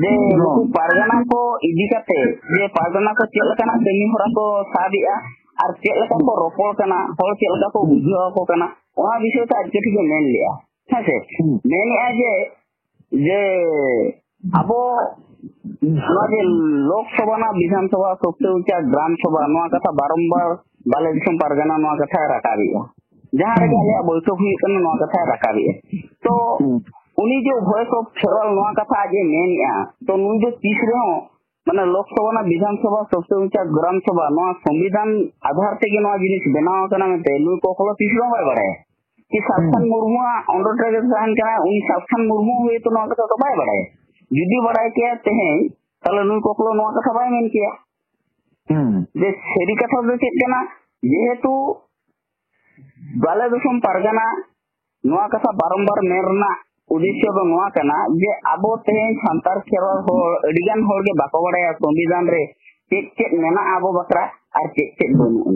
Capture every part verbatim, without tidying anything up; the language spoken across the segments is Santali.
ᱡᱮ ᱱᱩᱠᱩ ᱯᱟᱨᱜᱟᱱᱟ ᱠᱚ ᱤᱫᱤ ᱠᱟᱛᱮ, ᱡᱮ ᱯᱟᱨᱜᱟᱱᱟ ᱠᱚ ᱪᱮᱫ ᱞᱮᱠᱟᱱᱟᱜ ᱠᱟᱹᱢᱤ ᱦᱚᱨᱟ ᱠᱚ ᱥᱟᱵ ᱮᱜᱼᱟ ᱟᱨ ᱪᱮᱫ ᱞᱮᱠᱟ ᱠᱚ ᱨᱚᱯᱚᱲ ᱠᱟᱱᱟ, ᱦᱚᱲ ᱪᱮᱫ ᱞᱮᱠᱟ ᱠᱚ ᱵᱩᱡᱷᱟᱹᱣ ᱟᱠᱚ ᱠᱟᱱᱟ, ᱚᱱᱟ ᱵᱤᱥᱚᱭ ᱛᱮ ᱟᱡ ᱠᱟᱹᱴᱤᱡ ᱮ ᱢᱮᱱ ᱞᱮᱜᱼᱟ᱾ ᱦᱮᱸ ᱥᱮ? ᱢᱮᱱᱮᱜᱼᱟ ᱡᱮ, ᱡᱮ ᱟᱵᱚ ᱱᱚᱣᱟ ᱡᱮ ᱞᱳᱠᱥᱚᱵᱷᱟ ᱨᱮᱱᱟᱜ ᱵᱤᱫᱷᱟᱱ ᱥᱚᱵᱷᱟ, ᱥᱚᱛᱛᱚᱨ ᱩᱱᱪᱟᱥ ᱜᱨᱟᱢ ᱥᱚᱵᱷᱟ, ᱱᱚᱣᱟ ᱠᱟᱛᱷᱟ ᱵᱟᱨᱚᱢᱵᱟᱨ ᱵᱟᱞᱮ ᱫᱤᱥᱚᱢ ᱯᱟᱨᱜᱟᱱᱟ ᱱᱚᱣᱟ ᱠᱟᱛᱷᱟᱭ ᱨᱟᱠᱟᱵᱮᱜᱼᱟ᱾ ᱡᱟᱦᱟᱸ ᱨᱮᱜᱮ ᱟᱞᱮᱭᱟᱜ ᱵᱳᱭᱴᱷᱚᱠ ᱦᱩᱭᱩᱜ ᱠᱟᱱᱟ, ᱱᱚᱣᱟ ᱠᱟᱛᱷᱟᱭ ᱨᱟᱠᱟᱵᱮᱜᱼᱟ᱾ ᱛᱚ ᱩᱱᱤ ᱡᱮ ᱵᱷᱚᱭᱮᱥ ᱚᱯᱷ ᱠᱷᱮᱨᱣᱟᱞ ᱱᱚᱣᱟ ᱠᱟᱛᱷᱟ ᱟᱡ ᱮ ᱢᱮᱱᱮᱜᱼᱟ, ᱛᱚ ᱱᱩᱭ ᱫᱚ ᱛᱤᱥ ᱨᱮᱦᱚᱸ, ᱢᱟᱱᱮ, ᱞᱳᱠᱥᱚᱵᱷᱟ ᱨᱮᱱᱟᱜ ᱵᱤᱫᱷᱟᱱ ᱥᱚᱵᱷᱟ, ᱥᱚᱛᱛᱚᱨ ᱩᱱᱪᱟᱥ ᱜᱨᱟᱢ ᱥᱚᱵᱷᱟ, ᱱᱚᱣᱟ ᱥᱚᱝᱵᱤᱫᱷᱟᱱ ᱟᱫᱷᱟᱨ ᱛᱮᱜᱮ ᱱᱚᱣᱟ ᱡᱤᱱᱤᱥ ᱵᱮᱱᱟᱣ ᱟᱠᱟᱱᱟ ᱢᱮᱱᱛᱮ ᱱᱩᱭ ᱠᱚᱠᱞᱚ ᱛᱤᱥ ᱨᱮᱦᱚᱸ ᱵᱟᱭ ᱵᱟᱲᱟᱭᱟ᱾ ᱠᱤ ᱥᱟᱛᱠᱷᱟᱱ ᱢᱩᱨᱢᱩᱣᱟᱜ ᱚᱸᱰᱚᱨ ᱴᱮᱠᱟᱨ ᱛᱟᱦᱮᱱ ᱠᱟᱱᱟ, ᱩᱱᱤ ᱥᱟᱛᱠᱷᱟᱱ ᱢᱩᱨᱢᱩ ᱦᱚᱭᱛᱳ ᱱᱚᱣᱟ ᱠᱟᱛᱷᱟ ᱫᱚ ᱵᱟᱭ ᱵᱟᱲᱟᱭᱟ᱾ ᱡᱩᱫᱤ ᱵᱟᱲᱟᱭ ᱠᱮᱭᱟ ᱛᱮᱦᱮᱧ, ᱛᱟᱦᱞᱮ ᱱᱩᱭ ᱠᱚᱠᱞᱚ ᱱᱚᱣᱟ ᱠᱟᱛᱷᱟ ᱵᱟᱭ ᱢᱮᱱ ᱠᱮᱭᱟ᱾ ᱡᱮ ᱥᱟᱹᱨᱤ ᱠᱟᱛᱷᱟ ᱫᱚ ᱪᱮᱫ ᱠᱟᱱᱟ, ᱡᱮᱦᱮᱛᱩ ᱵᱟᱞᱮ ᱫᱤᱥᱚᱢ ᱯᱟᱨᱜᱟᱱᱟ ᱱᱚᱣᱟ ᱠᱟᱛᱷᱟ ᱵᱟᱨᱚᱢᱵᱟᱨ ᱢᱮᱱ ᱨᱮᱱᱟᱜ ᱩᱫᱽᱫᱮᱥᱥᱚ ᱫᱚ ᱱᱚᱣᱟ ᱠᱟᱱᱟ ᱡᱮ ᱟᱵᱚ ᱛᱮᱦᱮᱧ ᱥᱟᱱᱛᱟᱲ ᱠᱷᱮᱨᱣᱟᱞ ᱦᱚᱲ ᱟᱹᱰᱤᱜᱟᱱ ᱦᱚᱲᱜᱮ ᱵᱟᱠᱚ ᱵᱟᱲᱟᱭᱟ ᱥᱚᱝᱵᱤᱫᱷᱟᱱ ᱨᱮ ᱪᱮᱫ ᱪᱮᱫ ᱢᱮᱱᱟᱜᱼᱟ ᱟᱵᱚ ᱵᱟᱠᱷᱨᱟ ᱟᱨ ᱪᱮᱫ ᱪᱮᱫ ᱵᱟᱹᱱᱩᱜᱼᱟ᱾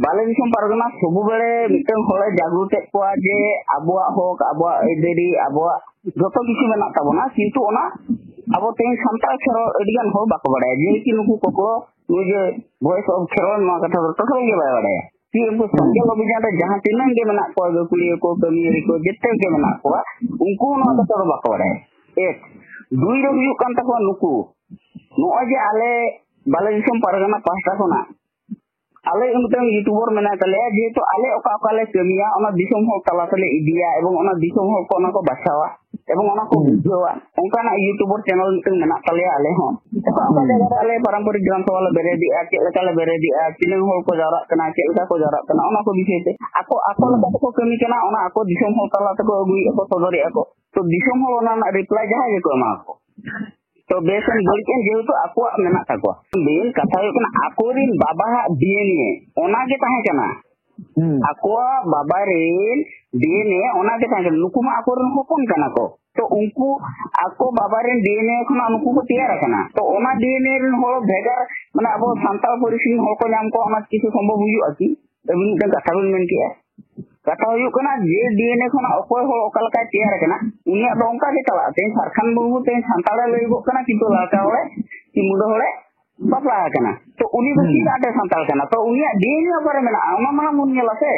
ᱵᱟᱞᱮ ᱫᱤᱥᱚᱢ ᱯᱟᱨᱜᱟᱱᱟ ᱥᱚᱵᱩ ᱵᱮᱲᱮ ᱢᱤᱫᱴᱟᱝ ᱦᱚᱲᱮ ᱡᱟᱜᱽᱨᱩᱛᱮᱫ ᱠᱚᱣᱟ ᱡᱮ ᱟᱵᱚᱣᱟᱜ ᱦᱚᱠ, ᱟᱵᱚᱣᱟᱜ ᱟᱹᱭᱫᱟᱹᱨᱤ, ᱟᱵᱚᱣᱟᱜ ᱡᱚᱛᱚ ᱠᱤᱪᱷᱩ ᱢᱮᱱᱟᱜ ᱛᱟᱵᱚᱱᱟ, ᱠᱤᱱᱛᱩ ᱚᱱᱟ ᱟᱵᱚ ᱛᱮᱦᱮᱧ ᱥᱟᱱᱛᱟᱲ ᱠᱷᱮᱨᱣᱟᱞ ᱟᱹᱰᱤᱜᱟᱱ ᱦᱚᱲ ᱵᱟᱠᱚ ᱵᱟᱲᱟᱭᱟ᱾ ᱡᱮ ᱠᱤ ᱱᱩᱠᱩ ᱠᱚᱠᱞᱚ, ᱱᱩᱭ ᱡᱮ ᱵᱷᱚᱭᱮᱥ ᱚᱯᱷ ᱠᱷᱮᱨᱣᱟᱞ ᱱᱚᱣᱟ ᱠᱟᱛᱷᱟ ᱫᱚ ᱴᱳᱴᱟᱞ ᱜᱮ ᱵᱟᱭ ᱵᱟᱲᱟᱭᱟ᱾ ᱠᱤ ᱩᱱᱠᱩ ᱥᱮᱸᱜᱮᱞ ᱚᱵᱷᱤᱡᱟᱱ ᱨᱮ ᱡᱟᱦᱟᱸ ᱛᱤᱱᱟᱹᱜ ᱜᱮ ᱢᱮᱱᱟᱜ ᱠᱚᱣᱟ, ᱜᱟᱹᱠᱷᱩᱲᱤᱭᱟᱹ ᱠᱚ, ᱠᱟᱹᱢᱤᱭᱟᱹᱨᱤ ᱠᱚ, ᱡᱮᱛᱮ ᱜᱮ ᱢᱮᱱᱟᱜ ᱠᱚᱣᱟ, ᱩᱱᱠᱩ ᱦᱚᱸ ᱱᱚᱣᱟ ᱠᱟᱛᱷᱟ ᱫᱚ ᱵᱟᱠᱚ ᱵᱟᱲᱟᱭᱟ᱾ ᱮᱠ, ᱫᱩᱭ ᱨᱮ ᱦᱩᱭᱩᱜ ᱠᱟᱱ ᱛᱟᱠᱚᱣᱟ ᱱᱩᱠᱩ, ᱱᱚᱜᱼᱚᱭ ᱡᱮ ᱟᱞᱮ ᱵᱟᱞᱮ ᱫᱤᱥᱚᱢ ᱯᱟᱨᱜᱟᱱᱟ ᱯᱟᱦᱴᱟ ᱠᱷᱚᱱᱟᱜ ᱟᱞᱮ ᱢᱤᱫᱴᱟᱝ ᱭᱩᱴᱩᱵᱟᱨ ᱢᱮᱱᱟᱭ ᱛᱟᱞᱮᱭᱟ, ᱡᱮᱦᱮᱛᱩ ᱟᱞᱮ ᱚᱠᱟ ᱚᱠᱟ ᱞᱮ ᱠᱟᱹᱢᱤᱭᱟ ᱚᱱᱟ ᱫᱤᱥᱚᱢ ᱦᱚᱲ ᱛᱟᱞᱟ ᱛᱮᱞᱮ ᱤᱫᱤᱭᱟ ᱮᱵᱚᱝ ᱚᱱᱟ ᱫᱤᱥᱚᱢ ᱦᱚᱲ ᱠᱚ ᱚᱱᱟ ᱠᱚ ᱵᱟᱪᱷᱟᱣᱟ ᱮᱵᱚᱝ ᱚᱱᱟ ᱠᱚ ᱵᱩᱡᱷᱟᱹᱣᱟ, ᱚᱱᱠᱟᱱᱟᱜ ᱭᱩᱴᱩᱵᱟᱨ ᱪᱮᱱᱮᱞ ᱢᱤᱫᱴᱟᱝ ᱢᱮᱱᱟᱜ ᱛᱟᱞᱮᱭᱟ ᱟᱞᱮ ᱦᱚᱸ᱾ ᱚᱠᱟ ᱚᱠᱟ ᱡᱟᱭᱜᱟ ᱨᱮ ᱟᱞᱮ ᱯᱟᱨᱟᱢᱯᱚᱨᱤᱠ ᱜᱨᱟᱢ ᱥᱚᱵᱷᱟ ᱞᱮ ᱵᱮᱨᱮᱫᱮᱜᱼᱟ, ᱪᱮᱫ ᱞᱮᱠᱟ ᱞᱮ ᱵᱮᱨᱮᱫᱮᱜᱼᱟ, ᱛᱤᱱᱟᱹᱜ ᱦᱚᱲ ᱠᱚ ᱡᱟᱣᱨᱟᱜ ᱠᱟᱱᱟ, ᱪᱮᱫ ᱞᱮᱠᱟ ᱠᱚ ᱡᱟᱣᱨᱟᱜ ᱠᱟᱱᱟ, ᱚᱱᱟ ᱠᱚ ᱵᱤᱥᱚᱭ ᱛᱮ ᱟᱠᱚ ᱟᱠᱚ ᱞᱮᱠᱟ ᱛᱮᱠᱚ ᱠᱟᱹᱢᱤ ᱠᱟᱱᱟ, ᱚᱱᱟ ᱟᱠᱚ ᱫᱤᱥᱚᱢ ᱦᱚᱲ ᱛᱟᱞᱟ ᱛᱮᱠᱚ ᱟᱹᱜᱩᱭᱮᱫᱼᱟ ᱠᱚ, ᱥᱚᱫᱚᱨᱮᱫᱼᱟ ᱠᱚ᱾ ᱛᱚ ᱫᱤᱥᱚᱢ ᱦᱚᱲ ᱚᱱᱟ ᱨᱮᱱᱟᱜ ᱨᱤᱯᱞᱟᱭ ᱡᱟᱦᱟᱸᱭ ᱜᱮᱠᱚ ᱮᱢᱟ ᱠᱚ᱾ ᱛᱚ ᱵᱮᱥ ᱮᱱ ᱵᱟᱹᱲᱤᱡ ᱮᱱ ᱡᱮᱦᱮᱛᱩ ᱟᱠᱚᱣᱟᱜ ᱢᱮᱱᱟᱜ ᱛᱟᱠᱚᱣᱟ᱾ ᱢᱮᱱ ᱠᱟᱛᱷᱟ ᱦᱩᱭᱩᱜ ᱠᱟᱱᱟ ᱟᱠᱚᱨᱮᱱ ᱵᱟᱵᱟᱣᱟᱜ ᱰᱤ ᱮᱱ ᱮ ᱚᱱᱟ ᱜᱮ ᱛᱟᱦᱮᱸ ᱠᱟᱱᱟ᱾ ᱟᱠᱚᱣᱟᱜ ᱵᱟᱵᱟ ᱨᱮᱱ ᱰᱤ ᱮᱱ ᱮ ᱚᱱᱟ ᱜᱮ ᱛᱟᱦᱮᱸ ᱠᱟᱱᱟ᱾ ᱱᱩᱠᱩ ᱢᱟ ᱟᱠᱚᱨᱮᱱ ᱦᱚᱯᱚᱱ ᱠᱟᱱᱟ ᱠᱚ᱾ ᱛᱚ ᱩᱱᱠᱩ ᱟᱠᱚ ᱵᱟᱵᱟ ᱨᱮᱱ ᱰᱤ ᱮᱱ ᱮ ᱠᱷᱚᱱᱟᱜ ᱱᱩᱠᱩ ᱠᱚ ᱛᱮᱭᱟᱨ ᱟᱠᱟᱱᱟ᱾ ᱛᱚ ᱚᱱᱟ ᱰᱤ ᱮᱱ ᱮ ᱨᱮᱱ ᱦᱚᱲ ᱵᱷᱮᱜᱟᱨ, ᱢᱟᱱᱮ ᱟᱵᱚ ᱥᱟᱱᱛᱟᱲ ᱯᱟᱹᱨᱤᱥ ᱨᱮᱱ ᱦᱚᱲ ᱠᱚ ᱧᱟᱢ ᱠᱚᱣᱟ, ᱚᱱᱟ ᱠᱤᱪᱷᱩ ᱥᱚᱢᱵᱷᱚᱵ ᱦᱩᱭᱩᱜᱼᱟ ᱠᱤ? ᱟᱹᱵᱤᱱ ᱢᱤᱫᱴᱟᱝ ᱠᱟᱛᱷᱟ ᱵᱤᱱ ᱢᱮᱱ ᱠᱮᱜᱼᱟ᱾ ᱠᱟᱛᱷᱟ ᱦᱩᱭᱩᱜ ᱠᱟᱱᱟ, ᱡᱮ ᱰᱤ ᱮᱱ ᱮ ᱠᱷᱚᱱᱟᱜ ᱚᱠᱚᱭ ᱦᱚᱲ ᱚᱠᱟ ᱞᱮᱠᱟᱭ ᱛᱮᱭᱟᱨ ᱟᱠᱟᱱᱟ, ᱩᱱᱤᱭᱟᱜ ᱫᱚ ᱚᱱᱠᱟ ᱜᱮ ᱪᱟᱞᱟᱜᱼᱟ᱾ ᱛᱮᱦᱮᱧ ᱥᱟᱨᱠᱷᱟᱱ ᱢᱩᱨᱢᱩ ᱛᱮᱦᱮᱧ ᱥᱟᱱᱛᱟᱲᱮ ᱞᱟᱹᱭᱚᱜᱚᱜ ᱠᱟᱱᱟ, ᱠᱤᱱᱛᱩ ᱞᱟᱲᱠᱟ ᱦᱚᱲᱮ ᱠᱤ ᱢᱩᱰᱟᱹ ᱦᱚᱲᱮ ᱵᱟᱯᱞᱟ ᱟᱠᱟᱱᱟ᱾ ᱛᱚ ᱩᱱᱤ ᱫᱚ ᱦᱩᱸ᱾ ᱪᱮᱫᱟᱜ ᱛᱮ ᱥᱟᱱᱛᱟᱲ ᱠᱟᱱᱟ? ᱛᱚ ᱩᱱᱤᱭᱟᱜ ᱰᱤ ᱮᱱ ᱮ ᱚᱠᱟᱨᱮ ᱢᱮᱱᱟᱜᱼᱟ? ᱚᱱᱟ ᱢᱟᱲᱟᱝ ᱵᱚᱱ ᱧᱮᱞᱟ ᱥᱮ᱾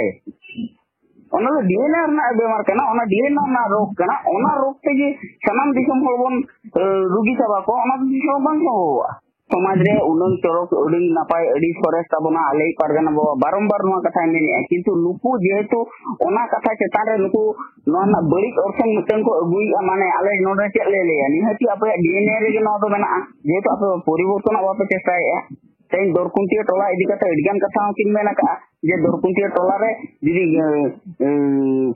ᱚᱱᱟ ᱫᱚ ᱰᱤ ᱮᱱ ᱮ ᱨᱮᱱᱟᱜ ᱵᱮᱢᱟᱨ ᱠᱟᱱᱟ, ᱚᱱᱟ ᱰᱤ ᱮᱱ ᱮ ᱨᱮᱱᱟᱜ ᱨᱳᱜᱽ ᱠᱟᱱᱟ᱾ ᱚᱱᱟ ᱨᱳᱜᱽ ᱛᱮᱜᱮ ᱥᱟᱱᱟᱢ ᱫᱤᱥᱚᱢ ᱦᱚᱲ ᱵᱚᱱ, ᱮ, ᱨᱩᱜᱤ ᱪᱟᱵᱟ ᱠᱚᱣᱟ, ᱚᱱᱟ ᱫᱚ ᱛᱤᱥ ᱦᱚᱸ ᱵᱟᱝ ᱥᱚᱢᱵᱷᱚᱵᱚᱜᱼᱟ᱾ ᱥᱚᱢᱟᱡᱽ ᱨᱮ ᱩᱱᱟᱹᱝ ᱪᱚᱨᱚᱠ, ᱟᱹᱰᱤ ᱱᱟᱯᱟᱭ, ᱟᱹᱰᱤ ᱥᱚᱨᱮᱥ ᱛᱟᱵᱚᱱᱟ, ᱟᱞᱮᱭᱤᱡ ᱯᱟᱨᱜᱟᱱᱟ ᱵᱟᱵᱟ ᱵᱟᱨᱚᱢᱵᱟᱨ ᱱᱚᱣᱟ ᱠᱟᱛᱷᱟᱭ ᱢᱮᱱᱮᱜᱼᱟ᱾ ᱠᱤᱱᱛᱩ ᱱᱩᱠᱩ ᱡᱮᱦᱮᱛᱩ ᱚᱱᱟ ᱠᱟᱛᱷᱟ ᱪᱮᱛᱟᱱ ᱨᱮ ᱱᱩᱠᱩ ᱱᱚᱣᱟ ᱨᱮᱱᱟᱜ ᱵᱟᱹᱲᱤᱡ ᱚᱨᱥᱚᱝ ᱢᱤᱫᱴᱟᱝ ᱠᱚ ᱟᱹᱜᱩᱭᱮᱫᱼᱟ, ᱢᱟᱱᱮ ᱟᱞᱮ ᱱᱚᱰᱮ ᱪᱮᱫ ᱞᱮ ᱞᱟᱹᱭᱟ, ᱱᱤᱦᱟᱹᱛᱤ ᱟᱯᱮᱭᱟᱜ ᱰᱤ ᱮᱱ ᱮ ᱨᱮᱜᱮ ᱱᱚᱣᱟ ᱫᱚ ᱢᱮᱱᱟᱜᱼᱟ, ᱡᱮᱦᱮᱛᱩ ᱟᱯᱮ ᱯᱚᱨᱤᱵᱚᱨᱛᱚᱱᱟᱜ ᱵᱟᱯᱮ ᱪᱮᱥᱴᱟᱭᱮᱫᱼᱟ᱾ ᱛᱮᱦᱮᱧ ᱫᱚᱨᱠᱩᱱᱴᱤᱭᱟᱹ ᱴᱚᱞᱟ ᱤᱫᱤ ᱠᱟᱛᱮ ᱟᱹᱰᱤᱜᱟᱱ ᱠᱟᱛᱷᱟ ᱦᱚᱸ ᱠᱤᱱ ᱢᱮᱱ ᱟᱠᱟᱫᱼᱟ ᱡᱮ ᱫᱚᱨᱠᱩᱱᱴᱤᱭᱟᱹ ᱴᱚᱞᱟ ᱨᱮ ᱡᱩᱫᱤ, ᱮ, ᱮ,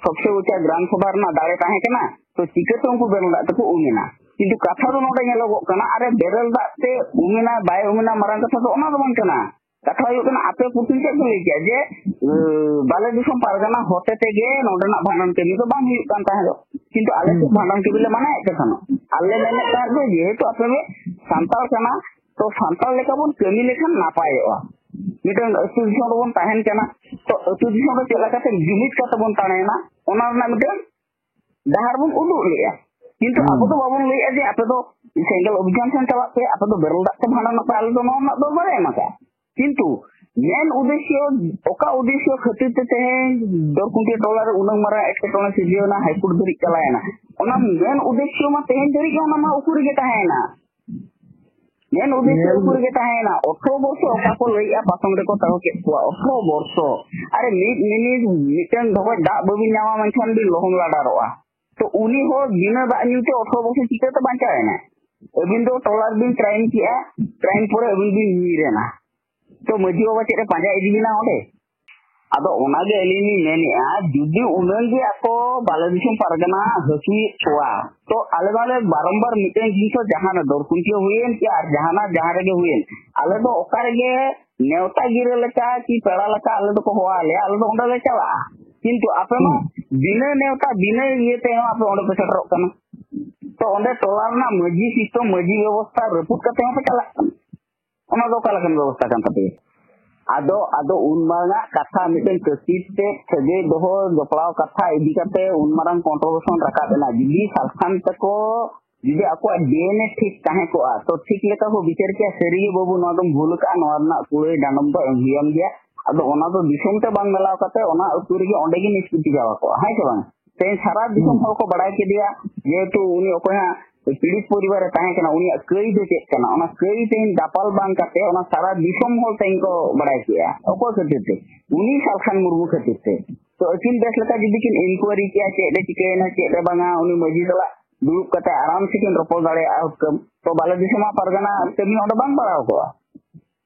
ᱥᱚᱵᱥᱮ ᱩᱪᱟ ᱜᱨᱟᱢ ᱥᱚᱵᱷᱟ ᱨᱮᱱᱟᱜ ᱫᱟᱲᱮ ᱛᱟᱦᱮᱸ ᱠᱟᱱᱟ, ᱛᱚ ᱪᱤᱠᱟᱹᱛᱮ ᱩᱱᱠᱩ ᱵᱮᱨᱮᱞ ᱫᱟᱜ ᱛᱮᱠᱚ ᱩᱢᱮᱱᱟ? ᱠᱤᱱᱛᱩ ᱠᱟᱛᱷᱟ ᱫᱚ ᱱᱚᱰᱮ ᱧᱮᱞᱚᱜᱚᱜ ᱠᱟᱱᱟ, ᱟᱨᱮ ᱵᱮᱨᱮᱞ ᱫᱟᱜ ᱛᱮ ᱩᱢᱮᱱᱟ ᱵᱟᱭ ᱩᱢᱮᱱᱟ ᱢᱟᱨᱟᱝ ᱠᱟᱛᱷᱟ ᱫᱚ ᱚᱱᱟ ᱫᱚ ᱵᱟᱝ ᱠᱟᱱᱟ᱾ ᱠᱟᱛᱷᱟ ᱦᱩᱭᱩᱜ ᱠᱟᱱᱟ, ᱟᱯᱮ ᱯᱩᱨᱩᱫᱷᱩᱞ ᱪᱮᱫ ᱯᱮ ᱞᱟᱹᱭ ᱠᱮᱜᱼᱟ ᱡᱮ, ᱮ, ᱵᱟᱞᱮ ᱫᱤᱥᱚᱢ ᱯᱟᱨᱜᱟᱱᱟ ᱦᱚᱛᱮ ᱛᱮᱜᱮ ᱱᱚᱰᱮᱱᱟᱜ ᱵᱷᱟᱸᱰᱟᱱ ᱠᱟᱹᱢᱤ ᱫᱚ ᱵᱟᱝ ᱦᱩᱭᱩᱜ ᱠᱟᱱ ᱛᱟᱦᱮᱸᱫ, ᱠᱤᱱᱛᱩ ᱟᱞᱮ ᱥᱮᱫ ᱦᱩᱸ᱾ ᱵᱷᱟᱸᱰᱟᱱ ᱠᱟᱹᱢᱤ ᱞᱮ ᱢᱟᱱᱟᱭᱮᱫ ᱠᱟᱱ ᱛᱟᱦᱮᱱᱟ᱾ ᱟᱞᱮ ᱢᱮᱱᱮᱫ ᱛᱟᱦᱮᱸᱫ ᱡᱮ ᱡᱮᱦᱮᱛᱩ ᱟᱯᱮ ᱯᱮ ᱥᱟᱱᱛᱟᱲ ᱠᱟᱱᱟ, ᱛᱚ ᱥᱟᱱᱛᱟᱲ ᱞᱮᱠᱟ ᱵᱚᱱ ᱠᱟᱹᱢᱤ ᱞᱮᱠᱷᱟᱱ ᱱᱟᱯᱟᱭᱚᱜᱼᱟ᱾ ᱢᱤᱫᱴᱟᱝ ᱟᱹᱛᱩ ᱫᱤᱥᱚᱢ ᱨᱮᱵᱚᱱ ᱛᱟᱦᱮᱱ ᱠᱟᱱᱟ, ᱛᱚ ᱟᱹᱛᱩ ᱫᱤᱥᱚᱢ ᱨᱮ ᱪᱮᱫ ᱞᱮᱠᱟᱛᱮ ᱡᱩᱢᱤᱫ ᱠᱟᱛᱮ ᱵᱚᱱ ᱛᱟᱦᱮᱱᱟ, ᱚᱱᱟ ᱨᱮᱱᱟᱜ ᱢᱤᱫᱴᱟᱝ ᱰᱟᱦᱟᱨ ᱵᱚᱱ ᱩᱫᱩᱜ ᱞᱮᱜᱼᱟ᱾ ᱠᱤᱱᱛᱩ ᱦᱩᱸ᱾ ᱟᱵᱚ ᱫᱚ ᱵᱟᱵᱚᱱ ᱞᱟᱹᱭᱮᱜᱼᱟ ᱡᱮ ᱟᱯᱮ ᱫᱚ ᱥᱮᱸᱜᱮᱞ ᱚᱵᱷᱤᱡᱟᱱ ᱥᱮᱱ ᱪᱟᱞᱟᱜ ᱯᱮ, ᱟᱯᱮ ᱫᱚ ᱵᱮᱨᱮᱞ ᱫᱟᱜ ᱛᱮ ᱵᱷᱟᱸᱰᱟᱱᱚᱜ ᱯᱮ, ᱟᱞᱮ ᱫᱚ ᱱᱚᱣᱟ ᱨᱮᱱᱟᱜ ᱫᱚ ᱵᱟᱞᱮ ᱮᱢ ᱟᱠᱟᱫᱼᱟ᱾ ᱠᱤᱱᱛᱩ ᱢᱮᱱ ᱩᱫᱽᱫᱮᱥᱥᱚ, ᱚᱠᱟ ᱩᱫᱽᱫᱮᱥᱥᱚ ᱠᱷᱟᱹᱛᱤᱨ ᱛᱮ ᱛᱮᱦᱮᱧ ᱫᱚᱨᱠᱩᱱᱴᱤᱭᱟᱹ ᱴᱚᱞᱟ ᱨᱮ ᱩᱱᱟᱹᱝ ᱢᱟᱨᱟᱝ ᱮᱴᱠᱮᱴᱚᱬᱮ ᱥᱤᱨᱡᱟᱹᱣ ᱮᱱᱟ, ᱦᱟᱭᱠᱳᱨᱴ ᱫᱷᱟᱹᱨᱤᱡ ᱪᱟᱞᱟᱣ ᱮᱱᱟ, ᱚᱱᱟ ᱢᱮᱱ ᱩᱫᱽᱫᱮᱥᱥᱚ ᱢᱟ ᱛᱮᱦᱮᱧ ᱫᱷᱟᱹᱨᱤᱡ ᱜᱮ ᱚᱱᱟ ᱢᱟ ᱩᱠᱩ ᱨᱮᱜᱮ ᱛᱟᱦᱮᱸᱭᱮᱱᱟ᱾ ᱢᱮᱱ ᱩᱫᱽᱫᱮᱥᱥᱚ ᱧᱮᱞ ᱩᱠᱩ ᱨᱮᱜᱮ ᱛᱟᱦᱮᱸᱭᱮᱱᱟ᱾ ᱟᱴᱷᱨᱚ ᱵᱚᱨᱥᱚ ᱚᱠᱟ ᱠᱚ ᱞᱟᱹᱭᱮᱜᱼᱟ, ᱯᱟᱥᱚᱱ ᱨᱮᱠᱚ ᱛᱟᱦᱮᱸ ᱠᱮᱫ ᱠᱚᱣᱟ᱾ ᱟᱴᱷᱨᱚ ᱵᱚᱨᱥᱚ᱾ ᱟᱨᱮ, ᱢᱤᱫ ᱢᱤᱱᱤᱴ ᱢᱤᱫᱴᱟᱝ ᱰᱷᱚᱠᱚᱡ ᱫᱟᱜ ᱵᱟᱹᱵᱤᱱ ᱧᱟᱢᱟ, ᱢᱮᱱᱠᱷᱟᱱ ᱵᱤᱱ ᱞᱚᱦᱚᱢ ᱞᱟᱰᱟᱨᱚᱜᱼᱟ᱾ ᱛᱚ ᱩᱱᱤ ᱦᱚᱲ ᱵᱤᱱᱟᱹ ᱫᱟᱜ ᱧᱩ ᱛᱮ ᱟᱴᱷᱨᱚ ᱵᱚᱨᱥᱚ ᱪᱤᱠᱟᱹᱛᱮ ᱵᱟᱧᱪᱟᱣ ᱮᱱᱟ? ᱟᱹᱵᱤᱱ ᱫᱚ ᱴᱚᱞᱟ ᱨᱮᱵᱤᱱ ᱠᱨᱟᱭᱤᱢ ᱠᱮᱜᱼᱟ, ᱠᱨᱟᱭᱤᱢ ᱯᱚᱨᱮ ᱟᱹᱵᱤᱱ ᱵᱤᱱ ᱧᱤᱨ ᱮᱱᱟ᱾ ᱛᱚ ᱢᱟᱹᱡᱷᱤ ᱵᱟᱵᱟ ᱪᱮᱫ ᱮ ᱯᱟᱸᱡᱟ ᱤᱫᱤ ᱵᱤᱱᱟ ᱚᱸᱰᱮ? ᱟᱫᱚ ᱚᱱᱟᱜᱮ ᱟᱹᱞᱤᱧ ᱞᱤᱧ ᱢᱮᱱᱮᱫᱼᱟ, ᱡᱩᱫᱤ ᱩᱱᱟᱹᱝ ᱜᱮ ᱟᱠᱚ ᱵᱟᱞᱮ ᱫᱤᱥᱚᱢ ᱯᱟᱨᱜᱟᱱᱟ ᱦᱟᱹᱥᱩᱭᱮᱫ ᱠᱚᱣᱟ, ᱛᱚ ᱟᱞᱮ ᱢᱟᱞᱮ ᱵᱟᱨᱚᱢᱵᱟᱨ ᱢᱤᱫᱴᱮᱱ ᱡᱤᱱᱤᱥ ᱫᱚ ᱡᱟᱦᱟᱱᱟᱜ ᱫᱚᱨᱠᱩᱱᱴᱤᱭᱟᱹ ᱦᱩᱭᱮᱱ ᱠᱤ ᱟᱨ ᱡᱟᱦᱟᱱᱟᱜ ᱡᱟᱦᱟᱸ ᱨᱮᱜᱮ ᱦᱩᱭᱮᱱ, ᱟᱞᱮ ᱫᱚ ᱚᱠᱟ ᱨᱮᱜᱮ ᱱᱮᱣᱛᱟ ᱜᱤᱨᱟᱹ ᱞᱮᱠᱟ ᱠᱤ ᱯᱮᱲᱟ ᱞᱮᱠᱟ ᱟᱞᱮ ᱫᱚᱠᱚ ᱦᱚᱦᱚ ᱟᱞᱮᱭᱟ, ᱟᱞᱮ ᱫᱚ ᱚᱸᱰᱮ ᱞᱮ ᱪᱟᱞᱟᱜᱼᱟ᱾ ᱠᱤᱱᱛᱩ ᱟᱯᱮ ᱢᱟ ᱦᱩᱸ᱾ ᱵᱤᱱᱟᱹ ᱱᱮᱣᱛᱟ, ᱵᱤᱱᱟᱹ ᱤᱭᱟᱹ ᱛᱮᱦᱚᱸ ᱟᱯᱮ ᱚᱸᱰᱮ ᱯᱮ ᱥᱮᱴᱮᱨᱚᱜ ᱠᱟᱱᱟ᱾ ᱛᱚ ᱚᱸᱰᱮ ᱴᱚᱞᱟ ᱨᱮᱱᱟᱜ ᱢᱟᱹᱡᱷᱤ ᱥᱤᱥᱴᱮᱢ, ᱢᱟᱹᱡᱷᱤ ᱵᱮᱵᱚᱥᱛᱷᱟ ᱨᱟᱹᱯᱩᱫ ᱠᱟᱛᱮ ᱦᱚᱸᱯᱮ ᱪᱟᱞᱟᱜ ᱠᱟᱱᱟ᱾ ᱚᱱᱟ ᱫᱚ ᱚᱠᱟ ᱞᱮᱠᱟᱱ ᱵᱮᱵᱚᱥᱛᱷᱟ ᱠᱟᱱ ᱛᱟᱯᱮᱭᱟ? ᱟᱫᱚ ᱟᱫᱚ ᱩᱱ ᱢᱟᱨᱟᱝᱟᱜ ᱠᱟᱛᱷᱟ, ᱢᱤᱫᱴᱮᱱ ᱠᱟᱹᱥᱤᱯ ᱛᱮ ᱥᱟᱹᱜᱟᱹᱭ ᱫᱚᱦᱚ ᱡᱚᱯᱲᱟᱣ ᱠᱟᱛᱷᱟ ᱤᱫᱤ ᱠᱟᱛᱮ ᱩᱱ ᱢᱟᱨᱟᱝ ᱠᱚᱱᱴᱨᱳᱵᱷᱟᱨᱥᱚᱱ ᱨᱟᱠᱟᱵ ᱮᱱᱟ᱾ ᱡᱩᱫᱤ ᱥᱟᱞᱠᱷᱟᱱ ᱛᱟᱠᱚ ᱡᱩᱫᱤ ᱟᱠᱚᱣᱟᱜ ᱰᱤ ᱮᱱ ᱮ ᱴᱷᱤᱠ ᱛᱟᱦᱮᱸ ᱠᱚᱜᱼᱟ, ᱛᱚ ᱴᱷᱤᱠ ᱞᱮᱠᱟ ᱠᱚ ᱵᱤᱪᱟᱹᱨ ᱠᱮᱭᱟ, ᱥᱟᱹᱨᱤ ᱜᱮ ᱵᱟᱹᱵᱩ, ᱱᱚᱣᱟ ᱫᱚᱢ ᱵᱷᱩᱞ ᱟᱠᱟᱫᱼᱟ, ᱱᱚᱣᱟ ᱨᱮᱱᱟᱜ ᱠᱩᱲᱟᱹᱭ ᱰᱟᱸᱰᱚᱢ ᱫᱚ ᱮᱢ ᱦᱩᱭᱟᱢ ᱜᱮᱭᱟ᱾ ᱟᱫᱚ ᱚᱱᱟ ᱫᱚ ᱫᱤᱥᱚᱢ ᱛᱮ ᱵᱟᱝ ᱢᱮᱞᱟᱣ ᱠᱟᱛᱮ ᱚᱱᱟ ᱟᱹᱛᱩ ᱨᱮᱜᱮ ᱚᱸᱰᱮ ᱜᱮ ᱱᱤᱥᱯᱚᱛᱤ ᱪᱟᱵᱟ ᱠᱚᱜᱼᱟ, ᱦᱮᱸ ᱥᱮ ᱵᱟᱝ? ᱛᱮᱦᱮᱧ ᱥᱟᱨᱟ ᱫᱤᱥᱚᱢ ᱦᱚᱲ ᱠᱚ ᱵᱟᱲᱟᱭ ᱠᱮᱫᱮᱭᱟ, ᱡᱮᱦᱮᱛᱩ ᱩᱱᱤ ᱚᱠᱚᱭ ᱦᱟᱸᱜ ᱯᱤᱲᱤᱛ ᱯᱚᱨᱤᱵᱟᱨ ᱨᱮ ᱛᱟᱦᱮᱸ ᱠᱟᱱᱟ, ᱩᱱᱤᱭᱟᱜ ᱠᱟᱹᱭ ᱫᱚ ᱪᱮᱫ ᱠᱟᱱᱟ, ᱚᱱᱟ ᱠᱟᱹᱭ ᱛᱮᱦᱮᱧ ᱫᱟᱯᱟᱞ ᱵᱟᱝ ᱠᱟᱛᱮ ᱚᱱᱟ ᱥᱟᱨᱟ ᱫᱤᱥᱚᱢ ᱦᱚᱲ ᱛᱮᱦᱮᱧ ᱠᱚ ᱵᱟᱲᱟᱭ ᱠᱮᱜᱼᱟ᱾ ᱚᱠᱚᱭ ᱠᱷᱟᱹᱛᱤᱨ ᱛᱮ? ᱩᱱᱤ ᱥᱟᱞᱠᱷᱟᱱ ᱢᱩᱨᱢᱩ ᱠᱷᱟᱹᱛᱤᱨ ᱛᱮ᱾ ᱛᱚ ᱟᱹᱠᱤᱱ ᱵᱮᱥ ᱞᱮᱠᱟ ᱡᱩᱫᱤ ᱠᱤᱱ ᱤᱱᱠᱩᱭᱟᱨᱤ ᱠᱮᱭᱟ, ᱪᱮᱫ ᱨᱮ ᱪᱤᱠᱟᱹᱭᱮᱱᱟ, ᱪᱮᱫ ᱨᱮ ᱵᱟᱝᱟ, ᱩᱱᱤ ᱢᱟᱹᱡᱷᱤ ᱥᱟᱞᱟᱜ ᱫᱩᱲᱩᱵ ᱠᱟᱛᱮ ᱟᱨᱟᱢ ᱥᱮ ᱠᱤᱱ ᱨᱚᱯᱚᱲ ᱫᱟᱲᱮᱭᱟᱜᱼᱟ ᱦᱩᱛᱠᱟᱹᱢ, ᱛᱚ ᱵᱟᱞᱮ ᱫᱤᱥᱚᱢᱟᱜ ᱯᱟᱨᱜᱟᱱᱟ ᱠᱟᱹᱢᱤ ᱚᱸᱰᱮ ᱵᱟᱝ ᱯᱟᱲᱟᱣ ᱠᱚᱜᱼᱟ᱾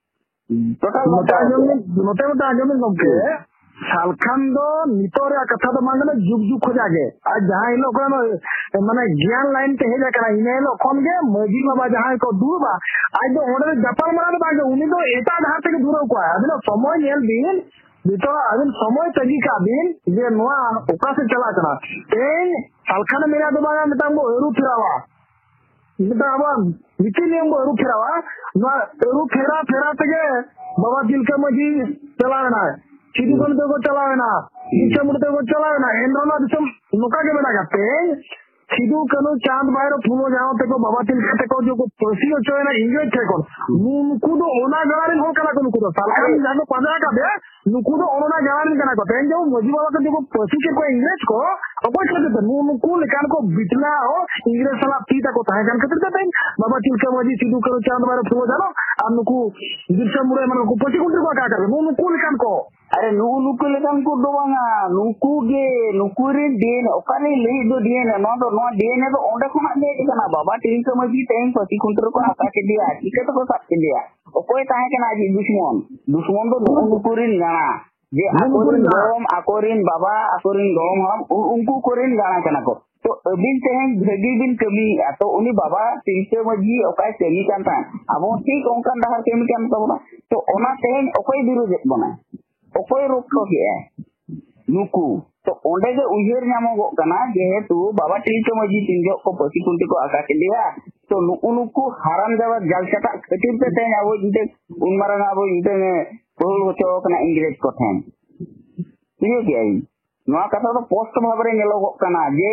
ᱴᱳᱴᱟᱞ ᱱᱚᱛᱮ ᱵᱟᱝ ᱟᱸᱡᱚᱢ ᱯᱟᱲᱟᱣ ᱢᱮ, ᱱᱚᱛᱮ ᱢᱤᱫᱴᱟᱝ ᱟᱸᱡᱚᱢ ᱢᱮ ᱜᱚᱢᱠᱮ᱾ ᱦᱩᱸ᱾ ᱥᱟᱞᱠᱷᱟᱱ ᱫᱚ ᱱᱤᱛᱚᱜ ᱨᱮᱭᱟᱜ ᱠᱟᱛᱷᱟ ᱫᱚ ᱵᱟᱝ ᱠᱟᱱᱟ, ᱡᱩᱜᱽ ᱡᱩᱜᱽ ᱠᱷᱚᱱᱟᱜ ᱜᱮ᱾ ᱟᱨ ᱡᱟᱦᱟᱸ ᱦᱤᱞᱳᱜ ᱠᱷᱚᱱ, ᱢᱟᱱᱮ, ᱜᱮᱭᱟᱱ ᱞᱟᱭᱤᱱ ᱛᱮ ᱦᱮᱡ ᱟᱠᱟᱱᱟ, ᱤᱱᱟᱹ ᱦᱤᱞᱳᱜ ᱠᱷᱚᱱ ᱜᱮ ᱢᱟᱹᱡᱷᱤ ᱵᱟᱵᱟ ᱡᱟᱦᱟᱸᱭ ᱠᱚ ᱫᱩᱲᱩᱵᱟ, ᱟᱡ ᱫᱚ ᱚᱸᱰᱮ ᱫᱚ ᱡᱟᱯᱟᱞ ᱢᱟᱨᱟᱣ ᱫᱚ ᱵᱟᱝ ᱜᱮ, ᱩᱱᱤ ᱫᱚ ᱮᱴᱟᱜ ᱰᱟᱦᱟᱨ ᱛᱮᱜᱮ ᱫᱷᱩᱨᱟᱹᱣ ᱠᱚᱣᱟᱭ᱾ ᱟᱹᱵᱤᱱᱟᱜ ᱥᱚᱢᱚᱭ ᱧᱮᱞ ᱵᱤᱱ, ᱱᱤᱛᱚᱜ ᱟᱹᱵᱤᱱ ᱥᱚᱢᱚᱭ ᱛᱟᱹᱜᱤ ᱠᱟᱜ ᱵᱤᱱ ᱡᱮ ᱱᱚᱣᱟ ᱚᱠᱟ ᱥᱮᱫ ᱪᱟᱞᱟᱜ ᱠᱟᱱᱟ᱾ ᱛᱮᱦᱮᱧ ᱥᱟᱞᱠᱷᱟᱱ ᱢᱮᱱᱟ ᱫᱚ ᱵᱟᱝᱟ, ᱢᱤᱫᱴᱟᱝ ᱵᱚ ᱟᱹᱨᱩ ᱯᱷᱮᱨᱟᱣᱟ᱾ ᱢᱤᱫᱴᱟᱝ ᱟᱵᱚᱣᱟᱜ ᱱᱤᱛᱤ ᱱᱤᱭᱚᱢ ᱵᱚ ᱟᱹᱨᱩ ᱯᱷᱮᱨᱟᱣᱟ᱾ ᱱᱚᱣᱟ ᱟᱹᱨᱩ ᱯᱷᱮᱨᱟᱣ ᱯᱷᱮᱨᱟᱣ ᱛᱮᱜᱮ ᱵᱟᱵᱟ ᱛᱤᱞᱠᱟᱹ ᱢᱟᱹᱡᱷᱤ ᱪᱟᱞᱟᱣ ᱮᱱᱟᱭ, ᱥᱤᱫᱩ ᱠᱟᱹᱱᱦᱩ ᱛᱮᱠᱚ ᱪᱟᱞᱟᱣ ᱮᱱᱟ, ᱵᱤᱨᱥᱟ ᱢᱩᱱᱰᱟ ᱛᱮᱠᱚ ᱪᱟᱞᱟᱣ ᱮᱱᱟ, ᱮᱱ ᱨᱮᱦᱚᱸ ᱱᱚᱣᱟ ᱫᱤᱥᱚᱢ ᱱᱚᱝᱠᱟ ᱜᱮ ᱢᱮᱱᱟᱜ ᱠᱟᱫ ᱛᱮ, ᱥᱤᱫᱩ ᱠᱟᱹᱱᱦᱩ ᱪᱟᱸᱫ ᱵᱷᱟᱭᱨᱚ ᱯᱷᱩᱞᱳ ᱡᱷᱟᱱᱚ ᱛᱮᱠᱚ ᱵᱟᱵᱟ ᱛᱤᱞᱠᱟᱹ ᱛᱮᱠᱚ ᱡᱚᱠᱷᱚᱱ ᱯᱟᱹᱥᱤ ᱦᱚᱪᱚᱭᱮᱱᱟ ᱤᱝᱨᱮᱡᱽ ᱴᱷᱮᱱ ᱠᱷᱚᱱ, ᱱᱩᱠᱩ ᱫᱚ ᱚᱱᱟ ᱜᱟᱲᱟ ᱨᱮᱱ ᱦᱚᱲ ᱠᱟᱱᱟ ᱠᱚ᱾ ᱱᱩᱠᱩ ᱫᱚ ᱥᱟᱞᱠᱷᱟᱱ ᱟᱨᱮ ᱡᱟᱦᱟᱸ ᱠᱚ ᱯᱟᱸᱡᱟ ᱟᱠᱟᱫᱮᱭᱟ, ᱱᱩᱠᱩ ᱫᱚ ᱚᱱ ᱚᱱᱟ ᱡᱟᱭᱜᱟ ᱨᱮᱱ ᱠᱟᱱᱟ ᱠᱚ᱾ ᱛᱮᱦᱮᱧ ᱡᱮᱢᱚᱱ ᱢᱟᱹᱡᱷᱤ ᱵᱟᱵᱟ ᱠᱚ ᱡᱚᱠᱷᱚᱱ ᱯᱟᱹᱥᱤ ᱠᱮᱫ ᱠᱚᱣᱟ ᱤᱝᱨᱮᱡᱽ ᱠᱚ, ᱚᱠᱚᱭ ᱠᱷᱟᱹᱛᱤᱨ ᱛᱮ? ᱱᱩᱜᱼᱩ ᱱᱩᱠᱩ ᱞᱮᱠᱟᱱ ᱠᱚ ᱵᱤᱴᱞᱟ ᱦᱚᱸ ᱤᱝᱨᱮᱡᱽ ᱥᱟᱞᱟᱜ ᱛᱤ ᱛᱟᱠᱚ ᱛᱟᱦᱮᱸ ᱠᱟᱱ ᱠᱷᱟᱹᱛᱤᱨ ᱛᱮ ᱛᱮᱦᱮᱧ ᱵᱟᱵᱟ ᱛᱤᱞᱠᱟᱹ ᱢᱟᱹᱡᱷᱤ, ᱥᱤᱫᱩ ᱠᱟᱹᱱᱦᱩ, ᱪᱟᱸᱫᱽ ᱵᱷᱟᱭᱨᱚ, ᱯᱷᱩᱞᱳ ᱡᱷᱟᱱᱚ ᱟᱨ ᱱᱩᱠᱩ ᱵᱤᱨᱥᱟ ᱢᱩᱱᱰᱟ ᱮᱢᱟᱱ ᱠᱚ ᱯᱟᱹᱥᱤ ᱠᱷᱩᱱᱴᱤ ᱨᱮᱠᱚ ᱟᱠᱟ ᱟᱠᱟᱫ ᱠᱚᱣᱟ᱾ ᱱᱩᱜᱼᱩ ᱱᱩᱠᱩ ᱞᱮᱠᱟᱱ ᱠᱚ᱾ ᱟᱨᱮ, ᱱᱩᱜᱼᱩ ᱱᱩᱠᱩ ᱞᱮᱠᱟᱱ ᱠᱚ ᱫᱚ ᱵᱟᱝᱟ, ᱱᱩᱠᱩ ᱜᱮ, ᱱᱩᱠᱩ ᱨᱮᱱ ᱰᱤ ᱮᱱ ᱮ, ᱚᱠᱟᱨᱮ ᱞᱟᱹᱭᱮᱫ ᱫᱚ ᱰᱤ ᱮᱱ ᱮ, ᱱᱚᱣᱟ ᱫᱚ, ᱱᱚᱣᱟ ᱰᱤ ᱮᱱ ᱮ ᱫᱚ ᱚᱸᱰᱮ ᱠᱷᱚᱱᱟᱜ ᱜᱮ ᱦᱮᱡ ᱟᱠᱟᱱᱟ᱾ ᱵᱟᱵᱟ ᱛᱤᱞᱠᱟᱹ ᱢᱟᱹᱡᱷᱤ ᱛᱮᱦᱮᱧ ᱯᱟᱹᱥᱤ ᱠᱷᱩᱱᱴᱤ ᱨᱮᱠᱚ ᱟᱠᱟ ᱠᱮᱫᱮᱭᱟ, ᱪᱤᱠᱟᱹ ᱛᱮᱠᱚ ᱥᱟᱵ ᱠᱮᱫᱮᱭᱟ? ᱚᱠᱚᱭ ᱛᱟᱦᱮᱸ ᱠᱟᱱᱟ ᱟᱡᱤᱡ ᱫᱩᱥᱢᱚᱱ? ᱫᱩᱥᱢᱚᱱ ᱫᱚ ᱱᱩᱜᱼᱩ ᱱᱩᱠᱩ ᱨᱮᱱ ᱜᱟᱬᱟ, ᱡᱮ ᱱᱩᱜᱼᱩ ᱟᱠᱚ ᱱᱩᱠᱩ ᱨᱮᱱ ᱨᱮᱱ ᱜᱟᱬᱟ᱾ ᱜᱚᱲᱚᱢ, ᱟᱠᱚ ᱨᱮᱱ ᱵᱟᱵᱟ, ᱟᱠᱚ ᱨᱮᱱ ᱜᱚᱲᱚᱢ ᱦᱟᱲᱟᱢ, ᱩ-, ᱩᱱᱠᱩ ᱠᱚ ᱨᱮᱱ ᱜᱟᱬᱟ ᱠᱟᱱᱟ ᱠᱚ᱾ ᱛᱚ ᱟᱹᱵᱤᱱ ᱛᱮᱦᱮᱧ ᱵᱷᱟᱹᱜᱤ ᱵᱤᱱ ᱠᱟᱹᱢᱤᱭᱮᱫᱼᱟ, ᱛᱚ ᱩᱱᱤ ᱵᱟᱵᱟ ᱛᱤᱞᱠᱟᱹ ᱢᱟᱹᱡᱷᱤ ᱚᱠᱟᱭ ᱠᱟᱹᱢᱤ ᱠᱟᱱ ᱛᱟᱦᱮᱸᱫ, ᱟᱵᱚ ᱦᱚᱸ ᱴᱷᱤᱠ ᱚᱱᱠᱟᱱ ᱰᱟᱦᱟᱨ ᱠᱟᱹᱢᱤ ᱠᱟᱱ ᱛᱟᱵᱚᱱᱟ᱾ ᱛᱚ ᱚᱱᱟ ᱛᱮᱦᱮᱧ ᱚᱠᱚᱭ ᱵᱤᱨᱳᱫᱷᱮᱫ ᱵᱚᱱᱟᱭ? ᱚᱠᱚᱭ ᱨᱳᱠ ᱴᱳᱠ ᱮᱫᱼᱟᱭ? ᱱᱩᱠᱩ᱾ ᱛᱚ ᱚᱸᱰᱮ ᱜᱮ ᱩᱭᱦᱟᱹᱨ ᱧᱟᱢᱚᱜᱚᱜ ᱠᱟᱱᱟ, ᱡᱮᱦᱮᱛᱩ ᱵᱟᱵᱟ ᱛᱤᱞᱠᱟᱹ ᱢᱟᱹᱡᱷᱤ ᱛᱤᱱ ᱡᱚᱦᱚᱜ ᱠᱚ ᱯᱟᱹᱥᱤ ᱠᱷᱩᱱᱴᱤ ᱠᱚ ᱟᱠᱟ ᱠᱮᱫᱮᱭᱟ, ᱛᱚ ᱱᱩᱜᱼᱩ ᱱᱩᱠᱩ ᱦᱟᱨᱟᱢ ᱡᱟᱫᱟ ᱡᱟᱞ ᱪᱟᱴᱟᱜ ᱠᱷᱟᱹᱛᱤᱨ ᱛᱮ ᱛᱮᱦᱮᱧ ᱟᱵᱚ ᱢᱤᱫᱴᱮᱱ ᱩᱱ ᱢᱟᱨᱟᱝ ᱟᱵᱚ ᱢᱤᱫᱴᱮᱱ ᱯᱟᱹᱦᱩᱞ ᱦᱚᱪᱚ ᱟᱠᱟᱱᱟ ᱤᱝᱨᱮᱡᱽ ᱠᱚᱴᱷᱮᱱ᱾ ᱵᱩᱡᱷᱟᱹᱣ ᱠᱮᱜᱼᱟ ᱵᱤᱱ? ᱱᱚᱣᱟ ᱠᱟᱛᱷᱟ ᱫᱚ ᱯᱚᱥᱴ ᱵᱷᱟᱵᱽ ᱨᱮ ᱧᱮᱞᱚᱜᱚᱜ ᱠᱟᱱᱟ ᱡᱮ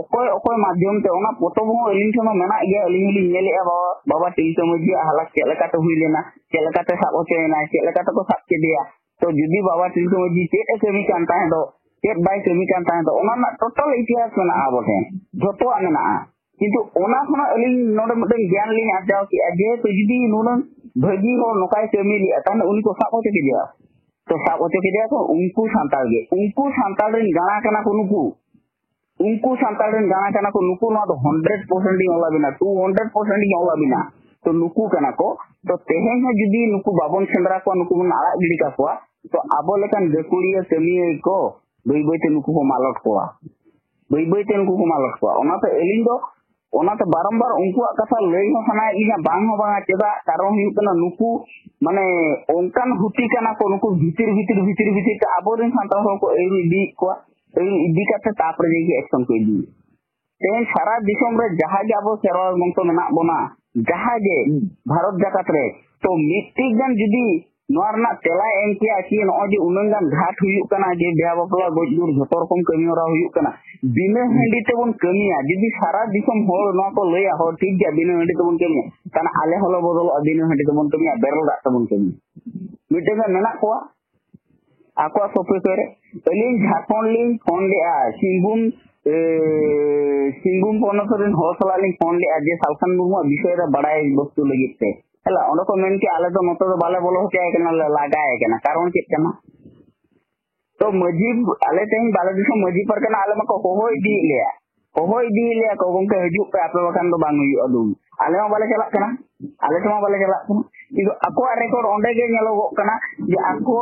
ᱚᱠᱚᱭ ᱚᱠᱚᱭ ᱢᱟᱫᱽᱫᱷᱚᱢ ᱛᱮ, ᱚᱱᱟ ᱯᱚᱛᱚᱵ ᱦᱚᱸ ᱟᱹᱞᱤᱧ ᱴᱷᱮᱱ ᱦᱚᱸ ᱢᱮᱱᱟᱜ ᱜᱮᱭᱟ, ᱟᱹᱞᱤᱧ ᱦᱚᱸᱞᱤᱧ ᱧᱮᱞᱮᱜᱼᱟ ᱵᱟᱵᱟ, ᱵᱟᱵᱟ ᱛᱤᱞᱠᱟᱹ ᱢᱟᱹᱡᱷᱤᱭᱟᱜ ᱦᱟᱞᱟᱛ ᱪᱮᱫ ᱞᱮᱠᱟᱛᱮ ᱦᱩᱭ ᱞᱮᱱᱟ, ᱪᱮᱫ ᱞᱮᱠᱟᱛᱮ ᱥᱟᱵ ᱦᱚᱪᱚᱭᱮᱱᱟ, ᱪᱮᱫ ᱞᱮᱠᱟᱛᱮ ᱠᱚ ᱥᱟᱵ ᱠᱮᱫᱮᱭᱟ᱾ ᱛᱚ ᱡᱩᱫᱤ ᱵᱟᱵᱟ ᱛᱤᱞᱠᱟᱹ ᱢᱟᱹᱡᱷᱤ ᱪᱮᱫ ᱮ ᱠᱟᱹᱢᱤ ᱠᱟᱱ ᱛᱟᱦᱮᱸ ᱫᱚ, ᱪᱮᱫ ᱵᱟᱭ ᱠᱟᱹᱢᱤ ᱠᱟᱱ ᱛᱟᱦᱮᱸ ᱫᱚ, ᱚᱱᱟ ᱨᱮᱱᱟᱜ ᱴᱳᱴᱟᱞ ᱤᱛᱤᱦᱟᱥ ᱢᱮᱱᱟᱜᱼᱟ ᱟᱵᱚ ᱴᱷᱮᱱ, ᱡᱷᱚᱛᱚᱣᱟᱜ ᱢᱮᱱᱟᱜᱼᱟ᱾ ᱠᱤᱱᱛᱩ ᱚᱱᱟ ᱠᱷᱚᱱᱟᱜ ᱟᱹᱞᱤᱧ ᱱᱚᱰᱮ ᱢᱤᱫᱴᱟᱝ ᱜᱮᱭᱟᱱ ᱞᱤᱧ ᱟᱨᱡᱟᱣ ᱠᱮᱜᱼᱟ, ᱡᱮᱦᱮᱛᱩ ᱡᱩᱫᱤ ᱱᱩᱱᱟᱹᱝ ᱵᱷᱟᱹᱜᱤ ᱦᱚᱲ ᱱᱚᱝᱠᱟᱭ ᱠᱟᱹᱢᱤ ᱞᱮᱜᱼᱟ, ᱛᱟᱦᱞᱮ ᱩᱱᱤ ᱠᱚ ᱥᱟᱵ ᱦᱚᱪᱚ ᱠᱮᱫᱮᱭᱟ᱾ ᱛᱚ ᱥᱟᱵ ᱦᱚᱪᱚ ᱠᱮᱫᱮᱭᱟ ᱠᱚ ᱩᱱᱠᱩ ᱥᱟᱱᱛᱟᱲ ᱜᱮ, ᱩᱱᱠᱩ ᱥᱟᱱᱛᱟᱲ ᱨᱮᱱ ᱜᱟᱬᱟ ᱠᱟᱱᱟ ᱠᱚ ᱱᱩᱠᱩ, ᱩᱱᱠᱩ ᱥᱟᱱᱛᱟᱲ ᱨᱮᱱ ᱜᱟᱬᱟ ᱠᱟᱱᱟ ᱠᱚ ᱱᱩᱠᱩ᱾ ᱱᱚᱣᱟ ᱫᱚ ᱦᱟᱱᱰᱨᱮᱰ ᱯᱟᱨᱥᱮᱱᱴ ᱤᱧ ᱚᱞ ᱟᱵᱤᱱᱟ, ᱴᱩ ᱦᱟᱱᱰᱨᱮᱰ ᱯᱟᱨᱥᱮᱱᱴ ᱤᱧ ᱚᱞ ᱟᱵᱤᱱᱟ᱾ ᱛᱚ ᱱᱩᱠᱩ ᱠᱟᱱᱟ ᱠᱚ᱾ ᱛᱚ ᱛᱮᱦᱮᱧ ᱦᱚᱸ ᱡᱩᱫᱤ ᱱᱩᱠᱩ ᱵᱟᱵᱚᱱ ᱥᱮᱸᱫᱽᱨᱟ ᱠᱚᱣᱟ, ᱱᱩᱠᱩ ᱵᱚᱱ ᱟᱲᱟᱜ ᱜᱤᱰᱤ ᱠᱟᱠᱚᱣᱟ, ᱛᱚ ᱟᱵᱚ ᱞᱮᱠᱟᱱ ᱜᱟᱹᱠᱷᱩᱲᱤᱭᱟᱹ ᱠᱟᱹᱢᱤᱭᱟᱹ ᱠᱚ ᱵᱟᱹᱭ ᱵᱟᱹᱭ ᱛᱮ ᱱᱩᱠᱩ ᱠᱚ ᱢᱟᱞᱚᱴ ᱠᱚᱣᱟ, ᱵᱟᱹᱭ ᱵᱟᱹᱭ ᱛᱮ ᱱᱩᱠᱩ ᱠᱚ ᱢᱟᱞᱚᱴ ᱠᱚᱣᱟ᱾ ᱚᱱᱟᱛᱮ ᱟᱹᱞᱤᱧ ᱫᱚ, ᱚᱱᱟᱛᱮ ᱵᱟᱨᱚᱢᱵᱟᱨ ᱩᱱᱠᱩᱣᱟᱜ ᱠᱟᱛᱷᱟ ᱞᱟᱹᱭ ᱦᱚᱸ ᱥᱟᱱᱟᱭᱮᱫ ᱞᱤᱧᱟ, ᱵᱟᱝ ᱦᱚᱸ ᱵᱟᱝᱟ᱾ ᱪᱮᱫᱟᱜ? ᱠᱟᱨᱚᱱ ᱦᱩᱭᱩᱜ ᱠᱟᱱᱟ, ᱱᱩᱠᱩ ᱢᱟᱱᱮ ᱚᱱᱠᱟᱱ ᱦᱩᱛᱤ ᱠᱟᱱᱟ ᱠᱚ, ᱱᱩᱠᱩ ᱵᱷᱤᱛᱤᱨ ᱵᱷᱤᱛᱤᱨ ᱵᱷᱤᱛᱤᱨ ᱵᱷᱤᱛᱤᱨ ᱛᱮ ᱟᱵᱚᱨᱮᱱ ᱥᱟᱱᱛᱟᱲ ᱦᱚᱲ ᱠᱚ ᱟᱹᱭᱩᱨ ᱤᱫᱤᱭᱮᱫ ᱠᱚᱣᱟ, ᱟᱹᱭᱩᱨ ᱤᱫᱤ ᱠᱟᱛᱮ ᱛᱟᱨᱯᱚᱨᱮ ᱡᱟᱭᱜᱮ ᱮᱠᱥᱚᱱ ᱠᱚ ᱤᱫᱤᱭᱮᱫ᱾ ᱛᱮᱦᱮᱧ ᱥᱟᱨᱟ ᱫᱤᱥᱚᱢ ᱨᱮ ᱡᱟᱦᱟᱸ ᱜᱮ ᱟᱵᱚ ᱠᱷᱮᱨᱣᱟᱲ ᱵᱚᱝᱥᱚ ᱢᱮᱱᱟᱜ ᱵᱚᱱᱟ, ᱡᱟᱦᱟᱸ ᱜᱮ ᱵᱷᱟᱨᱚᱛ ᱡᱟᱠᱟᱛ ᱨᱮ, ᱛᱚ ᱢᱤᱫᱴᱤᱡ ᱜᱟᱱ ᱡᱩᱫᱤ ᱱᱚᱣᱟ ᱨᱮᱱᱟᱜ ᱛᱮᱞᱟᱭ ᱮᱢ ᱠᱮᱭᱟ ᱠᱤ ᱱᱚᱜᱼᱚᱭ ᱡᱮ ᱩᱱᱟᱹᱝ ᱜᱟᱱ ᱜᱷᱟᱴ ᱦᱩᱭᱩᱜ ᱠᱟᱱᱟ, ᱡᱮ ᱵᱤᱦᱟ ᱵᱟᱯᱞᱟ, ᱜᱚᱡ ᱜᱩᱨ, ᱡᱷᱚᱛᱚ ᱨᱚᱠᱚᱢ ᱠᱟᱹᱢᱤ ᱦᱚᱨᱟ ᱦᱩᱭᱩᱜ ᱠᱟᱱᱟ, ᱵᱤᱱᱟᱹ ᱦᱟᱺᱰᱤ ᱛᱮᱵᱚᱱ ᱠᱟᱹᱢᱤᱭᱟ, ᱡᱩᱫᱤ ᱥᱟᱨᱟ ᱫᱤᱥᱚᱢ ᱦᱚᱲ ᱱᱚᱣᱟ ᱠᱚ ᱞᱟᱹᱭᱟ, "ᱦᱚᱲ ᱴᱷᱤᱠ ᱜᱮᱭᱟ, ᱵᱤᱱᱟᱹ ᱦᱟᱺᱰᱤ ᱛᱮᱵᱚᱱ ᱠᱟᱹᱢᱤᱭᱟ", ᱛᱟᱦᱞᱮ ᱟᱞᱮ ᱦᱚᱸᱞᱮ ᱵᱚᱫᱚᱞᱚᱜᱼᱟ, ᱵᱤᱱᱟᱹ ᱦᱟᱺᱰᱤ ᱛᱮᱵᱚᱱ ᱠᱟᱹᱢᱤᱭᱟ, ᱵᱮᱨᱮᱞ ᱫᱟᱜ ᱛᱮᱵᱚᱱ ᱠᱟᱹᱢᱤᱭᱟ᱾ ᱢᱤᱫᱴᱮᱱ ᱜᱟᱱ ᱢᱮᱱᱟᱜ ᱠᱚᱣᱟ ᱟᱠᱚᱣᱟᱜ ᱥᱚᱯᱤ ᱠᱚᱨᱮ᱾ ᱟᱹᱞᱤᱧ ᱡᱷᱟᱲᱠᱷᱚᱸᱰ ᱞᱤᱧ ᱯᱷᱳᱱ ᱞᱮᱜᱼᱟ, ᱥᱤᱝᱵᱷᱩᱢ, ᱮ, ᱥᱤᱝᱵᱷᱩᱢ ᱯᱚᱱᱚᱛ ᱨᱮᱱ ᱦᱚᱲ ᱥᱟᱞᱟᱜ ᱞᱤᱧ ᱯᱷᱳᱱ ᱞᱮᱜᱼᱟ ᱡᱮ ᱥᱟᱞᱠᱷᱟᱱ ᱢᱩᱨᱢᱩᱣᱟᱜ ᱵᱤᱥᱚᱭ ᱨᱮ ᱵᱟᱲᱟᱭ ᱵᱚᱥᱛᱩ ᱞᱟᱹᱜᱤᱫ ᱛᱮ᱾ ᱦᱮᱞᱟ, ᱚᱸᱰᱮ ᱠᱚ ᱢᱮᱱ ᱠᱮᱜᱼᱟ, "ᱟᱞᱮ ᱫᱚ ᱱᱚᱛᱮ ᱫᱚ ᱵᱟᱞᱮ ᱵᱚᱞᱚ ᱦᱚᱪᱚᱭ ᱠᱟᱱᱟ, ᱞᱮ ᱞᱟᱜᱟᱭ ᱠᱟᱱᱟ᱾" ᱠᱟᱨᱚᱱ ᱪᱮᱫ ᱠᱟᱱᱟ? ᱛᱚ ᱢᱟᱹᱡᱷᱤ, ᱟᱞᱮ ᱛᱮᱦᱮᱧ ᱵᱟᱞᱮ ᱫᱤᱥᱚᱢ ᱢᱟᱹᱡᱷᱤ ᱯᱟᱨᱜᱟᱱᱟ ᱟᱞᱮ ᱢᱟᱠᱚ ᱦᱚᱦᱚ ᱤᱫᱤᱭᱮᱫ ᱞᱮᱭᱟ, ᱦᱚᱦᱚ ᱤᱫᱤᱭᱮᱫ ᱞᱮᱭᱟ ᱠᱚ, "ᱜᱚᱢᱠᱮ ᱦᱤᱡᱩᱜ ᱯᱮ, ᱟᱯᱮ ᱵᱟᱠᱷᱟᱱ ᱫᱚ ᱵᱟᱝ ᱦᱩᱭᱩᱜᱼᱟ ᱫᱩ᱾" ᱟᱞᱮ ᱢᱟ ᱵᱟᱞᱮ ᱪᱟᱞᱟᱜ ᱠᱟᱱᱟ, ᱟᱞᱮ ᱴᱷᱮᱱ ᱢᱟ ᱵᱟᱞᱮ ᱪᱟᱞᱟᱜ ᱠᱟᱱᱟ᱾ ᱠᱤᱱᱛᱩ ᱟᱠᱚᱣᱟᱜ ᱨᱮᱠᱚᱨᱰ ᱚᱸᱰᱮ ᱜᱮ ᱧᱮᱞᱚᱜᱚᱜ ᱠᱟᱱᱟ ᱡᱮ ᱟᱠᱚ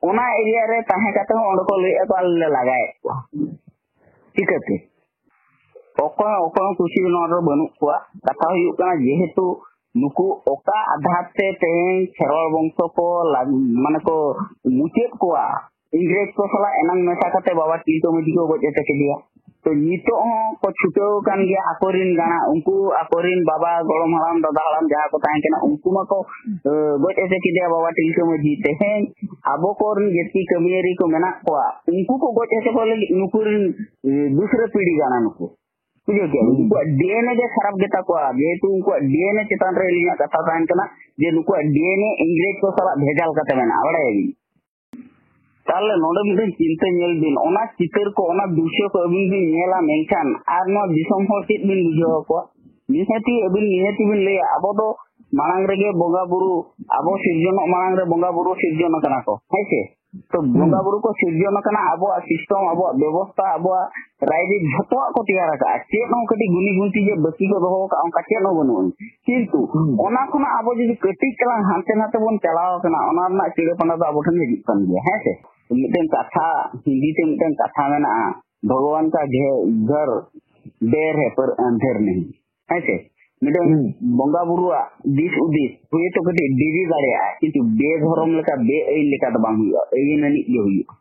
ᱚᱱᱟ ᱮᱨᱤᱭᱟ ᱨᱮ ᱛᱟᱦᱮᱸ ᱠᱟᱛᱮ ᱦᱚᱸ ᱚᱸᱰᱮ ᱠᱚ ᱞᱟᱹᱭᱮᱫᱼᱟ ᱠᱚ, "ᱟᱞᱮ ᱞᱮ ᱞᱟᱜᱟᱭᱮᱫ ᱠᱚᱣᱟ᱾" ᱪᱤᱠᱟᱹᱛᱮ? ᱚᱠᱚᱭ ᱦᱚᱸ, ᱚᱠᱚᱭ ᱦᱚᱸ ᱠᱩᱥᱤ ᱱᱚᱣᱟ ᱨᱮ ᱵᱟᱹᱱᱩᱜ ᱠᱚᱣᱟ᱾ ᱠᱟᱛᱷᱟ ᱦᱩᱭᱩᱜ ᱠᱟᱱᱟ, ᱡᱮᱦᱮᱛᱩ ᱱᱩᱠᱩ ᱚᱠᱟ ᱟᱫᱷᱟᱨ ᱛᱮ ᱛᱮᱦᱮᱧ ᱠᱷᱮᱨᱣᱟᱲ ᱵᱚᱝᱥᱚ ᱠᱚ ᱞᱟᱜ-, ᱢᱟᱱᱮ ᱠᱚ ᱢᱩᱪᱟᱹᱫ ᱠᱚᱣᱟ, ᱤᱝᱨᱮᱡᱽ ᱠᱚ ᱥᱟᱞᱟᱜ ᱮᱱᱟᱝ ᱢᱮᱥᱟ ᱠᱟᱛᱮ ᱵᱟᱵᱟ ᱛᱤᱞᱠᱟᱹ ᱢᱟᱹᱡᱷᱤ ᱠᱚ ᱜᱚᱡ ᱦᱚᱪᱚ ᱠᱮᱫᱮᱭᱟ᱾ ᱛᱚ ᱱᱤᱛᱚᱜ ᱦᱚᱸ ᱠᱚ ᱪᱷᱩᱴᱟᱹᱣ ᱟᱠᱟᱱ ᱜᱮᱭᱟ ᱟᱠᱚᱨᱮᱱ ᱜᱟᱬᱟ, ᱩᱱᱠᱩ ᱟᱠᱚᱨᱮᱱ ᱵᱟᱵᱟ, ᱜᱚᱲᱚᱢ ᱦᱟᱲᱟᱢ, ᱫᱟᱫᱟ ᱦᱟᱲᱟᱢ ᱡᱟᱦᱟᱸ ᱠᱚ ᱛᱟᱦᱮᱸ ᱠᱟᱱᱟ, ᱩᱱᱠᱩ ᱢᱟᱠᱚ, ᱮ, ᱜᱚᱡ ᱦᱚᱪᱚ ᱠᱮᱫᱮᱭᱟ ᱵᱟᱵᱟ ᱛᱤᱞᱠᱟᱹ ᱢᱟᱹᱡᱷᱤ᱾ ᱛᱮᱦᱮᱧ ᱟᱵᱚ ᱠᱚᱨᱮᱱ ᱡᱟᱹᱛᱤ ᱠᱟᱹᱢᱤᱭᱟᱹᱨᱤ ᱠᱚ ᱢᱮᱱᱟᱜ ᱠᱚᱣᱟ, ᱩᱱᱠᱩ ᱠᱚ ᱜᱚᱡ ᱦᱚᱪᱚ ᱠᱚ ᱞᱟᱹᱜᱤᱫ ᱱᱩᱠᱩ ᱨᱮᱱ, ᱮ, ᱫᱩᱥᱨᱟᱹ ᱯᱤᱲᱦᱤ ᱠᱟᱱᱟ ᱱᱩᱠᱩ᱾ ᱵᱩᱡᱷᱟᱹᱣ ᱠᱮᱜᱼᱟ ᱵᱤᱱ? ᱦᱩᱸ᱾ ᱩᱱᱠᱩᱣᱟᱜ ᱰᱤ ᱮᱱ ᱮ ᱜᱮ ᱠᱷᱟᱨᱟᱯ ᱜᱮᱛᱟ ᱠᱚᱣᱟ, ᱡᱮᱦᱮᱛᱩ ᱩᱱᱠᱩᱣᱟᱜ ᱰᱤ ᱮᱱ ᱮ ᱪᱮᱛᱟᱱ ᱨᱮ ᱟᱹᱞᱤᱧᱟᱜ ᱠᱟᱛᱷᱟ ᱛᱟᱦᱮᱱ ᱠᱟᱱᱟ ᱡᱮ ᱱᱩᱠᱩᱣᱟᱜ ᱰᱤ ᱮᱱ ᱮ ᱤᱝᱨᱮᱡᱽ ᱠᱚ ᱥᱟᱞᱟᱜ ᱵᱷᱮᱡᱟᱞ ᱠᱟᱛᱮ ᱢᱮᱱᱟᱜᱼᱟ, ᱵᱟᱲᱟᱭᱟᱵᱤᱱ? ᱛᱟᱦᱞᱮ ᱱᱚᱰᱮ ᱢᱤᱫᱴᱮᱱ ᱪᱤᱱᱛᱟᱹ ᱧᱮᱞ ᱵᱤᱱ, ᱚᱱᱟ ᱪᱤᱛᱟᱹᱨ ᱠᱚ, ᱚᱱᱟ ᱫᱨᱤᱥᱥᱚ ᱠᱚ ᱟᱹᱵᱤᱱ ᱵᱤᱱ ᱧᱮᱞᱟ, ᱢᱮᱱᱠᱷᱟᱱ ᱟᱨ ᱱᱚᱣᱟ ᱫᱤᱥᱚᱢ ᱦᱚᱲ ᱪᱮᱫ ᱵᱤᱱ ᱵᱩᱡᱷᱟᱹᱣ ᱟᱠᱚᱣᱟ? ᱱᱤᱦᱟᱹᱛᱤ ᱟᱹᱵᱤᱱ ᱱᱤᱦᱟᱹᱛᱤ ᱵᱤᱱ ᱞᱟᱹᱭᱟ, ᱟᱵᱚ ᱫᱚ ᱢᱟᱲᱟᱝ ᱨᱮᱜᱮ ᱵᱚᱸᱜᱟ ᱵᱩᱨᱩ, ᱟᱵᱚ ᱥᱤᱨᱡᱚᱱᱚᱜ ᱢᱟᱲᱟᱝ ᱨᱮ ᱵᱚᱸᱜᱟ ᱵᱩᱨᱩ ᱥᱤᱨᱡᱚᱱ ᱟᱠᱟᱱᱟ ᱠᱚ, ᱦᱮᱸ ᱥᱮ? ᱛᱚ ᱵᱚᱸᱜᱟ ᱵᱩᱨᱩ ᱠᱚ ᱥᱤᱨᱡᱚᱱ ᱟᱠᱟᱱᱟ, ᱟᱵᱚᱣᱟᱜ ᱥᱤᱥᱴᱮᱢ, ᱟᱵᱚᱣᱟᱜ ᱵᱮᱵᱚᱥᱛᱷᱟ, ᱟᱵᱚᱣᱟᱜ ᱨᱟᱭᱨᱤᱛ ᱡᱷᱚᱛᱚᱣᱟᱜ ᱠᱚ ᱛᱮᱭᱟᱨ ᱟᱠᱟᱫᱼᱟ᱾ ᱪᱮᱫ ᱦᱚᱸ ᱠᱟᱹᱴᱤᱡ ᱜᱩᱱᱤ ᱜᱩᱱᱛᱤ ᱡᱮ ᱵᱟᱹᱠᱤ ᱠᱚ ᱫᱚᱦᱚ ᱟᱠᱟᱫᱼᱟ, ᱚᱱᱠᱟ ᱪᱮᱫ ᱦᱚᱸ ᱵᱟᱹᱱᱩᱜᱼᱟ᱾ ᱠᱤᱱᱛᱩ ᱦᱩᱸ᱾ ᱚᱱᱟ ᱠᱷᱚᱱᱟᱜ ᱟᱵᱚ ᱡᱩᱫᱤ ᱠᱟᱹᱴᱤᱡ ᱪᱟᱞᱟᱝ ᱦᱟᱱᱛᱮ ᱱᱟᱛᱮ ᱵᱚᱱ ᱪᱟᱞᱟᱣ ᱟᱠᱟᱱᱟ, ᱚᱱᱟ ᱨᱮᱱᱟᱜ ᱪᱤᱲᱟᱹᱯᱟᱸᱰᱟ ᱫᱚ ᱟᱵᱚ ᱴᱷᱮᱱ ᱦᱤᱡᱩᱜ ᱠᱟᱱ ᱜᱮᱭᱟ, ᱦᱮᱸ ᱥᱮ? ᱢᱤᱫᱴᱮᱱ ᱠᱟᱛᱷᱟ, ᱦᱤᱱᱫᱤ ᱛᱮ ᱢᱤᱫᱴᱮᱱ ᱠᱟᱛᱷᱟ ᱢᱮᱱᱟᱜᱼᱟ, ᱵᱷᱚᱜᱚᱵᱟᱱ ᱠᱟ ᱜᱷᱮ-, ᱜᱷᱚᱨ ᱰᱮᱨ ᱦᱮ ᱯᱟᱨ ᱟᱱᱫᱷᱮᱨ ᱱᱟᱦᱤ, ᱦᱮᱸ ᱥᱮ? ᱢᱤᱫᱴᱮᱱ ᱦᱩᱸ᱾ ᱵᱚᱸᱜᱟ ᱵᱩᱨᱩᱣᱟᱜ ᱫᱤᱥ ᱦᱩᱫᱤᱥ ᱦᱩᱭᱛᱳ ᱠᱟᱹᱴᱤᱡ ᱰᱮᱨᱤ ᱫᱟᱲᱮᱭᱟᱜᱼᱟ, ᱠᱤᱱᱛᱩ ᱵᱮᱫᱷᱚᱨᱚᱢ ᱞᱮᱠᱟ, ᱵᱮ ᱟᱹᱭᱤᱱ ᱞᱮᱠᱟ ᱫᱚ ᱵᱟᱝ ᱦᱩᱭᱩᱜᱼᱟ, ᱟᱹᱭᱤᱱ ᱟᱹᱱᱤᱡ ᱜᱮ ᱦᱩᱭᱩᱜᱼᱟ᱾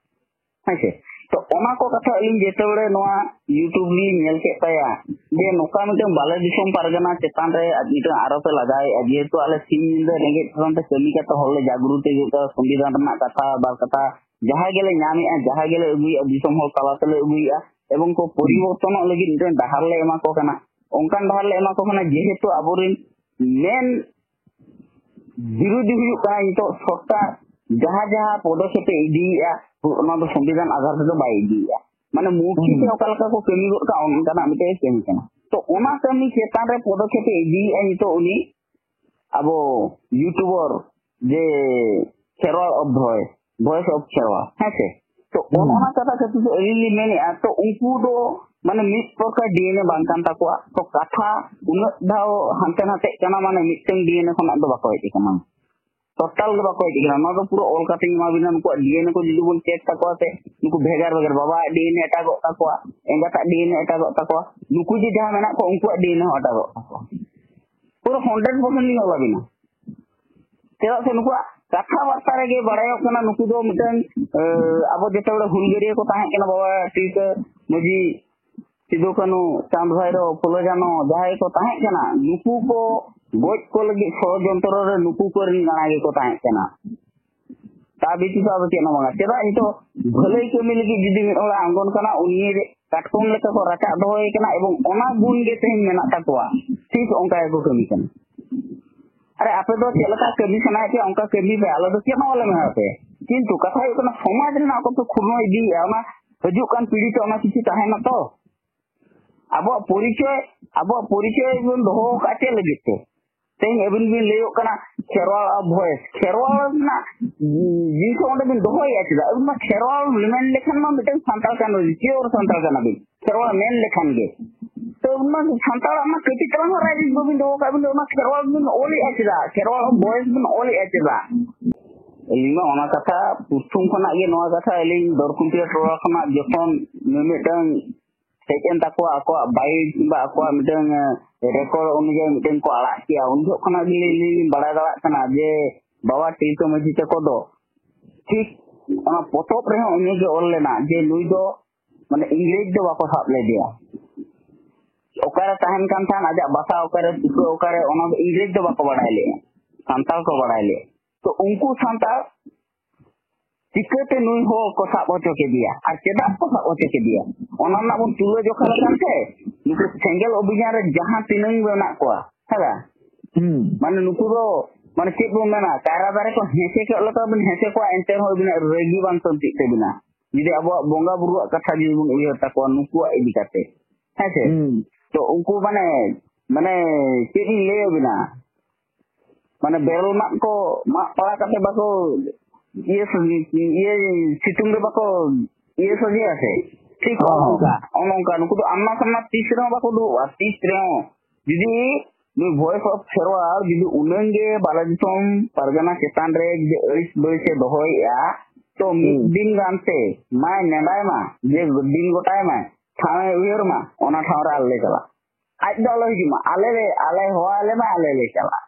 ᱦᱮᱸ ᱥᱮ? ᱛᱚ ᱚᱱᱟ ᱠᱚ ᱠᱟᱛᱷᱟ ᱟᱹᱞᱤᱧ ᱡᱮᱛᱮ ᱵᱮᱲᱮ ᱱᱚᱣᱟ YouTube ᱞᱤᱧ ᱧᱮᱞ ᱠᱮᱫ ᱛᱟᱭᱟ, ᱡᱮ ᱱᱚᱝᱠᱟ ᱢᱤᱫᱴᱮᱱ ᱵᱟᱞᱮ ᱫᱤᱥᱚᱢ ᱯᱟᱨᱜᱟᱱᱟ ᱪᱮᱛᱟᱱ ᱨᱮ ᱟᱡ ᱢᱤᱫᱴᱮᱱ ᱟᱨᱚᱯ ᱮ ᱞᱟᱜᱟᱣᱮᱫᱼᱟ, ᱡᱮᱦᱮᱛᱩ ᱟᱞᱮ ᱥᱤᱧ ᱧᱤᱫᱟᱹ ᱨᱮᱸᱜᱮᱡ ᱛᱮᱛᱟᱝ ᱛᱮ ᱠᱟᱹᱢᱤ ᱠᱟᱛᱮ ᱦᱚᱲ ᱞᱮ ᱡᱟᱜᱽᱨᱩᱛ ᱦᱩᱭᱩᱜ ᱠᱟᱱᱟ, ᱥᱚᱝᱵᱤᱫᱷᱟᱱ ᱨᱮᱱᱟᱜ ᱠᱟᱛᱷᱟ, ᱵᱟᱨ ᱠᱟᱛᱷᱟ, ᱡᱟᱦᱟᱸ ᱜᱮᱞᱮ ᱧᱟᱢᱮᱫᱼᱟ, ᱡᱟᱦᱟᱸ ᱜᱮᱞᱮ ᱟᱹᱜᱩᱭᱮᱫᱼᱟ, ᱫᱤᱥᱚᱢ ᱦᱚᱲ ᱛᱟᱞᱟ ᱛᱮᱞᱮ ᱟᱹᱜᱩᱭᱮᱫᱼᱟ, ᱮᱵᱚᱝ ᱠᱚ ᱯᱚᱨᱤᱵᱚᱨᱛᱚᱱᱚᱜ ᱞᱟᱹᱜᱤᱫ ᱢᱤᱫᱴᱮᱱ ᱰᱟᱦᱟᱨ ᱞᱮ ᱮᱢᱟ ᱠᱚ ᱠᱟᱱᱟ᱾ ᱚᱱᱠᱟᱱ ᱰᱟᱦᱟᱨ ᱞᱮ ᱮᱢᱟ ᱠᱚ ᱠᱟᱱᱟ, ᱡᱮᱦᱮᱛᱩ ᱟᱵᱚᱨᱮᱱ ᱢᱮᱱ ᱵᱤᱨᱳᱫᱷᱤ ᱦᱩᱭᱩᱜ ᱠᱟᱱᱟ ᱱᱤᱛᱚᱜ ᱥᱚᱨᱠᱟᱨ ᱡᱟᱦᱟᱸ ᱡᱟᱦᱟᱸ ᱯᱚᱫᱚᱠᱷᱮᱯ ᱮ ᱤᱫᱤᱭᱮᱫᱼᱟ, ᱚᱱᱟ ᱫᱚ ᱥᱚᱝᱵᱤᱫᱷᱟᱱ ᱟᱫᱷᱟᱨ ᱛᱮᱫᱚ ᱵᱟᱭ ᱤᱫᱤᱭᱮᱫᱼᱟ᱾ ᱢᱟᱱᱮ ᱢᱩᱴᱷᱤ ᱛᱮ ᱦᱩᱸ᱾ ᱚᱠᱟ ᱞᱮᱠᱟ ᱠᱚ ᱠᱟᱹᱢᱤ ᱜᱚᱫ ᱠᱟᱜᱼᱟ, ᱚᱱᱠᱟᱱᱟᱜ ᱢᱤᱫᱴᱮᱡ ᱠᱟᱹᱢᱤ ᱠᱟᱱᱟ᱾ ᱛᱚ ᱚᱱᱟ ᱠᱟᱹᱢᱤ ᱪᱮᱛᱟᱱ ᱨᱮ ᱯᱚᱫᱚᱠᱷᱮᱯ ᱮ ᱤᱫᱤᱭᱮᱫᱼᱟ ᱱᱤᱛᱚᱜ ᱩᱱᱤ ᱟᱵᱚ YouTuber ᱡᱮ Kherwal of Voice, Voice of Kherwal, ᱦᱮᱸ ᱥᱮ? ᱛᱚ ᱦᱩᱸ᱾ ᱚᱱᱟ ᱠᱟᱛᱷᱟ ᱠᱷᱟᱹᱛᱤᱨ ᱛᱮ ᱟᱹᱞᱤᱧ ᱞᱤᱧ ᱢᱮᱱᱮᱫᱼᱟ, ᱛᱚ ᱩᱱᱠᱩ ᱫᱚ ᱢᱟᱱᱮ ᱢᱤᱫ ᱯᱨᱚᱠᱟᱨ ᱰᱤ ᱮᱱ ᱮ ᱵᱟᱝ ᱠᱟᱱ ᱛᱟᱠᱚᱣᱟ᱾ ᱛᱚ ᱠᱟᱛᱷᱟ ᱩᱱᱟᱹᱜ ᱫᱷᱟᱣ ᱦᱟᱱᱛᱮ ᱱᱟᱛᱮᱜ ᱠᱟᱱᱟ, ᱢᱟᱱᱮ ᱢᱤᱫᱴᱟᱝ ᱰᱤ ᱮᱱ ᱮ ᱠᱷᱚᱱᱟᱜ ᱫᱚ ᱵᱟᱠᱚ ᱦᱮᱡ ᱟᱠᱟᱱᱟ, ᱴᱳᱴᱟᱞ ᱜᱮ ᱵᱟᱠᱚ ᱦᱮᱡ ᱟᱠᱟᱱᱟ᱾ ᱱᱚᱣᱟ ᱫᱚ ᱯᱩᱨᱟᱹ ᱚᱞ ᱠᱟᱛᱮᱧ ᱮᱢᱟ ᱵᱤᱱᱟ᱾ ᱱᱩᱠᱩᱣᱟᱜ ᱰᱤ ᱮᱱ ᱮ ᱠᱚ ᱡᱩᱫᱤ ᱵᱚᱱ ᱪᱮᱠ ᱛᱟᱠᱚᱣᱟ ᱥᱮ, ᱱᱩᱠᱩ ᱵᱷᱮᱜᱟᱨ ᱵᱷᱮᱜᱟᱨ, ᱵᱟᱵᱟᱣᱟᱜ ᱰᱤ ᱮᱱ ᱮ ᱮᱴᱟᱜᱚᱜ ᱛᱟᱠᱚᱣᱟ, ᱮᱸᱜᱟᱛᱟᱜ ᱰᱤ ᱮᱱ ᱮ ᱮᱴᱟᱜᱚᱜ ᱛᱟᱠᱚᱣᱟ, ᱱᱩᱠᱩ ᱡᱮ ᱡᱟᱦᱟᱸ ᱢᱮᱱᱟᱜ ᱠᱚᱣᱟ ᱩᱱᱠᱩᱣᱟᱜ ᱰᱤ ᱮᱱ ᱮ ᱦᱚᱸ ᱮᱴᱟᱜᱚᱜ ᱛᱟᱠᱚᱣᱟ᱾ ᱯᱩᱨᱟᱹ ᱦᱟᱱᱰᱨᱮᱰ ᱯᱟᱨᱥᱮᱱᱴ ᱞᱤᱧ ᱚᱞ ᱟᱹᱵᱤᱱᱟ᱾ ᱪᱮᱫᱟᱜ ᱥᱮ ᱱᱩᱠᱩᱣᱟᱜ ᱠᱟᱛᱷᱟ ᱵᱟᱨᱛᱟ ᱨᱮᱜᱮ ᱵᱟᱲᱟᱭᱚᱜ ᱠᱟᱱᱟ, ᱱᱩᱠᱩ ᱫᱚ ᱢᱤᱫᱴᱟᱝ, ᱮ, ᱟᱵᱚ ᱡᱮᱛᱮ ᱦᱚᱲ ᱦᱩᱞᱜᱟᱹᱨᱤᱭᱟᱹ ᱠᱚ ᱛᱟᱦᱮᱸ ᱠᱟᱱᱟ, ᱵᱟᱵᱟ ᱛᱤᱞᱠᱟᱹ ᱢᱟᱹᱡᱷᱤ ᱥᱤᱫᱩ ᱠᱟᱹᱱᱩ, ᱪᱟᱸᱫᱽ ᱵᱷᱟᱭᱨᱳ, ᱯᱷᱩᱞᱳ ᱡᱷᱟᱱᱳ, ᱡᱟᱦᱟᱸᱭ ᱠᱚ ᱛᱟᱦᱮᱸ ᱠᱟᱱᱟ, ᱱᱩᱠᱩ ᱠᱚ ᱜᱚᱡ ᱠᱚ ᱞᱟᱹᱜᱤᱫ ᱥᱚᱲᱚᱡᱚᱱᱛᱨᱚ ᱨᱮ ᱱᱩᱠᱩ ᱠᱚᱨᱮᱱ ᱠᱟᱬᱟ ᱜᱮᱠᱚ ᱛᱟᱦᱮᱸ ᱠᱟᱱᱟ᱾ ᱛᱟ ᱵᱮᱛᱤᱛ ᱟᱫᱚ ᱪᱮᱫ ᱦᱚᱸ ᱵᱟᱝᱟ᱾ ᱪᱮᱫᱟᱜ ᱱᱤᱛᱚᱜ ᱵᱷᱟᱹᱞᱟᱹᱭ ᱠᱟᱹᱢᱤ ᱞᱟᱹᱜᱤᱫ ᱡᱩᱫᱤ ᱢᱤᱫ ᱦᱚᱲᱟᱜ ᱟᱸᱜᱚᱱ ᱠᱟᱱᱟ, ᱩᱱᱤ ᱠᱟᱴᱠᱚᱢ ᱞᱮᱠᱟ ᱠᱚ ᱨᱟᱠᱟᱵ ᱫᱚᱦᱚᱭᱮ ᱠᱟᱱᱟ ᱮᱵᱚᱝ ᱚᱱᱟ ᱜᱩᱱ ᱜᱮ ᱛᱮᱦᱮᱧ ᱢᱮᱱᱟᱜ ᱛᱟᱠᱚᱣᱟ, ᱴᱷᱤᱠ ᱚᱱᱠᱟ ᱜᱮᱠᱚ ᱠᱟᱹᱢᱤ ᱠᱟᱱᱟ᱾ ᱟᱨᱮ, ᱟᱯᱮ ᱫᱚ ᱪᱮᱫ ᱞᱮᱠᱟ ᱠᱟᱹᱢᱤ ᱥᱟᱱᱟᱭᱮᱫ ᱯᱮᱭᱟ, ᱚᱱᱠᱟ ᱠᱟᱹᱢᱤ ᱯᱮ, ᱟᱞᱮ ᱫᱚ ᱪᱮᱫ ᱦᱚᱸ ᱵᱟᱞᱮ ᱢᱮᱱᱟ ᱯᱮ᱾ ᱠᱤᱱᱛᱩ ᱠᱟᱛᱷᱟ ᱦᱩᱭᱩᱜ ᱠᱟᱱᱟ, ᱥᱚᱢᱟᱡᱽ ᱨᱮᱱᱟᱜ ᱚᱠᱚᱭ ᱯᱮ ᱠᱷᱩᱨᱱᱚ ᱤᱫᱤᱭᱮᱫᱼᱟ, ᱚᱱᱟ ᱦᱤᱡᱩᱜ ᱠᱟᱱ ᱯᱤᱲᱦᱤ ᱛᱮ ᱚᱱᱟ ᱠᱤᱪᱷᱩ ᱛᱟᱦᱮᱱᱟ ᱛᱚ᱾ ᱟᱵᱚᱣᱟᱜ ᱯᱚᱨᱤᱪᱚᱭ, ᱟᱵᱚᱣᱟᱜ ᱯᱚᱨᱤᱪᱚᱭ ᱵᱚᱱ ᱫᱚᱦᱚ ᱟᱠᱟᱫ ᱪᱮᱫ ᱞᱟᱹᱜᱤᱫ ᱛᱮ? ᱛᱮᱦᱮᱧ ᱟᱹᱵᱤᱱ ᱵᱤᱱ ᱞᱟᱹᱭᱚᱜ ᱠᱟᱱᱟ ᱠᱷᱮᱨᱣᱟᱞ ᱟᱜ voice, ᱠᱷᱮᱨᱣᱟᱞ ᱨᱮᱱᱟᱜ ᱡᱤᱱᱤᱥ ᱚᱸᱰᱮ ᱵᱤᱱ ᱫᱚᱦᱚᱭᱮᱫᱼᱟ ᱪᱮᱫᱟᱜ? ᱟᱹᱵᱤᱱ ᱢᱟ ᱠᱷᱮᱨᱣᱟᱞ ᱢᱮᱱ ᱞᱮᱠᱷᱟᱱ ᱢᱟ ᱢᱤᱫᱴᱮᱱ ᱥᱟᱱᱛᱟᱲ ᱠᱟᱱ ᱵᱤᱱ, pure ᱥᱟᱱᱛᱟᱲ ᱠᱟᱱᱟ ᱵᱤᱱ, ᱠᱷᱮᱨᱣᱟᱞ ᱢᱮᱱ ᱞᱮᱠᱷᱟᱱ ᱜᱮ᱾ ᱛᱚ ᱟᱹᱵᱤᱱ ᱢᱟ ᱥᱟᱱᱛᱟᱲᱟᱜ ᱢᱟ ᱠᱟᱹᱴᱤᱡ ᱛᱟᱞᱟᱝ ᱦᱚᱸ ᱨᱟᱭᱨᱤᱛ ᱵᱟᱹᱵᱤᱱ ᱫᱚᱦᱚ ᱠᱟᱜ, ᱟᱹᱵᱤᱱ ᱫᱚ ᱚᱱᱟ ᱠᱷᱮᱨᱣᱟᱞ ᱵᱤᱱ ᱚᱞᱮᱫᱼᱟ ᱪᱮᱫᱟᱜ? ᱠᱷᱮᱨᱣᱟᱞ voice ᱵᱤᱱ ᱚᱞᱮᱫᱼᱟ ᱪᱮᱫᱟᱜ? ᱟᱹᱞᱤᱧ ᱢᱟ ᱚᱱᱟ ᱠᱟᱛᱷᱟ ᱯᱨᱚᱛᱷᱚᱢ ᱠᱷᱚᱱᱟᱜ ᱜᱮ, ᱱᱚᱣᱟ ᱠᱟᱛᱷᱟ ᱟᱹᱞᱤᱧ ᱫᱚᱨᱠᱩᱱᱴᱤᱭᱟ ᱴᱚᱞᱟ ᱠᱷᱚᱱᱟᱜ ᱡᱚᱠᱷᱚᱱ ᱢᱤᱢᱤᱫᱴᱟᱝ ᱦᱮᱡ ᱮᱱ ᱛᱟᱠᱚᱣᱟ, ᱟᱠᱚᱣᱟᱜ bio ᱠᱤᱝᱵᱟ ᱟᱠᱚᱣᱟᱜ ᱢᱤᱫᱴᱟᱝ, ᱮ, record ᱚᱱᱩᱡᱟᱭᱤ ᱢᱤᱫᱴᱟᱝ ᱠᱚ ᱟᱲᱟᱜ ᱠᱮᱜᱼᱟ, ᱩᱱ ᱡᱚᱦᱚᱜ ᱠᱷᱚᱱᱟᱜ ᱜᱮ ᱟᱹᱞᱤᱧ ᱞᱤᱧ ᱵᱟᱲᱟᱭ ᱫᱟᱲᱮᱭᱟᱜ ᱠᱟᱱᱟ ᱡᱮ ᱵᱟᱵᱟ ᱛᱤᱞᱠᱟᱹ ᱢᱟᱹᱡᱷᱤ ᱛᱟᱠᱚ ᱫᱚ ᱴᱷᱤᱠ ᱚᱱᱟ ᱯᱚᱛᱚᱵ ᱨᱮᱦᱚᱸ ᱩᱱᱤᱜᱮ ᱚᱞ ᱞᱮᱱᱟ ᱡᱮ ᱱᱩᱭ ᱫᱚ ᱢᱟᱱᱮ ᱤᱝᱨᱮᱡᱽ ᱫᱚ ᱵᱟᱠᱚ ᱥᱟᱵ ᱞᱮᱫᱮᱭᱟ᱾ ᱚᱠᱟᱨᱮ ᱛᱟᱦᱮᱱ ᱠᱟᱱ ᱛᱟᱦᱮᱸᱫ, ᱟᱡᱟᱜ ᱵᱟᱥᱟ ᱚᱠᱟᱨᱮ, ᱛᱩᱠᱟᱹ ᱚᱠᱟᱨᱮ, ᱚᱱᱟ ᱫᱚ ᱤᱝᱨᱮᱡᱽ ᱫᱚ ᱵᱟᱠᱚ ᱵᱟᱲᱟᱭ ᱞᱮᱫᱼᱟ, ᱥᱟᱱᱛᱟᱲ ᱠᱚ ᱵᱟᱲᱟᱭ ᱞᱮᱫᱼᱟ᱾ ᱛᱚ ᱩᱱᱠᱩ ᱥᱟᱱᱛᱟᱲ ᱪᱤᱠᱟᱹᱛᱮ ᱱᱩᱭ ᱦᱚᱲ ᱠᱚ ᱥᱟᱵ ᱦᱚᱪᱚ ᱠᱮᱫᱮᱭᱟ ᱟᱨ ᱪᱮᱫᱟᱜ ᱠᱚ ᱥᱟᱵ ᱦᱚᱪᱚ ᱠᱮᱫᱮᱭᱟ, ᱚᱱᱟ ᱨᱮᱱᱟᱜ ᱵᱚᱱ ᱛᱩᱞᱟᱹ ᱡᱚᱠᱷᱟ ᱞᱮᱠᱷᱟᱱ ᱥᱮ, ᱱᱩᱠᱩ ᱥᱮᱸᱜᱮᱞ ᱚᱵᱷᱤᱡᱟᱱ ᱨᱮ ᱡᱟᱦᱟᱸ ᱛᱤᱱᱟᱹᱝ ᱢᱮᱱᱟᱜ ᱠᱚᱣᱟ, ᱦᱮᱸ ᱵᱟᱝ? ᱦᱩᱸ᱾ ᱢᱟᱱᱮ ᱱᱩᱠᱩ ᱫᱚ, ᱢᱟᱱᱮ ᱪᱮᱫ ᱵᱚᱱ ᱢᱮᱱᱟ, ᱠᱟᱭᱨᱟ ᱫᱟᱨᱮ ᱠᱚ ᱦᱮᱸᱥᱮ ᱠᱚᱜ ᱞᱮᱠᱟ ᱵᱤᱱ ᱦᱮᱸᱥᱮ ᱠᱚᱣᱟ, ᱮᱱᱛᱮ ᱨᱮᱦᱚᱸ ᱟᱹᱵᱤᱱᱟᱜ ᱨᱟᱹᱜᱤ ᱵᱟᱝ ᱛᱟᱹᱱᱛᱤᱜ ᱛᱟᱹᱵᱤᱱᱟ᱾ ᱡᱩᱫᱤ ᱟᱵᱚᱣᱟᱜ ᱵᱚᱸᱜᱟ ᱵᱩᱨᱩᱣᱟᱜ ᱠᱟᱛᱷᱟ ᱡᱩᱫᱤ ᱵᱚᱱ ᱩᱭᱦᱟᱹᱨ ᱛᱟᱠᱚᱣᱟ ᱱᱩᱠᱩᱣᱟᱜ ᱤᱫᱤ ᱠᱟᱛᱮ, ᱦᱮᱸ ᱥᱮ? ᱦᱩᱸ᱾ ᱛᱚ ᱩᱱᱠᱩ ᱢᱟᱱᱮ, ᱢᱟᱱᱮ ᱪᱮᱫ ᱤᱧ ᱞᱟᱹᱭ ᱟᱵᱤᱱᱟ, ᱢᱟᱱᱮ ᱵᱮᱨᱮᱞ ᱢᱟᱫ ᱠᱚ ᱢᱟᱜ ᱯᱟᱲᱟᱜ ᱠᱟᱛᱮ ᱵᱟᱠᱚ ᱤᱭᱟᱹ ᱥᱚ-, ᱤᱭᱟᱹ ᱥᱤᱛᱩᱝ ᱨᱮ ᱵᱟᱠᱚ ᱤᱭᱟᱹ ᱥᱚᱡᱷᱮᱭᱟ ᱥᱮ? ᱴᱷᱤᱠ ᱦᱚᱸ᱾ ᱚᱱᱠᱟ, ᱚᱱᱮ ᱚᱱᱠᱟ᱾ ᱱᱩᱠᱩ ᱫᱚ ᱟᱢᱱᱟ ᱥᱟᱢᱱᱟ ᱛᱤᱥ ᱨᱮᱦᱚᱸ ᱵᱟᱠᱚ ᱫᱩᱲᱩᱵᱼᱟ, ᱛᱤᱥ ᱨᱮᱦᱚᱸ᱾ ᱡᱩᱫᱤ ᱱᱩᱭ Voice of Kherwal ᱡᱩᱫᱤ ᱩᱱᱟᱹᱝ ᱜᱮ ᱵᱟᱞᱮ ᱫᱤᱥᱚᱢ ᱯᱟᱨᱜᱟᱱᱟ ᱪᱮᱛᱟᱱ ᱨᱮ ᱡᱩᱫᱤ ᱟᱹᱲᱤᱥ ᱵᱟᱹᱲᱤᱥ ᱮ ᱫᱚᱦᱚᱭᱮᱫᱼᱟ, ᱛᱚ ᱢᱤᱫ ᱦᱩᱸ᱾ ᱫᱤᱱ ᱜᱟᱱ ᱛᱮ ᱢᱟᱭ ᱱᱮᱰᱟᱭ ᱢᱟ, ᱡᱮ ᱫᱤᱱ ᱜᱚᱴᱟᱭ ᱢᱟᱭ, ᱴᱷᱟᱶ ᱮ ᱩᱭᱦᱟᱹᱨ ᱢᱟ, ᱚᱱᱟ ᱴᱷᱟᱶ ᱨᱮ ᱟᱞᱮ ᱞᱮ ᱪᱟᱞᱟᱜᱼᱟ᱾ ᱟᱡ ᱫᱚ ᱟᱞᱚ ᱦᱤᱡᱩᱜ ᱢᱟ, ᱟᱞᱮ ᱞᱮ, ᱟᱞᱮ ᱦᱚᱦᱚ ᱟᱞᱮ ᱢᱟ, ᱟᱞᱮ ᱞᱮ ᱪᱟᱞᱟᱜᱼᱟ᱾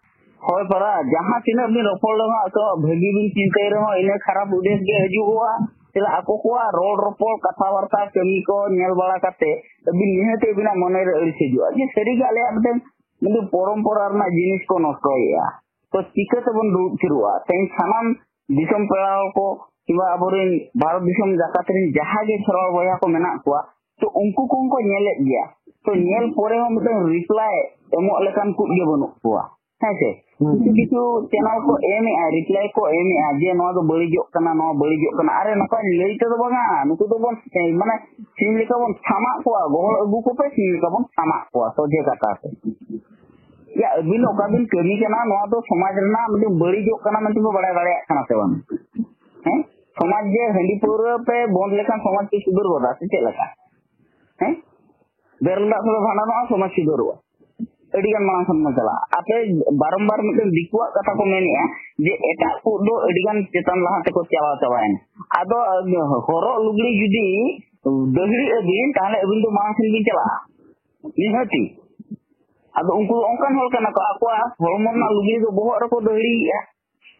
ᱦᱳᱭ ᱯᱟᱨᱟ, ᱡᱟᱦᱟᱸ ᱛᱤᱱᱟᱹᱜ ᱵᱤᱱ ᱨᱚᱯᱚᱲ ᱨᱮᱦᱚᱸ, ᱟᱠᱚ ᱵᱷᱟᱹᱜᱤ ᱵᱤᱱ ᱪᱤᱱᱛᱟᱹᱭ ᱨᱮᱦᱚᱸ, ᱤᱱᱟᱹ ᱠᱷᱟᱨᱟᱯ ᱩᱫᱮᱥ ᱜᱮ ᱦᱤᱡᱩᱜᱚᱜᱼᱟ᱾ ᱛᱟᱦᱞᱮ ᱟᱠᱚ ᱠᱚᱣᱟᱜ ᱨᱚᱲ ᱨᱚᱯᱚᱲ, ᱠᱟᱛᱷᱟ ᱵᱟᱨᱛᱟ, ᱠᱟᱹᱢᱤ ᱠᱚ ᱧᱮᱞ ᱵᱟᱲᱟ ᱠᱟᱛᱮ ᱟᱹᱵᱤᱱ ᱱᱤᱦᱟᱹᱛ ᱟᱹᱵᱤᱱᱟᱜ ᱢᱚᱱᱮ ᱨᱮ ᱟᱹᱲᱤᱥ ᱦᱤᱡᱩᱜᱼᱟ ᱡᱮ ᱥᱟᱹᱨᱤᱜᱮ ᱟᱞᱮᱭᱟᱜ ᱢᱤᱫᱴᱮᱱ, ᱢᱤᱫᱴᱮᱱ ᱯᱚᱨᱚᱢᱯᱚᱨᱟ ᱨᱮᱱᱟᱜ ᱡᱤᱱᱤᱥ ᱠᱚ ᱱᱚᱥᱴᱚᱭᱮᱫᱼᱟ᱾ ᱛᱚ ᱪᱤᱠᱟᱹ ᱛᱮᱵᱚᱱ ᱫᱩᱲᱩᱵ ᱛᱷᱤᱨᱚᱜᱼᱟ? ᱛᱮᱦᱮᱧ ᱥᱟᱱᱟᱢ ᱫᱤᱥᱚᱢ ᱯᱮᱲᱟ ᱦᱚᱲ ᱠᱚ ᱠᱤᱝᱵᱟ ᱟᱵᱚᱨᱮᱱ ᱵᱷᱟᱨᱚᱛ ᱫᱤᱥᱚᱢ ᱡᱟᱠᱟᱛ ᱨᱮᱱ ᱡᱟᱦᱟᱸ ᱜᱮ ᱠᱷᱮᱨᱣᱟᱲ ᱵᱚᱭᱦᱟ ᱠᱚ ᱢᱮᱱᱟᱜ ᱠᱚᱣᱟ, ᱛᱚ ᱩᱱᱠᱩ ᱠᱚᱦᱚᱸ ᱠᱚ ᱧᱮᱞᱮᱫ ᱜᱮᱭᱟ᱾ ᱛᱚ ᱧᱮᱞ ᱯᱚᱨᱮ ᱦᱚᱸ ᱢᱤᱫᱴᱟᱝ ᱨᱤᱯᱞᱟᱭ ᱮᱢᱚᱜ ᱞᱮᱠᱟᱱ ᱠᱩᱡ ᱜᱮ ᱵᱟᱹᱱᱩᱜ ᱠᱚᱣᱟ᱾ ᱦᱮᱸ ᱥᱮ? ᱦᱩᱸ᱾ ᱠᱤᱪᱷᱩ ᱠᱤᱪᱷᱩ ᱪᱮᱱᱮᱞ ᱠᱚ ᱮᱢᱮᱜᱼᱟ, ᱨᱤᱯᱞᱟᱭ ᱠᱚ ᱮᱢᱮᱜᱼᱟ ᱡᱮ ᱱᱚᱣᱟ ᱫᱚ ᱵᱟᱹᱲᱤᱡᱚᱜ ᱠᱟᱱᱟ, ᱱᱚᱣᱟ ᱵᱟᱹᱲᱤᱡᱚᱜ ᱠᱟᱱᱟ᱾ ᱟᱨᱮ ᱱᱚᱝᱠᱟᱧ ᱞᱟᱹᱭ ᱛᱮᱫᱚ ᱵᱟᱝᱟ, ᱱᱩᱠᱩ ᱫᱚᱵᱚᱱ, ᱢᱟᱱᱮ ᱥᱤᱢ ᱞᱮᱠᱟ ᱵᱚᱱ ᱥᱟᱢᱟᱜ ᱠᱚᱣᱟ, ᱜᱚᱦᱚᱲ ᱟᱹᱜᱩ ᱠᱚᱯᱮ, ᱥᱤᱢ ᱞᱮᱠᱟ ᱵᱚᱱ ᱥᱟᱢᱟᱜ ᱠᱚᱣᱟ ᱥᱚᱡᱷᱮ ᱠᱟᱛᱷᱟ ᱛᱮ᱾ ᱭᱟ, ᱟᱹᱵᱤᱱ ᱚᱠᱟ ᱵᱤᱱ ᱠᱟᱹᱢᱤ ᱠᱟᱱᱟ, ᱱᱚᱣᱟ ᱫᱚ ᱥᱚᱢᱟᱡᱽ ᱨᱮᱱᱟᱜ ᱢᱤᱫᱴᱮᱱ ᱵᱟᱹᱲᱤᱡᱚᱜ ᱠᱟᱱᱟ ᱢᱮᱱᱛᱮ ᱯᱮ ᱵᱟᱲᱟᱭ ᱫᱟᱲᱮᱭᱟᱜ ᱠᱟᱱᱟ ᱥᱮ ᱵᱟᱝ? ᱦᱮᱸ? ᱥᱚᱢᱟᱡᱽ ᱡᱮ ᱦᱟᱺᱰᱤ ᱯᱟᱹᱣᱨᱟᱹ ᱯᱮ ᱵᱚᱱᱫ ᱞᱮᱠᱷᱟᱱ ᱥᱚᱢᱟᱡᱽ ᱯᱮ ᱥᱩᱫᱷᱟᱹᱨ ᱜᱚᱫᱟ ᱥᱮ ᱪᱮᱫ ᱞᱮᱠᱟ? ᱦᱮᱸ? ᱵᱮᱨᱮᱞ ᱫᱟᱜ ᱛᱮᱫᱚ ᱵᱷᱟᱸᱰᱟᱱᱚᱜᱼᱟ, ᱥᱚᱢᱟᱡᱽ ᱥᱩᱫᱷᱟᱹᱨᱚᱜᱼᱟ᱾ ᱟᱹᱰᱤ ᱜᱟᱱ ᱢᱟᱲᱟᱝ ᱥᱮᱱ ᱵᱚᱱ ᱪᱟᱞᱟᱜᱼᱟ᱾ ᱟᱯᱮ ᱵᱟᱨᱚᱢᱵᱟᱨ ᱢᱤᱫᱴᱮᱱ ᱫᱤᱠᱩᱣᱟᱜ ᱠᱟᱛᱷᱟ ᱠᱚ ᱢᱮᱱᱮᱜᱼᱟ ᱡᱮ ᱮᱴᱟᱜ ᱠᱚ ᱫᱚ ᱟᱹᱰᱤ ᱜᱟᱱ ᱪᱮᱛᱟᱱ ᱞᱟᱦᱟ ᱛᱮᱠᱚ ᱪᱟᱞᱟᱣ ᱪᱟᱵᱟᱭᱮᱱᱟ᱾ ᱟᱫᱚ ᱦᱚᱨᱚᱜ ᱞᱩᱜᱽᱲᱤ ᱡᱩᱫᱤ ᱫᱟᱹᱦᱲᱤ ᱟᱹᱵᱤᱱ, ᱛᱟᱦᱞᱮ ᱟᱹᱵᱤᱱ ᱫᱚ ᱢᱟᱲᱟᱝ ᱥᱮᱱ ᱵᱤᱱ ᱪᱟᱞᱟᱜᱼᱟ᱾ ᱱᱤᱦᱟᱹᱛᱤ᱾ ᱟᱫᱚ ᱩᱱᱠᱩ ᱫᱚ ᱚᱱᱠᱟᱱ ᱦᱚᱲ ᱠᱟᱱᱟ ᱠᱚ, ᱟᱠᱚᱣᱟᱜ ᱦᱚᱲᱢᱚ ᱨᱮᱱᱟᱜ ᱞᱩᱜᱽᱲᱤ ᱫᱚ ᱵᱚᱦᱚᱜ ᱨᱮᱠᱚ ᱫᱟᱹᱦᱲᱤᱭᱮᱜᱼᱟ᱾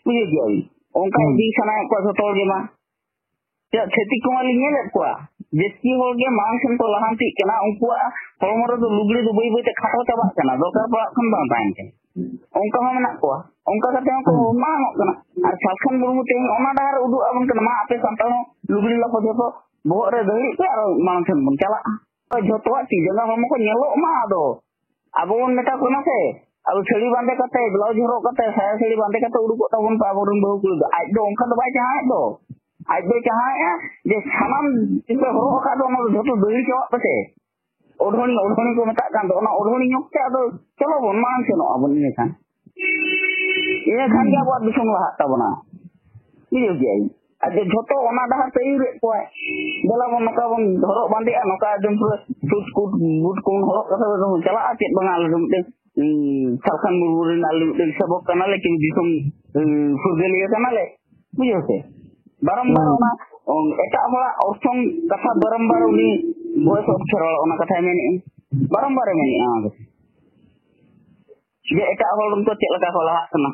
ᱵᱩᱡᱷᱟᱹᱣ ᱠᱮᱜᱼᱟ ᱵᱤᱱ? ᱚᱱᱠᱟ ᱦᱩᱸ᱾ ᱤᱫᱤ ᱥᱟᱱᱟᱭᱮᱫ ᱠᱚᱣᱟ ᱡᱷᱚᱛᱚ ᱦᱚᱲ ᱜᱮ ᱢᱟ᱾ ᱪᱮᱫᱟᱜ, ᱪᱷᱟᱹᱛᱤᱠ ᱠᱚᱢᱟ ᱞᱤᱧ ᱧᱮᱞᱮᱫ ᱠᱚᱣᱟ, ᱡᱟᱹᱥᱛᱤ ᱦᱚᱲ ᱜᱮ ᱢᱟᱲᱟᱝ ᱥᱮᱱ ᱠᱚ ᱞᱟᱦᱟᱱᱛᱤᱜ ᱠᱟᱱᱟ, ᱩᱱᱠᱩᱣᱟᱜ ᱦᱚᱲᱢᱚ ᱨᱮᱫᱚ ᱞᱩᱜᱽᱲᱤ ᱫᱚ ᱵᱟᱹᱭ ᱵᱟᱹᱭ ᱛᱮ ᱠᱷᱟᱴᱚ ᱪᱟᱵᱟᱜ ᱠᱟᱱᱟ, ᱫᱚᱨᱠᱟᱨ ᱯᱟᱲᱟᱜ ᱠᱷᱟᱱ ᱵᱟᱝ ᱛᱟᱦᱮᱱ ᱠᱟᱱᱟ᱾ ᱚᱱᱠᱟ ᱦᱚᱸ ᱢᱮᱱᱟᱜ ᱠᱚᱣᱟ, ᱚᱱᱠᱟ ᱠᱟᱛᱮ ᱦᱚᱸᱠᱚ ᱦᱩᱸ᱾ ᱢᱟᱲᱟᱝᱚᱜ ᱠᱟᱱᱟ᱾ ᱟᱨ ᱥᱟᱞᱠᱷᱟᱱ ᱢᱩᱨᱢᱩ ᱛᱮᱦᱮᱧ ᱚᱱᱟ ᱰᱟᱦᱟᱨ ᱩᱫᱩᱜ ᱟᱵᱚᱱ ᱠᱟᱱᱟ, ᱢᱟ ᱟᱯᱮ ᱥᱟᱱᱛᱟᱲ ᱦᱚᱸ ᱞᱩᱜᱽᱲᱤ ᱞᱟᱯᱚ ᱡᱷᱚᱛᱚ ᱵᱚᱦᱚᱜ ᱨᱮ ᱫᱟᱹᱦᱲᱤ ᱯᱮ ᱟᱨ ᱢᱟᱲᱟᱝ ᱥᱮᱱ ᱵᱚᱱ ᱪᱟᱞᱟᱜᱼᱟ᱾ ᱡᱷᱚᱛᱚᱣᱟᱜ ᱛᱤ ᱡᱟᱸᱜᱟ ᱦᱚᱲᱢᱚ ᱠᱚ ᱧᱮᱞᱚᱜ ᱢᱟ᱾ ᱟᱫᱚ ᱟᱵᱚ ᱵᱚᱱ ᱢᱮᱛᱟ ᱠᱚ ᱠᱟᱱᱟ ᱥᱮ, ᱟᱫᱚ ᱥᱟᱹᱲᱤ ᱵᱟᱸᱫᱮ ᱠᱟᱛᱮ, ᱵᱞᱟᱣᱩᱡᱽ ᱦᱚᱨᱚᱜ ᱠᱟᱛᱮ, ᱥᱟᱭᱟ ᱥᱟᱹᱲᱤ ᱵᱟᱸᱫᱮ ᱠᱟᱛᱮ ᱩᱰᱩᱠᱚᱜ ᱛᱟᱵᱚᱱ ᱯᱮ ᱟᱵᱚᱨᱮᱱ ᱵᱟᱹᱦᱩ ᱠᱩᱲᱤ ᱫᱚ᱾ ᱟᱡ ᱫᱚ ᱚᱱᱠᱟ ᱫᱚ ᱵᱟᱭ ᱪᱟᱦᱟᱣᱮᱫ ᱫᱚ᱾ ᱟᱡ ᱫᱚᱭ ᱪᱟᱦᱟᱣᱮᱫᱼᱟ ᱡᱮ ᱥᱟᱱᱟᱢ ᱪᱮᱫ ᱯᱮ ᱦᱚᱨᱚᱜ ᱟᱠᱟᱫ ᱫᱚ ᱚᱱᱟ ᱫᱚ ᱡᱷᱚᱛᱚ ᱫᱟᱹᱦᱲᱤ ᱪᱟᱵᱟᱜ ᱯᱮᱥᱮ᱾ ᱳᱲᱷᱚᱱᱤ, ᱳᱲᱷᱚᱱᱤ ᱠᱚ ᱢᱮᱛᱟᱜ ᱠᱟᱱ ᱫᱚ, ᱚᱱᱟ ᱳᱲᱷᱚᱱᱤ ᱧᱚᱜ ᱛᱮ ᱟᱫᱚ ᱪᱚᱞᱚ ᱵᱚᱱ ᱢᱟᱲᱟᱝ ᱥᱮᱱᱚᱜ ᱟᱵᱚᱱ ᱤᱱᱟᱹᱠᱷᱟᱱ᱾ ᱤᱱᱟᱹᱠᱷᱟᱱ ᱜᱮ ᱟᱵᱚᱣᱟᱜ ᱫᱤᱥᱚᱢ ᱞᱟᱦᱟᱜ ᱛᱟᱵᱚᱱᱟ᱾ ᱵᱩᱡᱷᱟᱹᱣ ᱠᱮᱜᱼᱟ ᱵᱤᱱ? ᱟᱨ ᱡᱮ ᱡᱷᱚᱛᱚ ᱚᱱᱟ ᱰᱟᱦᱟᱨ ᱛᱮ ᱟᱹᱭᱩᱨᱮᱫ ᱠᱚᱣᱟᱭ᱾ ᱫᱮᱞᱟ ᱵᱚᱱ ᱱᱚᱝᱠᱟ ᱵᱚᱱ ᱦᱚᱨᱚᱜ ᱵᱟᱸᱫᱮᱜᱼᱟ, ᱱᱚᱝᱠᱟ ᱮᱠᱫᱚᱢ ᱯᱩᱨᱟᱹ ᱥᱩᱴ ᱠᱩᱴ ᱵᱩᱴ ᱠᱚᱵᱚᱱ ᱦᱚᱨᱚᱜ ᱠᱟᱛᱮ ᱵᱚᱱ ᱪᱟᱞᱟᱜᱼᱟ, ᱪᱮᱫ ᱵᱟᱝᱟ ᱟᱞᱮ ᱫᱚ ᱢᱤᱫᱴᱮᱱ, ᱩᱸ, ᱥᱟᱞᱠᱷᱟᱱ ᱢᱩᱨᱢᱩ ᱨᱮᱱ ᱟᱞᱮ ᱢᱤᱫᱴᱮᱱ ᱥᱮᱵᱚᱠ ᱠᱟᱱᱟᱞᱮ, ᱠᱤᱱᱛᱩ ᱫᱤᱥᱚᱢ, ᱩᱸ, ᱯᱷᱩᱨᱜᱟᱹᱞᱤᱭᱟᱹ ᱠᱟᱱᱟᱞᱮ᱾ ᱵᱩᱡᱷᱟᱹᱣ ᱥᱮ? ᱵᱟᱨᱚᱢᱵᱟᱨ ᱦᱩᱸ᱾ ᱚᱱᱟ, ᱩᱸ, ᱮᱴᱟᱜ ᱦᱚᱲᱟᱜ ᱚᱨᱥᱚᱝ ᱠᱟᱛᱷᱟ ᱵᱟᱨᱚᱢᱵᱟᱨ ᱩᱱᱤ voice of ᱠᱷᱮᱨᱣᱟᱲ ᱚᱱᱟ ᱠᱟᱛᱷᱟᱭ ᱢᱮᱱᱮᱫᱼᱟ᱾ ᱵᱟᱨᱚᱢᱵᱟᱨᱮ ᱢᱮᱱᱮᱫᱼᱟ ᱚᱱᱟ ᱠᱟᱛᱷᱟ᱾ ᱡᱮ ᱮᱴᱟᱜ ᱦᱚᱲ ᱩᱱᱠᱩ ᱪᱮᱫ ᱞᱮᱠᱟ ᱠᱚ ᱞᱟᱦᱟᱜ ᱠᱟᱱᱟ᱾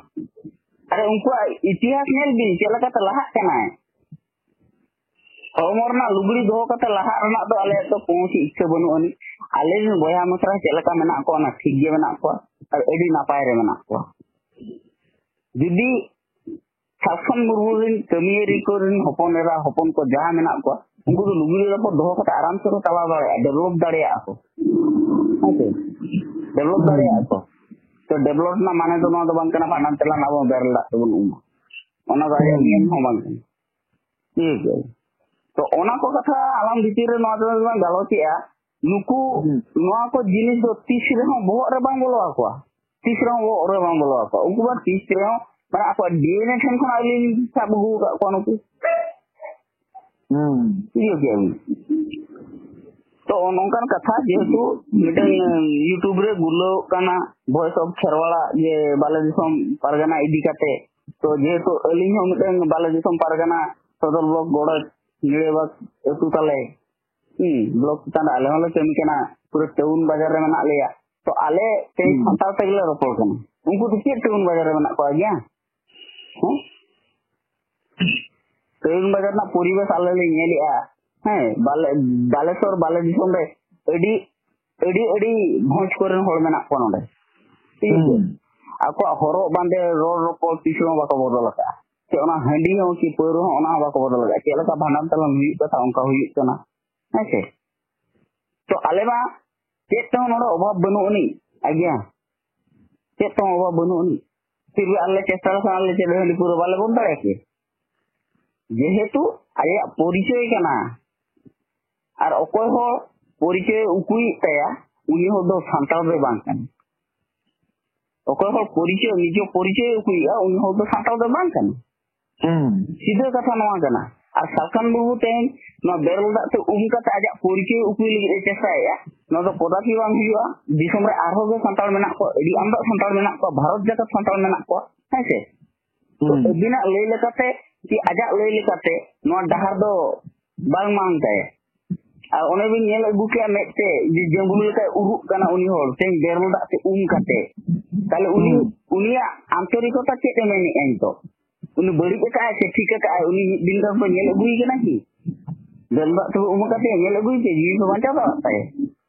ᱟᱨᱮ ᱩᱱᱠᱩᱣᱟᱜ ᱤᱛᱤᱦᱟᱥ ᱧᱮᱞ ᱵᱤᱱ, ᱪᱮᱫ ᱞᱮᱠᱟᱛᱮ ᱞᱟᱦᱟᱜ ᱠᱟᱱᱟᱭ᱾ ᱦᱚᱲᱢᱚ ᱨᱮᱱᱟᱜ ᱞᱩᱜᱽᱲᱤ ᱫᱚᱦᱚ ᱠᱟᱛᱮ ᱞᱟᱦᱟᱜ ᱨᱮᱱᱟᱜ ᱫᱚ ᱟᱞᱮᱭᱟᱜ ᱫᱚ ᱠᱳᱱᱳ ᱪᱮᱫ ᱤᱪᱪᱷᱟᱹ ᱵᱟᱹᱱᱩᱜ ᱟᱹᱱᱤᱡ᱾ ᱟᱞᱮ ᱨᱮᱱ ᱵᱚᱭᱦᱟ ᱢᱤᱥᱨᱟ ᱪᱮᱫ ᱞᱮᱠᱟ ᱢᱮᱱᱟᱜ ᱠᱚᱣᱟ, ᱚᱱᱟ ᱴᱷᱤᱠ ᱜᱮ ᱢᱮᱱᱟᱜ ᱠᱚᱣᱟ ᱟᱨ ᱟᱹᱰᱤ ᱱᱟᱯᱟᱭ ᱨᱮ ᱢᱮᱱᱟᱜ ᱠᱚᱣᱟ᱾ ᱡᱩᱫᱤ ᱥᱟᱥᱚᱱ ᱢᱩᱨᱢᱩ ᱨᱮᱱ ᱠᱟᱹᱢᱤᱭᱟᱹᱨᱤ ᱠᱚ ᱨᱮᱱ ᱦᱚᱯᱚᱱ ᱮᱨᱟ, ᱦᱚᱯᱚᱱ ᱠᱚ ᱡᱟᱦᱟᱸ ᱢᱮᱱᱟᱜ ᱠᱚᱣᱟ, ᱩᱱᱠᱩ ᱫᱚ ᱞᱩᱜᱽᱲᱤ ᱞᱟᱯᱚ ᱫᱚᱦᱚ ᱠᱟᱛᱮ ᱟᱨᱟᱢ ᱥᱮ ᱠᱚ ᱪᱟᱞᱟᱣ ᱫᱟᱲᱮᱭᱟᱜᱼᱟ, ᱰᱮᱵᱷᱞᱚᱯ ᱫᱟᱲᱮᱭᱟᱜᱼᱟ ᱠᱚ᱾ ᱦᱮᱸ ᱥᱮ? ᱰᱮᱵᱷᱞᱚᱯ ᱫᱟᱲᱮᱭᱟᱜᱼᱟ ᱠᱚ᱾ ᱛᱚ, ᱰᱮᱵᱷᱞᱚᱯ ᱨᱮᱱᱟᱜ ᱢᱟᱱᱮ ᱫᱚ ᱱᱚᱣᱟ ᱫᱚ ᱵᱟᱝ ᱠᱟᱱᱟ, ᱵᱷᱟᱸᱰᱟᱱ ᱛᱮᱞᱟ ᱨᱮᱱᱟᱜ ᱟᱵᱚ ᱵᱮᱨᱮᱞ ᱫᱟᱜ ᱛᱮᱵᱚᱱ ᱩᱢᱟ᱾ ᱚᱱᱟ ᱫᱚ ᱟᱭᱟᱜ ᱦᱩᱸ᱾ ᱱᱤᱭᱚᱢ ᱦᱚᱸ ᱵᱟᱝ ᱠᱟᱱᱟ᱾ ᱴᱷᱤᱠ ᱜᱮᱭᱟ᱾ ᱛᱚ, ᱚᱱᱟ ᱠᱚ ᱠᱟᱛᱷᱟ ᱟᱞᱟᱝ ᱵᱷᱤᱛᱤᱨ ᱨᱮ ᱱᱚᱣᱟ ᱫᱚ ᱞᱟᱝ ᱜᱟᱞᱚᱪᱮᱜᱼᱟ᱾ ᱱᱩᱠᱩ ᱦᱩᱸ᱾ ᱱᱚᱣᱟ ᱠᱚ ᱡᱤᱱᱤᱥ ᱫᱚ ᱛᱤᱥ ᱨᱮᱦᱚᱸ ᱵᱚᱦᱚᱜ ᱨᱮ ᱵᱟᱝ ᱵᱚᱞᱚ ᱟᱠᱚᱣᱟ᱾ ᱛᱤᱥ ᱨᱮᱦᱚᱸ ᱵᱚᱦᱚᱜ ᱨᱮ ᱵᱟᱝ ᱵᱚᱞᱚ ᱟᱠᱚᱣᱟ᱾ ᱩᱱᱠᱩ ᱫᱚ ᱛᱤᱥ ᱨᱮᱦᱚᱸ, ᱢᱟᱱᱮ, ᱟᱠᱚᱣᱟᱜ ᱰᱤ ᱮᱱ ᱮ ᱴᱷᱮᱱ ᱠᱷᱚᱱ ᱟᱹᱞᱤᱧ ᱥᱟᱵ ᱟᱹᱜᱩ ᱟᱠᱟᱫ ᱠᱚᱣᱟ ᱱᱩᱠᱩ᱾ ᱦᱩᱸ᱾ ᱵᱩᱡᱷᱟᱹᱣ ᱠᱮᱜᱼᱟ ᱵᱤᱱ? ᱛᱚ, ᱱᱚᱝᱠᱟᱱ ᱠᱟᱛᱷᱟ, ᱡᱮᱦᱮᱛᱩ ᱢᱤᱫᱴᱟᱝ YouTube ᱨᱮ ᱜᱩᱨᱞᱟᱹᱣᱚᱜ ᱠᱟᱱᱟ, Voice of ᱠᱷᱮᱨᱣᱟᱲᱟ, ᱡᱮ ᱵᱟᱞᱮ ᱫᱤᱥᱚᱢ ᱯᱟᱨᱜᱟᱱᱟ ᱤᱫᱤ ᱠᱟᱛᱮ᱾ ᱛᱚ, ᱡᱮᱦᱮᱛᱩ ᱟᱹᱞᱤᱧ ᱦᱚᱸ ᱢᱤᱫᱴᱟᱝ ᱵᱟᱞᱮ ᱫᱤᱥᱚᱢ ᱯᱟᱨᱜᱟᱱᱟ ᱥᱚᱫᱚᱨ ᱵᱞᱚᱠ ᱜᱚᱲᱚ ᱱᱤᱲᱟᱹᱵᱟᱜᱽ ᱟᱹᱛᱩ ᱛᱟᱞᱮ, ᱦᱩᱸ, ᱵᱞᱚᱠ ᱪᱮᱛᱟᱱ ᱨᱮ ᱟᱞᱮ ᱦᱚᱸᱞᱮ ᱠᱟᱹᱢᱤ ᱠᱟᱱᱟ, ᱯᱩᱨᱟᱹ ᱴᱟᱣᱩᱱ ᱵᱟᱡᱟᱨ ᱨᱮ ᱢᱮᱱᱟᱜ ᱞᱮᱭᱟ᱾ ᱛᱚ, ᱟᱞᱮ ᱛᱮᱦᱮᱧ ᱦᱩᱸ᱾ ᱥᱟᱱᱛᱟᱲ ᱛᱮᱜᱮ ᱞᱮ ᱨᱚᱯᱚᱲ ᱠᱟᱱᱟ᱾ ᱩᱱᱠᱩ ᱫᱚ ᱪᱮᱫ ᱴᱟᱣᱩᱱ ᱵᱟᱡᱟᱨ ᱨᱮ ᱢᱮᱱᱟᱜ ᱠᱚᱣᱟ ᱜᱮᱭᱟ? ᱦᱮᱸ? ᱴᱟᱣᱩᱱ ᱵᱟᱡᱟᱨ ᱨᱮᱱᱟᱜ ᱯᱚᱨᱤᱵᱮᱥ ᱟᱞᱮ ᱞᱮ ᱧᱮᱞᱮᱜᱼᱟ᱾ ᱦᱮᱸ, ᱵᱟᱞᱮ-, ᱵᱟᱞᱮᱥᱚᱨ, ᱵᱟᱞᱮ ᱫᱤᱥᱚᱢ ᱨᱮ ᱟᱹᱰᱤ, ᱟᱹᱰᱤ, ᱟᱹᱰᱤ ᱵᱷᱚᱸᱡᱽ ᱠᱚᱨᱮᱱ ᱦᱚᱲ ᱢᱮᱱᱟᱜ ᱠᱚᱣᱟ ᱱᱚᱰᱮ᱾ ᱴᱷᱤᱠ ᱟᱪᱷᱮ? ᱦᱩᱸ᱾ ᱟᱠᱚᱣᱟᱜ ᱦᱚᱨᱚᱜ ᱵᱟᱸᱫᱮ, ᱨᱚᱲ ᱨᱚᱯᱚᱲ, ᱛᱤᱥ ᱦᱚᱸ ᱵᱟᱠᱚ ᱵᱚᱫᱚᱞ ᱟᱠᱟᱫᱼᱟ᱾ ᱪᱮ ᱚᱱᱟ ᱦᱟᱺᱰᱤ ᱦᱚᱸ ᱠᱤ ᱯᱟᱹᱣᱨᱟᱹ ᱦᱚᱸ, ᱚᱱᱟ ᱦᱚᱸ ᱵᱟᱠᱚ ᱵᱚᱫᱚᱞ ᱟᱠᱟᱫᱼᱟ᱾ ᱪᱮᱫ ᱞᱮᱠᱟ ᱵᱷᱟᱸᱰᱟᱱ ᱛᱟᱞᱟᱱ ᱦᱩᱭᱩᱜ ᱠᱟᱛᱷᱟ, ᱚᱱᱠᱟ ᱦᱩᱭᱩᱜ ᱠᱟᱱᱟ᱾ ᱦᱮᱸ ᱥᱮ? ᱛᱚ ᱟᱞᱮ ᱢᱟ ᱪᱮᱫ ᱛᱮᱦᱚᱸ ᱱᱚᱰᱮ ᱚᱵᱷᱟᱵ ᱵᱟᱹᱱᱩᱜ ᱟᱹᱱᱤᱡ, ᱟᱜᱽᱭᱟ᱾ ᱪᱮᱫ ᱛᱮᱦᱚᱸ ᱚᱵᱷᱟᱵ ᱵᱟᱹᱱᱩᱜ ᱟᱹᱱᱤᱡ᱾ ᱯᱷᱤᱨ ᱵᱷᱤ ᱟᱞᱮ ᱪᱮᱥᱴᱟ ᱞᱮᱠᱷᱟᱱ ᱟᱞᱮ ᱪᱮᱫ ᱦᱟᱺᱰᱤ ᱯᱟᱹᱣᱨᱟᱹ ᱵᱟᱞᱮ ᱵᱚᱱᱫ ᱫᱟᱲᱮᱭᱟᱜᱼᱟ ᱠᱤ? ᱡᱮᱦᱮᱛᱩ ᱟᱞᱮᱭᱟᱜ ᱯᱚᱨᱤᱪᱚᱭ ᱠᱟᱱᱟ᱾ ᱟᱨ ᱚᱠᱚᱭ ᱦᱚᱲ ᱯᱚᱨᱤᱪᱚᱭ ᱩᱠᱩᱭᱮᱫ ᱛᱟᱭᱟ, ᱩᱱᱤ ᱦᱚᱲ ᱫᱚ ᱥᱟᱱᱛᱟᱲ ᱫᱚ ᱵᱟᱝ ᱠᱟᱱᱟ᱾ ᱚᱠᱚᱭ ᱦᱚᱲ ᱯᱚᱨᱤᱪᱚᱭ, ᱱᱤᱡᱮ ᱯᱚᱨᱤᱪᱚᱭ ᱩᱠᱩᱭᱮᱫᱼᱟ, ᱩᱱᱤ ᱦᱚᱲ ᱫᱚ ᱥᱟᱱᱛᱟᱲ ᱫᱚ ᱵᱟᱝ ᱠᱟᱱᱟ᱾ ᱦᱩᱸ᱾ ᱥᱤᱫᱷᱟᱹ ᱠᱟᱛᱷᱟ ᱱᱚᱣᱟ ᱠᱟᱱᱟ᱾ ᱟᱨ ᱥᱟᱞᱠᱷᱟᱱ ᱵᱟᱹᱵᱩ ᱛᱮᱦᱮᱧ ᱱᱚᱣᱟ ᱵᱮᱨᱮᱞ ᱫᱟᱜ ᱛᱮ ᱩᱢ ᱠᱟᱛᱮ ᱟᱡᱟᱜ ᱯᱚᱨᱤᱪᱚᱭ ᱩᱠᱩᱭ ᱞᱟᱹᱜᱤᱫ ᱮ ᱪᱮᱥᱴᱟᱭᱮᱫᱼᱟ, ᱱᱚᱣᱟ ᱫᱚ ᱠᱚᱫᱟᱯᱤ ᱵᱟᱝ ᱦᱩᱭᱩᱜᱼᱟ᱾ ᱫᱤᱥᱚᱢ ᱨᱮ ᱟᱨᱦᱚᱸ ᱜᱮ ᱥᱟᱱᱛᱟᱲ ᱢᱮᱱᱟᱜ ᱠᱚᱣᱟ, ᱟᱹᱰᱤ ᱟᱢᱫᱟ ᱥᱟᱱᱛᱟᱲ ᱢᱮᱱᱟᱜ ᱠᱚᱣᱟ, ᱵᱷᱟᱨᱚᱛ ᱡᱟᱠᱟᱛ ᱥᱟᱱᱛᱟᱲ ᱢᱮᱱᱟᱜ ᱠᱚᱣᱟ, ᱦᱮᱸ ᱥᱮ? ᱛᱚ ᱦᱩᱸ᱾ ᱟᱹᱵᱤᱱᱟᱜ ᱞᱟᱹᱭ ᱞᱮᱠᱟᱛᱮ ᱠᱤ ᱟᱡᱟᱜ ᱞᱟᱹᱭ ᱞᱮᱠᱟᱛᱮ ᱱᱚᱣᱟ ᱰᱟᱦᱟᱨ ᱫᱚ ᱵᱟᱝ ᱢᱟᱝ ᱛᱟᱭᱟ? ᱟᱨ ᱚᱱᱮ ᱵᱤᱱ ᱧᱮᱞ ᱟᱹᱜᱩ ᱠᱮᱜᱼᱟ ᱢᱮᱫ ᱛᱮ ᱡᱮ ᱡᱟᱹᱢᱵᱽᱲᱩ ᱞᱮᱠᱟᱭ ᱩᱨᱩᱜ ᱠᱟᱱᱟ ᱩᱱᱤ ᱦᱚᱲ, ᱛᱮᱦᱮᱧ ᱵᱮᱨᱮᱞ ᱫᱟᱜ ᱛᱮ ᱩᱢ ᱠᱟᱛᱮ᱾ ᱛᱟᱦᱞᱮ ᱩᱱᱤ, ᱦᱩᱸ᱾ ᱩᱱᱤᱭᱟᱜ ᱟᱱᱛᱚᱨᱤᱠᱚᱛᱟ ᱪᱮᱫ ᱮ ᱢᱮᱱᱮᱜᱼᱟ ᱱᱤᱛᱚᱜ? ᱩᱱᱤ ᱵᱟᱹᱲᱤᱡ ᱟᱠᱟᱫᱼᱟᱭ ᱥᱮ ᱴᱷᱤᱠ ᱟᱠᱟᱫᱼᱟᱭ? ᱩᱱᱤ ᱢᱤᱫ ᱫᱤᱱ ᱜᱟᱱ ᱠᱚ ᱧᱮᱞ ᱟᱹᱜᱩᱭ ᱠᱟᱱᱟ ᱠᱤ? ᱫᱟᱹᱞ ᱫᱟᱜ ᱛᱮ ᱩᱢ ᱠᱟᱛᱮ ᱧᱮᱞ ᱟᱹᱜᱩᱭ ᱯᱮ, ᱡᱤᱣᱤ ᱯᱮ ᱵᱟᱧᱪᱟᱣ ᱫᱟᱲᱮᱭᱟᱜ ᱛᱟᱭ᱾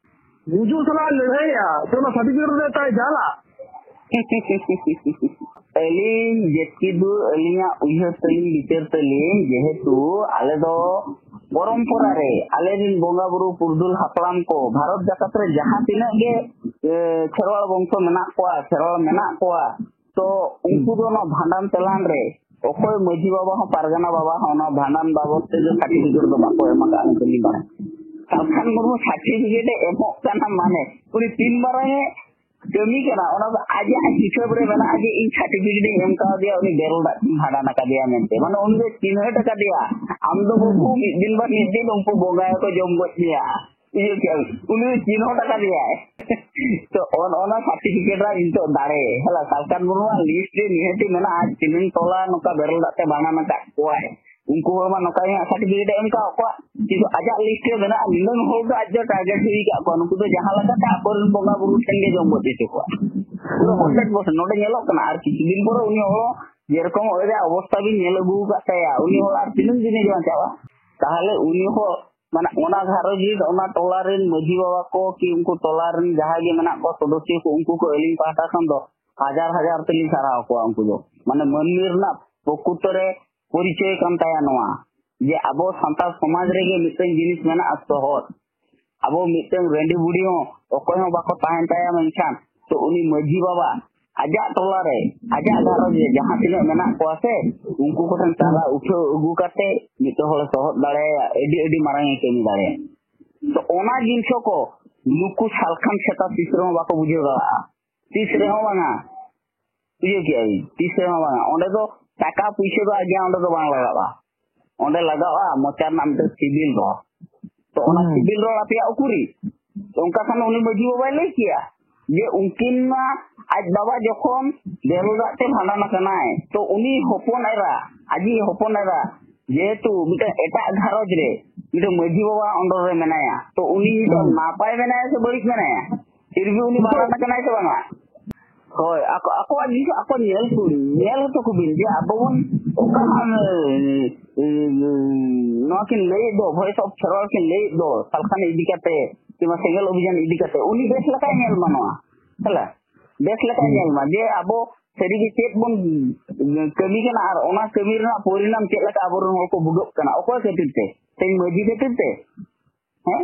ᱜᱩᱡᱩᱜ ᱥᱟᱞᱟᱜ ᱞᱟᱹᱲᱦᱟᱹᱭᱟ, ᱥᱮ ᱚᱱᱟ ᱥᱟᱨᱴᱤᱯᱷᱤᱠᱮᱴ ᱨᱮ ᱛᱟᱭ ᱡᱟᱞᱟ? ᱟᱹᱞᱤᱧ ᱡᱟᱹᱥᱛᱤ ᱫᱚ ᱟᱹᱞᱤᱧᱟᱜ ᱩᱭᱦᱟᱹᱨ ᱛᱟᱹᱞᱤᱧ, ᱵᱤᱪᱟᱹᱨ ᱛᱟᱹᱞᱤᱧ, ᱡᱮᱦᱮᱛᱩ ᱟᱞᱮ ᱫᱚ ᱯᱚᱨᱚᱢᱯᱚᱨᱟ ᱨᱮ ᱟᱞᱮ ᱨᱮᱱ ᱵᱚᱸᱜᱟ ᱵᱩᱨᱩ ᱯᱩᱨᱩᱫᱷᱩᱞ ᱦᱟᱯᱲᱟᱢ ᱠᱚ ᱵᱷᱟᱨᱚᱛ ᱡᱟᱠᱟᱛ ᱨᱮ ᱡᱟᱦᱟᱸ ᱛᱤᱱᱟᱹᱜ ᱜᱮ, ᱮ, ᱠᱷᱮᱨᱣᱟᱲ ᱵᱚᱝᱥᱚ ᱢᱮᱱᱟᱜ ᱠᱚᱣᱟ, ᱠᱷᱮᱨᱣᱟᱲ ᱢᱮᱱᱟᱜ ᱠᱚᱣᱟ, ᱛᱚ ᱩᱱᱠᱩ ᱫᱚ ᱱᱚᱣᱟ ᱵᱷᱟᱸᱰᱟᱱ ᱛᱮᱞᱟᱱ ᱨᱮ ᱚᱠᱚᱭ ᱢᱟᱹᱡᱷᱤ ᱵᱟᱵᱟ ᱦᱚᱸ, ᱯᱟᱨᱜᱟᱱᱟ ᱵᱟᱵᱟ ᱦᱚᱸ ᱚᱱᱟ ᱵᱷᱟᱸᱰᱟᱱ ᱵᱟᱵᱚᱫ ᱛᱮ ᱫᱚ ᱥᱟᱨᱴᱤᱯᱷᱤᱠᱮᱴ ᱫᱚ ᱵᱟᱠᱚ ᱮᱢ ᱟᱠᱟᱫᱼᱟ ᱢᱮᱱᱛᱮ ᱞᱤᱧ ᱵᱟᱲᱟᱭᱟ᱾ ᱥᱟᱞᱠᱷᱟᱱ ᱢᱩᱨᱢᱩ ᱥᱟᱨᱴᱤᱯᱷᱤᱠᱮᱴ ᱮ ᱮᱢᱚᱜ ᱠᱟᱱᱟ ᱢᱟᱱᱮ ᱩᱱᱤ ᱛᱤᱱ ᱢᱟᱨᱟᱝ ᱮ ᱠᱟᱹᱢᱤ ᱠᱟᱱᱟ, ᱚᱱᱟ ᱫᱚ ᱟᱡᱟᱜ ᱦᱤᱥᱟᱹᱵ ᱨᱮ ᱢᱮᱱᱟᱜᱼᱟ ᱡᱮ ᱤᱧ ᱥᱟᱨᱴᱤᱯᱷᱤᱠᱮᱴ ᱤᱧ ᱮᱢ ᱠᱟᱣᱫᱮᱭᱟ, ᱩᱱᱤ ᱵᱮᱨᱮᱞ ᱫᱟᱜ ᱛᱤᱧ ᱵᱷᱟᱸᱰᱟᱱ ᱟᱠᱟᱫᱮᱭᱟ ᱢᱮᱱᱛᱮ᱾ ᱢᱟᱱᱮ ᱩᱱᱤ ᱫᱚ ᱪᱤᱱᱦᱟᱹᱴ ᱟᱠᱟᱫᱮᱭᱟ, ᱟᱢ ᱫᱚ ᱵᱟᱹᱵᱩ ᱢᱤᱫ ᱫᱤᱱ ᱵᱟ ᱢᱤᱫ ᱫᱤᱱ ᱩᱱᱠᱩ ᱵᱚᱸᱜᱟ ᱜᱮᱠᱚ ᱡᱚᱢ ᱜᱚᱡ ᱢᱮᱭᱟ᱾ ᱤᱭᱟᱹ ᱠᱮᱫ ᱩᱱᱤ ᱫᱚ ᱪᱤᱱᱦᱟᱹᱴ ᱟᱠᱟᱫᱮᱭᱟᱭ᱾ ᱛᱚ ᱚᱱ ᱚᱱᱟ ᱥᱟᱨᱴᱤᱯᱷᱤᱠᱮᱴ ᱨᱮ ᱱᱤᱛᱚᱜ ᱫᱟᱲᱮ ᱦᱮᱞᱟ ᱥᱟᱞᱠᱷᱟᱱ ᱢᱩᱨᱢᱩᱣᱟᱜ ᱞᱤᱥᱴ ᱨᱮ ᱱᱤᱦᱟᱹᱛᱤ ᱢᱮᱱᱟᱜᱼᱟ, ᱛᱤᱱᱟᱹᱝ ᱴᱚᱞᱟ ᱱᱚᱝᱠᱟ ᱵᱮᱨᱮᱞ ᱫᱟᱜ ᱛᱮ ᱵᱷᱟᱸᱰᱟᱱ ᱟᱠᱟᱫ ᱠᱚᱣᱟᱭ᱾ ᱩᱱᱠᱩ ᱦᱚᱲ ᱢᱟ ᱱᱚᱝᱠᱟ ᱜᱮ ᱦᱟᱸᱜ ᱥᱟᱨᱴᱤᱯᱷᱤᱠᱮᱴ ᱮ ᱮᱢ ᱠᱟᱣᱟᱫ ᱠᱚᱣᱟ, ᱠᱤᱱᱛᱩ ᱟᱡᱟᱜ ᱞᱤᱥᱴ ᱨᱮ ᱢᱮᱱᱟᱜᱼᱟ ᱱᱤᱱᱟᱹᱝ ᱦᱚᱲ ᱫᱚ ᱟᱡ ᱫᱚ ᱴᱟᱨᱜᱮᱴ ᱦᱩᱭ ᱟᱠᱟᱫ ᱠᱚᱣᱟ, ᱱᱩᱠᱩ ᱫᱚ ᱡᱟᱦᱟᱸ ᱞᱮᱠᱟᱛᱮ ᱟᱠᱚᱨᱮᱱ ᱵᱚᱸᱜᱟ ᱵᱩᱨᱩ ᱴᱷᱮᱱ ᱜᱮ ᱡᱚᱢ ᱜᱚᱡ ᱦᱚᱪᱚ ᱠᱚᱣᱟ᱾ ᱯᱩᱨᱟᱹ ᱦᱚᱱᱰᱨᱮᱰ ᱯᱟᱨᱥᱮᱱᱴ᱾ ᱱᱚᱰᱮ ᱧᱮᱞᱚᱜ ᱠᱟᱱᱟ ᱟᱨ ᱠᱤᱪᱷᱩ ᱫᱤᱱ ᱯᱚᱨᱮ ᱩᱱᱤ ᱦᱚᱲ ᱡᱮᱨᱚᱠᱚᱢ ᱚᱵᱚᱥᱛᱟ ᱵᱤᱱ ᱧᱮᱞ ᱟᱹᱜᱩ ᱟᱠᱟᱫ ᱛᱟᱭᱟ, ᱩᱱᱤ ᱦᱚᱲ ᱟᱨ ᱛᱤᱱᱟᱹᱝ ᱫᱤᱱᱮ ᱵᱟᱧᱪᱟᱣᱟ? ᱛᱟᱦᱚᱞᱮ ᱩᱱᱤ ᱦᱚᱸ ᱢᱟᱱᱮ ᱚᱱᱟ ᱜᱷᱟᱨᱚᱸᱡᱽ ᱨᱮᱱ, ᱚᱱᱟ ᱴᱚᱞᱟ ᱨᱮᱱ ᱢᱟᱹᱡᱷᱤ ᱵᱟᱵᱟ ᱠᱚ ᱠᱤ ᱩᱱᱠᱩ ᱴᱚᱞᱟ ᱨᱮᱱ ᱡᱟᱦᱟᱸᱭ ᱜᱮ ᱢᱮᱱᱟᱜ ᱠᱚᱣᱟ ᱥᱚᱫᱚᱥᱥᱚ ᱠᱚ, ᱩᱱᱠᱩ ᱠᱚ ᱟᱹᱞᱤᱧ ᱯᱟᱦᱴᱟ ᱠᱷᱚᱱ ᱫᱚ ᱦᱟᱡᱟᱨ ᱦᱟᱡᱟᱨ ᱛᱮᱞᱤᱧ ᱥᱟᱨᱦᱟᱣ ᱠᱚᱣᱟ᱾ ᱩᱱᱠᱩ ᱫᱚ ᱢᱟᱱᱮ ᱢᱟᱹᱱᱢᱤ ᱨᱮᱱᱟᱜ ᱯᱨᱚᱠᱩᱛᱚ ᱨᱮ ᱯᱚᱨᱤᱪᱚᱭ ᱠᱟᱱ ᱛᱟᱭᱟ ᱱᱚᱣᱟ, ᱡᱮ ᱟᱵᱚ ᱥᱟᱱᱛᱟᱲ ᱥᱚᱢᱟᱡᱽ ᱨᱮᱜᱮ ᱢᱤᱫᱴᱮᱱ ᱡᱤᱱᱤᱥ ᱢᱮᱱᱟᱜᱼᱟ ᱥᱚᱦᱚᱫ᱾ ᱟᱵᱚ ᱢᱤᱫᱴᱟᱝ ᱨᱟᱺᱰᱤ ᱵᱩᱰᱷᱤ ᱦᱚᱸ ᱚᱠᱚᱭ ᱦᱚᱸ ᱵᱟᱠᱚ ᱛᱟᱦᱮᱱ ᱛᱟᱭᱟ, ᱢᱮᱱᱠᱷᱟᱱ ᱛᱚ ᱩᱱᱤ ᱢᱟᱹᱡᱷᱤ ᱵᱟᱵᱟ ᱟᱡᱟᱜ ᱴᱚᱞᱟ ᱨᱮ, ᱟᱡᱟᱜ ᱜᱷᱟᱨᱚᱸᱡᱽ ᱨᱮ ᱡᱟᱦᱟᱸ ᱛᱤᱱᱟᱹᱜ ᱢᱮᱱᱟᱜ ᱠᱚᱣᱟ ᱥᱮ, ᱩᱱᱠᱩ ᱠᱚᱴᱷᱮᱱ ᱪᱟᱸᱫᱟ ᱩᱴᱷᱟᱹᱣ ᱟᱹᱜᱩ ᱠᱟᱛᱮ ᱢᱤᱫᱴᱮᱱ ᱦᱚᱲᱮ ᱥᱚᱦᱚᱫ ᱫᱟᱲᱮᱭᱟᱭᱟ, ᱟᱹᱰᱤ, ᱟᱹᱰᱤ ᱢᱟᱨᱟᱝ ᱮ ᱠᱟᱹᱢᱤ ᱫᱟᱲᱮᱭᱟᱜᱼᱟ᱾ ᱛᱚ ᱚᱱᱟ ᱡᱤᱱᱤᱥ ᱠᱚ ᱱᱩᱠᱩ ᱥᱟᱞᱠᱷᱟᱱ ᱥᱮᱛᱟ ᱛᱤᱥ ᱨᱮᱦᱚᱸ ᱵᱟᱠᱚ ᱵᱩᱡᱷᱟᱹᱣ ᱫᱟᱲᱮᱭᱟᱜᱼᱟ, ᱛᱤᱥ ᱨᱮᱦᱚᱸ ᱵᱟᱝᱟ᱾ ᱵᱩᱡᱷᱟᱹᱣ ᱠᱮᱜᱼᱟ ᱵᱤᱱ? ᱛᱤᱥ ᱨᱮᱦᱚᱸ ᱵᱟᱝᱟ᱾ ᱚᱸᱰᱮ ᱫᱚ ᱴᱟᱠᱟ ᱯᱩᱭᱥᱟᱹ ᱫᱚ ᱟᱜᱮ ᱚᱸᱰᱮ ᱫᱚ ᱵᱟᱝ ᱞᱟᱜᱟᱜᱼᱟ᱾ ᱚᱸᱰᱮ ᱞᱟᱜᱟᱜᱼᱟ ᱢᱚᱪᱟ ᱨᱮᱱᱟᱜ ᱢᱤᱫᱴᱮᱱ ᱥᱤᱵᱤᱞ ᱨᱚᱲ᱾ ᱛᱚ ᱚᱱᱟ ᱦᱩᱸ᱾ ᱥᱤᱵᱤᱞ ᱨᱚᱲ ᱟᱯᱮᱭᱟᱜ ᱩᱠᱩᱨᱤ? ᱛᱚ ᱚᱱᱠᱟ ᱠᱷᱟᱱ ᱩᱱᱤ ᱢᱟᱹᱡᱷᱤ ᱵᱟᱵᱟᱭ ᱞᱟᱹᱭ ᱠᱮᱭᱟ ᱡᱮ ᱩᱱᱠᱤᱱ ᱢᱟ ᱟᱡ ᱵᱟᱵᱟ ᱡᱚᱠᱷᱚᱱ ᱵᱮᱨᱮᱞ ᱫᱟᱜ ᱛᱮ ᱵᱷᱟᱸᱰᱟᱱ ᱟᱠᱟᱱᱟᱭ, ᱛᱚ ᱩᱱᱤ ᱦᱚᱯᱚᱱ ᱮᱨᱟ, ᱟᱡᱤᱡ ᱦᱚᱯᱚᱱ ᱮᱨᱟ, ᱡᱮᱦᱮᱛᱩ ᱢᱤᱫᱴᱮᱱ ᱮᱴᱟᱜ ᱜᱷᱟᱨᱚᱸᱡᱽ ᱨᱮ ᱢᱤᱫᱴᱮᱱ ᱢᱟᱹᱡᱷᱤ ᱵᱟᱵᱟ ᱚᱸᱰᱚᱞ ᱨᱮ ᱢᱮᱱᱟᱭᱟ, ᱛᱚ ᱩᱱᱤ ᱱᱤᱛᱚᱜ ᱦᱩᱸ᱾ ᱱᱟᱯᱟᱭ ᱢᱮᱱᱟᱭᱟ ᱥᱮ ᱵᱟᱹᱲᱤᱡ ᱢᱮᱱᱟᱭᱟ? ᱯᱷᱤᱨ ᱵᱷᱤ ᱩᱱᱤ ᱵᱷᱟᱸᱰᱟᱱ ᱟᱠᱟᱱᱟᱭ ᱥᱮ ᱵᱟᱝᱟ? ᱦᱳᱭ, ᱟᱠᱚ, ᱟᱠᱚᱣᱟᱜ ᱡᱤᱱᱤᱥ ᱟᱠᱚ ᱧᱮᱞ ᱠᱚ, ᱧᱮᱞ ᱦᱚᱪᱚ ᱠᱚᱵᱤᱱ ᱡᱮ ᱟᱵᱚ ᱵᱚᱱ ᱚᱠᱟ ᱱᱚᱣᱟ ᱠᱤᱱ ᱞᱟᱹᱭᱮᱫ ᱫᱚ, ᱵᱷᱚᱭᱮᱥ ᱚᱯᱷ ᱠᱷᱮᱨᱣᱟᱞ ᱠᱤᱱ ᱞᱟᱹᱭᱮᱫ ᱫᱚ, ᱥᱟᱞᱠᱷᱟᱱ ᱤᱫᱤ ᱠᱟᱛᱮ ᱠᱤᱝᱵᱟ ᱥᱮᱸᱜᱮᱞ ᱚᱵᱷᱤᱡᱟᱱ ᱤᱫᱤ ᱠᱟᱛᱮ, ᱩᱱᱤ ᱵᱮᱥ ᱞᱮᱠᱟᱭ ᱧᱮᱞ ᱢᱟ ᱱᱚᱣᱟ᱾ ᱦᱮᱞᱟ, ᱵᱮᱥ ᱞᱮᱠᱟᱭ ᱧᱮᱞ ᱢᱟ ᱡᱮ ᱟᱵᱚ ᱥᱟᱹᱨᱤᱜᱮ ᱪᱮᱫ ᱵᱚᱱ ᱠᱟᱹᱢᱤ ᱠᱟᱱᱟ ᱟᱨ ᱚᱱᱟ ᱠᱟᱹᱢᱤ ᱨᱮᱱᱟᱜ ᱯᱚᱨᱤᱱᱟᱢ ᱪᱮᱫ ᱞᱮᱠᱟ ᱟᱵᱚᱨᱮᱱ ᱦᱚᱲ ᱠᱚ ᱵᱷᱩᱜᱟᱹᱜ ᱠᱟᱱᱟ, ᱚᱠᱚᱭ ᱠᱷᱟᱹᱛᱤᱨ ᱛᱮ? ᱛᱮᱦᱮᱧ ᱢᱟᱹᱡᱷᱤ ᱠᱷᱟᱹᱛᱤᱨ ᱛᱮ? ᱦᱮᱸ?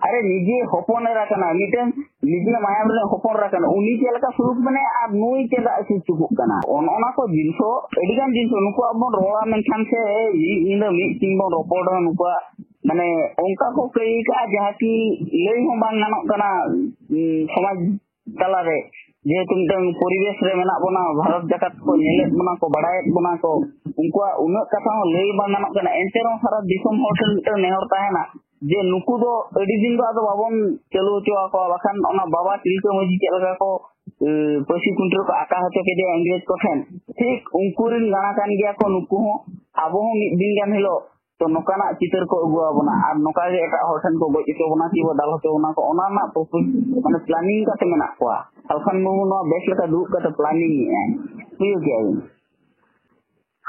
ᱟᱨᱮ ᱱᱤᱡᱮ ᱦᱚᱯᱚᱱ ᱮᱨᱟ ᱠᱟᱱᱟ, ᱢᱤᱫᱴᱮᱱ ᱱᱤᱡᱮ ᱢᱟᱭᱟᱢ ᱨᱮᱱ ᱦᱚᱯᱚᱱ ᱮᱨᱟ ᱠᱟᱱᱟ, ᱩᱱᱤ ᱪᱮᱫ ᱞᱮᱠᱟ ᱥᱩᱞᱩᱠ ᱢᱮᱱᱟᱭᱟ ᱟᱨ ᱱᱩᱭ ᱪᱮᱫᱟᱜ ᱥᱩᱞᱩᱠᱚᱜ ᱠᱟᱱᱟ? ᱚᱱ-, ᱚᱱᱟ ᱠᱚ ᱡᱤᱱᱤᱥ ᱦᱚᱸ ᱟᱹᱰᱤ ᱜᱟᱱ ᱡᱤᱱᱤᱥ ᱦᱚᱸ ᱱᱩᱠᱩᱣᱟᱜ ᱵᱚᱱ ᱨᱚᱲᱟ, ᱢᱮᱱᱠᱷᱟᱱ ᱥᱮ ᱢᱤᱫ ᱧᱤᱫᱟᱹ ᱢᱤᱫ ᱥᱤᱧ ᱵᱚᱱ ᱨᱚᱯᱚᱲ ᱨᱮᱦᱚᱸ ᱱᱩᱠᱩᱣᱟᱜ ᱢᱟᱱᱮ ᱚᱱᱠᱟ ᱠᱚ ᱠᱟᱹᱭ ᱠᱟᱜᱼᱟ ᱡᱟᱦᱟᱸ ᱠᱤ ᱞᱟᱹᱭ ᱦᱚᱸ ᱵᱟᱝ ᱜᱟᱱᱚᱜ ᱠᱟᱱᱟ᱾ ᱩᱸ, ᱥᱚᱢᱟᱡᱽ ᱛᱟᱞᱟᱨᱮ ᱡᱮᱦᱮᱛᱩ ᱢᱤᱫᱴᱟᱝ ᱯᱚᱨᱤᱵᱮᱥ ᱨᱮ ᱢᱮᱱᱟᱜ ᱵᱚᱱᱟ, ᱵᱷᱟᱨᱚᱛ ᱡᱟᱠᱟᱛ ᱠᱚ ᱧᱮᱞᱮᱫ ᱵᱚᱱᱟ ᱠᱚ, ᱵᱟᱲᱟᱭᱮᱫ ᱵᱚᱱᱟ ᱠᱚ, ᱩᱱᱠᱩᱣᱟᱜ ᱩᱱᱟᱹᱜ ᱠᱟᱛᱷᱟ ᱦᱚᱸ ᱞᱟᱹᱭ ᱵᱟᱝ ᱜᱟᱱᱚᱜ ᱠᱟᱱᱟ᱾ ᱮᱱᱛᱮ ᱨᱮᱦᱚᱸ ᱥᱟᱨᱟ ᱫᱤᱥᱚᱢ ᱦᱚᱲ ᱴᱷᱮᱱ ᱢᱤᱫᱴᱟᱝ ᱱᱮᱦᱚᱨ ᱛᱟᱦᱮᱱᱟ ᱡᱮ ᱱᱩᱠᱩ ᱫᱚ ᱟᱹᱰᱤ ᱫᱤᱱ ᱫᱚ ᱟᱫᱚ ᱵᱟᱵᱚᱱ ᱪᱟᱹᱞᱩ ᱦᱚᱪᱚ ᱟᱠᱚᱣᱟ, ᱵᱟᱠᱷᱟᱱ ᱚᱱᱟ ᱵᱟᱵᱟ ᱛᱤᱞᱠᱟᱹ ᱢᱟᱹᱡᱷᱤ ᱪᱮᱫ ᱞᱮᱠᱟ ᱠᱚ, ᱮ, ᱯᱟᱹᱥᱤ ᱠᱷᱩᱱᱴᱤ ᱨᱮᱠᱚ ᱟᱠᱟ ᱦᱚᱪᱚ ᱠᱮᱫᱮᱭᱟ ᱤᱝᱨᱮᱡᱽ ᱠᱚ ᱴᱷᱮᱱ, ᱴᱷᱤᱠ ᱩᱱᱠᱩ ᱨᱮᱱ ᱜᱟᱬᱟ ᱠᱟᱱ ᱜᱮᱭᱟ ᱠᱚ ᱱᱩᱠᱩ ᱦᱚᱸ᱾ ᱟᱵᱚ ᱦᱚᱸ ᱢᱤᱫ ᱫᱤᱱ ᱜᱟᱱ ᱦᱤᱞᱳᱜ ᱛᱚ ᱱᱚᱝᱠᱟᱱᱟᱜ ᱪᱤᱛᱟᱹᱨ ᱠᱚ ᱟᱹᱜᱩ ᱟᱵᱚᱱᱟ ᱟᱨ ᱱᱚᱝᱠᱟ ᱜᱮ ᱮᱴᱟᱜ ᱦᱚᱲ ᱴᱷᱮᱱ ᱠᱚ ᱜᱚᱡ ᱦᱚᱪᱚ ᱵᱚᱱᱟ ᱠᱤ ᱵᱚ ᱫᱟᱞ ᱦᱚᱪᱚ ᱵᱚᱱᱟ ᱠᱚ, ᱚᱱᱟ ᱨᱮᱱᱟᱜ ᱯᱨᱚᱯᱚ-, ᱢᱟᱱᱮ ᱯᱞᱟᱱᱤᱝ ᱠᱟᱛᱮ ᱢᱮᱱᱟᱜ ᱠᱚᱣᱟ᱾ ᱥᱟᱞᱠᱷᱟᱱ ᱢᱩᱨᱢᱩ ᱱᱚᱣᱟ ᱵᱮᱥ ᱞᱮᱠᱟ ᱫᱩᱲᱩᱵ ᱠᱟᱛᱮ ᱯᱞᱟᱱᱤᱝ ᱮᱫᱟᱭ, ᱵᱩᱡᱷᱟᱹᱣ ᱠᱮᱜᱼᱟ ᱵᱤᱱ?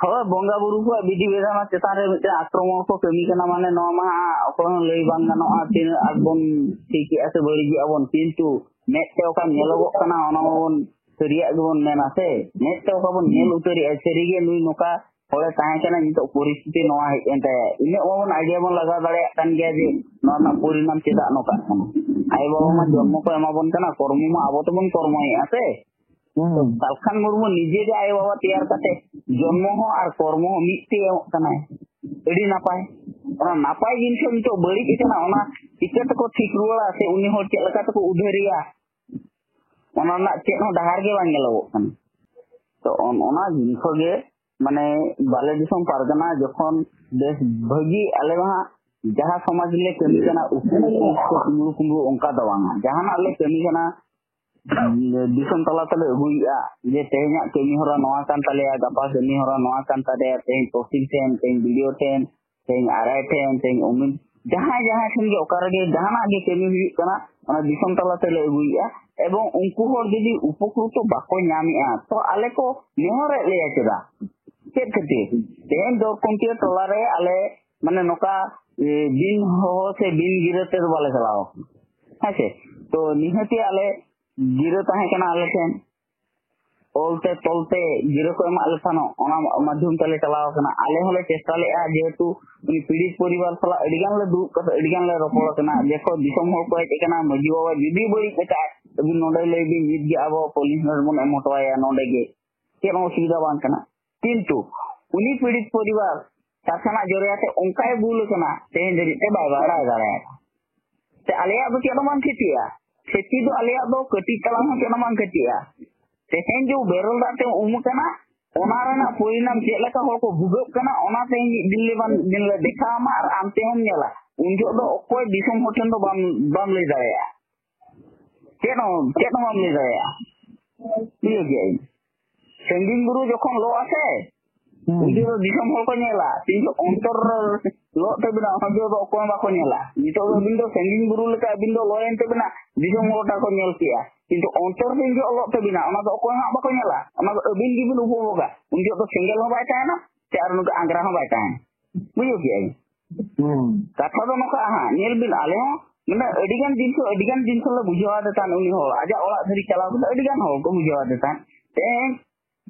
ᱦᱳᱭ, ᱵᱚᱸᱜᱟ ᱵᱩᱨᱩ ᱠᱚᱣᱟᱜ ᱵᱤᱫᱷᱤ ᱵᱤᱫᱷᱟᱱ ᱪᱮᱛᱟᱱ ᱨᱮ ᱢᱤᱫᱴᱮᱱ ᱟᱠᱨᱚᱢᱚᱬ ᱠᱚ ᱠᱟᱹᱢᱤ ᱠᱟᱱᱟ, ᱢᱟᱱᱮ ᱱᱚᱣᱟ ᱢᱟ ᱚᱠᱚᱭ ᱦᱚᱸ ᱞᱟᱹᱭ ᱵᱟᱝ ᱜᱟᱱᱚᱜᱼᱟ ᱛᱤᱱᱟᱹᱜ ᱟᱸᱴ ᱵᱚᱱ ᱴᱷᱤᱠᱮᱜᱼᱟ ᱥᱮ ᱵᱟᱹᱲᱤᱡᱮᱜᱼᱟ ᱵᱚᱱ, ᱠᱤᱱᱛᱩ ᱢᱮᱫ ᱛᱮ ᱚᱠᱟ ᱧᱮᱞᱚᱜᱚᱜ ᱠᱟᱱᱟ ᱚᱱᱟ ᱢᱟᱵᱚᱱ ᱥᱟᱹᱨᱤᱭᱟᱜ ᱜᱮᱵᱚᱱ ᱢᱮᱱᱟ ᱥᱮ, ᱢᱮᱫ ᱛᱮ ᱚᱠᱟ ᱵᱚᱱ ᱧᱮᱞ ᱩᱛᱟᱹᱨᱮᱜᱼᱟ ᱥᱟᱹᱨᱤᱜᱮ ᱱᱩᱭ ᱱᱚᱝᱠᱟ ᱦᱚᱲᱮ ᱛᱟᱦᱮᱸ ᱠᱟᱱᱟ, ᱱᱤᱛᱚᱜ ᱯᱚᱨᱤᱥᱛᱷᱤᱛᱤ ᱱᱚᱣᱟ ᱦᱮᱡ ᱮᱱ ᱛᱟᱭᱟ᱾ ᱤᱱᱟᱹᱜ ᱢᱟᱵᱚᱱ idea ᱵᱚᱱ ᱞᱟᱜᱟᱣ ᱫᱟᱲᱮᱭᱟᱜ ᱠᱟᱱ ᱜᱮᱭᱟ ᱡᱮ ᱱᱚᱣᱟ ᱨᱮᱱᱟᱜ ᱯᱚᱨᱤᱱᱟᱢ ᱪᱮᱫᱟᱜ ᱱᱚᱝᱠᱟᱜ ᱠᱟᱱᱟ᱾ ᱟᱭᱳ ᱵᱟᱵᱟ ᱢᱟ ᱦᱩᱸ᱾ ᱡᱚᱱᱢᱚ ᱠᱚ ᱮᱢᱟ ᱵᱚᱱ ᱠᱟᱱᱟ, ᱠᱚᱨᱢᱚ ᱢᱟ ᱟᱵᱚ ᱛᱮᱵᱚᱱ ᱠᱚᱨᱢᱚᱭᱮᱫᱼᱟ ᱥᱮ᱾ ᱦᱩᱸ᱾ ᱥᱟᱞᱠᱷᱟᱱ ᱢᱩᱨᱢᱩ ᱱᱤᱡᱮ ᱜᱮ ᱟᱭᱳ ᱵᱟᱵᱟ ᱛᱮᱭᱟᱨ ᱠᱟᱛᱮ ᱡᱚᱱᱢᱚ ᱦᱚᱸ ᱟᱨ ᱠᱚᱨᱢᱚ ᱦᱚᱸ ᱢᱤᱫ ᱛᱮ ᱮᱢᱚᱜ ᱠᱟᱱᱟᱭ᱾ ᱟᱹᱰᱤ ᱱᱟᱯᱟᱭ᱾ ᱚᱱᱟ ᱱᱟᱯᱟᱭ ᱡᱤᱱᱤᱥ ᱦᱚᱸ ᱱᱤᱛᱚᱜ ᱵᱟᱹᱲᱤᱡ ᱟᱠᱟᱱᱟ, ᱚᱱᱟ ᱪᱤᱠᱟᱹ ᱛᱮᱠᱚ ᱴᱷᱤᱠ ᱨᱩᱣᱟᱹᱲᱟ ᱥᱮ ᱩᱱᱤ ᱦᱚᱲ ᱪᱮᱫ ᱞᱮᱠᱟ ᱛᱮᱠᱚ ᱩᱫᱷᱟᱹᱨᱮᱭᱟ, ᱚᱱᱟ ᱨᱮᱱᱟᱜ ᱪᱮᱫ ᱦᱚᱸ ᱰᱟᱦᱟᱨ ᱜᱮ ᱵᱟᱝ ᱧᱮᱞᱚᱜᱚᱜ ᱠᱟᱱᱟ᱾ ᱛᱚ ᱚᱱ-, ᱚᱱᱟ ᱡᱤᱱᱤᱥ ᱜᱮ ᱢᱟᱱᱮ ᱵᱟᱞᱮ ᱫᱤᱥᱚᱢ ᱯᱟᱨᱜᱟᱱᱟ ᱡᱚᱠᱷᱚᱱ ᱵᱮᱥ ᱵᱷᱟᱹᱜᱤ ᱟᱞᱮ ᱢᱟ ᱦᱟᱸᱜ ᱡᱟᱦᱟᱸ ᱥᱚᱢᱟᱡᱽ ᱞᱮ ᱠᱟᱹᱢᱤ ᱠᱟᱱᱟ ᱩᱠᱩ ᱩᱠᱩ ᱠᱩᱢᱵᱽᱲᱩ ᱠᱩᱢᱵᱽᱲᱩ ᱚᱱᱠᱟ ᱫᱚ ᱵᱟᱝᱟ᱾ ᱡᱟᱦᱟᱱᱟᱜ ᱞᱮ ᱠᱟᱹᱢᱤ ᱠᱟᱱᱟ ᱫᱤᱥᱚᱢ ᱛᱟᱞᱟ ᱛᱮᱞᱮ ᱟᱹᱜᱩᱭᱮᱫᱼᱟ ᱡᱮ ᱛᱮᱦᱮᱧᱟᱜ ᱠᱟᱹᱢᱤ ᱦᱚᱨᱟ ᱱᱚᱣᱟ ᱠᱟᱱ ᱛᱟᱞᱮᱭᱟ, ᱜᱟᱯᱟ ᱠᱟᱹᱢᱤ ᱦᱚᱨᱟ ᱱᱚᱣᱟ ᱠᱟᱱ ᱛᱟᱞᱮᱭᱟ, ᱛᱮᱦᱮᱧ ᱛᱚᱦᱥᱤᱞ ᱴᱷᱮᱱ, ᱛᱮᱦᱮᱧ ᱵᱤ ᱰᱤ ᱳ ᱴᱷᱮᱱ, ᱛᱮᱦᱮᱧ ᱟᱨ ᱟᱭ ᱴᱷᱮᱱ, ᱛᱮᱦᱮᱧ ᱚᱢᱤᱱ, ᱡᱟᱦᱟᱸᱭ ᱡᱟᱦᱟᱸᱭ ᱴᱷᱮᱱ ᱜᱮ ᱚᱠᱟ ᱨᱮᱜᱮ ᱡᱟᱦᱟᱱᱟᱜ ᱜᱮ ᱠᱟᱹᱢᱤ ᱦᱩᱭᱩᱜ ᱠᱟᱱᱟ, ᱚᱱᱟ ᱫᱤᱥᱚᱢ ᱛᱟᱞᱟ ᱛᱮᱞᱮ ᱟᱹᱜᱩᱭᱮᱫᱼᱟ᱾ ᱮᱵᱚᱝ ᱩᱱᱠᱩ ᱦᱚᱲ ᱡᱩᱫᱤ ᱩᱯᱚᱠᱨᱤᱛᱚ ᱵᱟᱠᱚ ᱧᱟᱢᱮᱫᱼᱟ, ᱛᱚ ᱟᱞᱮ ᱠᱚ ᱱᱮᱦᱚᱨᱮᱫ ᱞᱮᱭᱟ ᱪᱮᱫᱟᱜ? ᱪᱮᱫ ᱠᱷᱟᱹᱛᱤᱨ? ᱛᱮᱦᱮᱧ ᱫᱚᱨᱠᱚᱢᱯᱤᱭᱟᱹ ᱴᱚᱞᱟ ᱨᱮ ᱟᱞᱮ ᱢᱟᱱᱮ ᱱᱚᱝᱠᱟ, ᱮ, ᱵᱤᱱ ᱦᱚᱦᱚ ᱥᱮ ᱵᱤᱱ ᱜᱤᱨᱟᱹ ᱛᱮᱫᱚ ᱵᱟᱞᱮ ᱪᱟᱞᱟᱣ ᱟᱠᱟᱱᱟ᱾ ᱦᱮᱸ ᱥᱮ? ᱛᱚ ᱱᱤᱦᱟᱹᱛᱤ ᱟᱞᱮ ᱜᱤᱨᱟᱹ ᱛᱟᱦᱮᱸ ᱠᱟᱱᱟ ᱟᱞᱮ ᱴᱷᱮᱱ, ᱚᱞ ᱛᱮ ᱛᱚᱞ ᱛᱮ ᱜᱤᱨᱟᱹ ᱠᱚ ᱮᱢᱟᱜ ᱞᱮ ᱛᱟᱦᱮᱱᱚᱜ, ᱚᱱᱟ ᱢᱟᱫᱽᱫᱷᱚᱢ ᱛᱮᱞᱮ ᱪᱟᱞᱟᱣ ᱟᱠᱟᱱᱟ᱾ ᱟᱞᱮ ᱦᱚᱸᱞᱮ ᱪᱮᱥᱴᱟ ᱞᱮᱫᱼᱟ, ᱡᱮᱦᱮᱛᱩ ᱩᱱᱤ ᱯᱤᱲᱤᱛ ᱯᱚᱨᱤᱵᱟᱨ ᱥᱟᱞᱟᱜ ᱟᱹᱰᱤ ᱜᱟᱱ ᱞᱮ ᱫᱩᱲᱩᱵ ᱠᱟᱛᱮ ᱟᱹᱰᱤ ᱜᱟᱱ ᱞᱮ ᱨᱚᱯᱚᱲ ᱟᱠᱟᱱᱟ᱾ ᱡᱚᱠᱷᱚᱱ ᱫᱤᱥᱚᱢ ᱦᱚᱲ ᱠᱚ ᱦᱮᱡ ᱟᱠᱟᱱᱟ, ᱢᱟᱹᱡᱷᱤ ᱵᱟᱵᱟ ᱡᱩᱫᱤ ᱵᱟᱹᱲᱤᱡ ᱟᱠᱟᱫᱼᱟᱭ, ᱟᱹᱵᱤᱱ ᱱᱚᱰᱮ ᱞᱟᱹᱭ ᱵᱤᱱ, ᱱᱤᱛ ᱜᱮ ᱟᱵᱚ ᱯᱩᱞᱤᱥ ᱱᱚᱰᱮ ᱵᱚᱱ ᱮᱢ ᱦᱚᱴᱚ ᱟᱭᱟ ᱱᱚᱰᱮ ᱜᱮ, ᱪᱮᱫ ᱦᱚᱸ ᱚᱥᱩᱵᱤᱫᱷᱟ ᱵᱟᱝ ᱠᱟᱱᱟ᱾ ᱠᱤᱱᱛᱩ ᱩᱱᱤ ᱯᱤᱲᱤᱛ ᱯᱚᱨᱤᱵᱟᱨ ᱥᱟᱥᱟᱱᱟᱜ ᱡᱚᱨᱭᱟ ᱛᱮ ᱚᱱᱠᱟᱭ ᱵᱷᱩᱞ ᱟᱠᱟᱱᱟ, ᱛᱮᱦᱮᱧ ᱫᱷᱟᱹᱵᱤᱡ ᱛᱮ ᱵᱟᱭ ᱵᱟᱲᱟᱭ ᱫᱟᱲᱮᱭᱟᱜᱼᱟ᱾ ᱥᱮ ᱟᱞᱮᱭᱟᱜ ᱫᱚ ᱪᱮᱫ ᱦᱚᱸ ᱵᱟᱝ ᱠᱷᱚᱛᱤᱜᱼᱟ᱾ ᱠᱷᱚᱛᱤ ᱫᱚ ᱟᱞᱮᱭᱟᱜ ᱫᱚ ᱠᱟᱹᱴᱤᱡ ᱛᱟᱞᱟᱝ ᱦᱚᱸ ᱪᱮᱫ ᱦᱚᱸ ᱵᱟᱝ ᱠᱷᱚᱛᱤᱜᱼᱟ᱾ ᱛᱮᱦᱮᱧ ᱡᱮ ᱵᱮᱨᱮᱞ ᱫᱟᱜ ᱛᱮ ᱩᱢ ᱟᱠᱟᱱᱟ, ᱚᱱᱟ ᱨᱮᱱᱟᱜ ᱯᱚᱨᱤᱱᱟᱢ ᱪᱮᱫ ᱞᱮᱠᱟ ᱦᱚᱲ ᱠᱚ ᱵᱷᱩᱜᱟᱹᱜ ᱠᱟᱱᱟ, ᱚᱱᱟ ᱛᱮᱦᱮᱧ ᱢᱤᱫ ᱫᱤᱱ ᱞᱮ ᱵᱟᱝ ᱫᱤᱱ ᱞᱮ ᱫᱮᱠᱷᱟᱣ ᱟᱢᱟ ᱟᱨ ᱟᱢ ᱛᱮᱦᱚᱸᱢ ᱧᱮᱞᱟ᱾ ᱩᱱ ᱡᱚᱦᱚᱜ ᱫᱚ ᱚᱠᱚᱭ ᱫᱤᱥᱚᱢ ᱦᱚᱲ ᱴᱷᱮᱱ ᱫᱚ ᱵᱟᱢ, ᱵᱟᱢ ᱞᱟᱹᱭ ᱫᱟᱲᱮᱭᱟᱜᱼᱟ᱾ ᱪᱮᱫ ᱦᱚᱸ, ᱪᱮᱫ ᱦᱚᱸ ᱵᱟᱢ ᱞᱟᱹᱭ ᱫᱟᱲᱮᱭᱟᱜᱼᱟ᱾ ᱵᱩᱡᱷᱟᱹᱣ ᱠᱮᱜᱼᱟ ᱵᱤᱱ? ᱥᱟᱺᱜᱤᱧ ᱵᱩᱨᱩ ᱡᱚᱠᱷᱚᱱ ᱞᱚᱜᱼᱟ ᱥᱮ, ᱦᱩᱸ᱾ ᱩᱱ ᱡᱚᱦᱚᱜ ᱫᱚ ᱫᱤᱥᱚᱢ ᱦᱚᱲ ᱠᱚ ᱧᱮᱞᱟ᱾ ᱛᱤᱱ ᱡᱚᱦᱚᱜ ᱚᱱᱛᱚᱨ ᱞᱚᱜ ᱛᱟᱹᱵᱤᱱᱟ, ᱚᱱᱟ ᱡᱚᱦᱚᱜ ᱫᱚ ᱚᱠᱚᱭ ᱦᱚᱸ ᱵᱟᱠᱚ ᱧᱮᱞᱟ᱾ ᱱᱤᱛᱚᱜ ᱫᱚ ᱟᱹᱵᱤᱱ ᱫᱚ ᱥᱟᱺᱜᱤᱧ ᱵᱩᱨᱩ ᱞᱮᱠᱟ ᱟᱹᱵᱤᱱ ᱫᱚ ᱞᱚᱭᱮᱱ ᱛᱟᱹᱵᱤᱱᱟ, ᱫᱤᱥᱚᱢ ᱦᱚᱲ ᱜᱚᱴᱟ ᱠᱚ ᱧᱮᱞ ᱠᱮᱜᱼᱟ᱾ ᱠᱤᱱᱛᱩ ᱚᱱᱛᱚᱨ ᱛᱤᱱ ᱡᱚᱦᱚᱜ ᱞᱚᱜ ᱛᱟᱹᱵᱤᱱᱟ, ᱚᱱᱟ ᱫᱚ ᱚᱠᱚᱭ ᱦᱚᱸ ᱵᱟᱠᱚ ᱧᱮᱞᱟ᱾ ᱚᱱᱟ ᱫᱚ ᱟᱹᱵᱤᱱ ᱜᱮᱵᱤᱱ ᱩᱯᱚᱵᱷᱳᱜᱟ᱾ ᱩᱱ ᱡᱚᱦᱚᱜ ᱫᱚ ᱥᱮᱸᱜᱮᱞ ᱦᱚᱸ ᱵᱟᱭ ᱛᱟᱦᱮᱱᱟ, ᱥᱮ ᱟᱨ ᱱᱩᱠᱩ ᱟᱝᱜᱽᱨᱟ ᱦᱚᱸ ᱵᱟᱭ ᱛᱟᱦᱮᱱᱟ᱾ ᱵᱩᱡᱷᱟᱹᱣ ᱠᱮᱜᱼᱟ ᱵᱤᱱ? ᱦᱩᱸ᱾ ᱠᱟᱛᱷᱟ ᱫᱚ ᱱᱚᱝᱠᱟ ᱦᱟᱸᱜ, ᱧᱮᱞ ᱵᱤᱱ, ᱟᱞᱮ ᱦᱚᱸ ᱢᱟᱱᱮ ᱟᱹᱰᱤ ᱜᱟᱱ ᱡᱤᱱᱤᱥ, ᱟᱹᱰᱤ ᱜᱟᱱ ᱡᱤᱱᱤᱥ ᱞᱮ ᱵᱩᱡᱷᱟᱹᱣ ᱟᱫᱮ ᱛᱟᱦᱮᱸᱫ᱾ ᱩᱱᱤ ᱦᱚᱲ ᱟᱡᱟᱜ ᱚᱲᱟᱜ ᱫᱷᱟᱹᱨᱤᱡ ᱪᱟᱞᱟᱣ ᱠᱟᱛᱮ ᱟᱹᱰᱤ ᱜᱟᱱ ᱦᱚᱲ ᱠᱚ ᱵᱩᱡᱷᱟᱹᱣ ᱟᱫᱮ ᱛᱟᱦᱮᱸᱫ᱾ ᱛᱮᱦᱮᱧ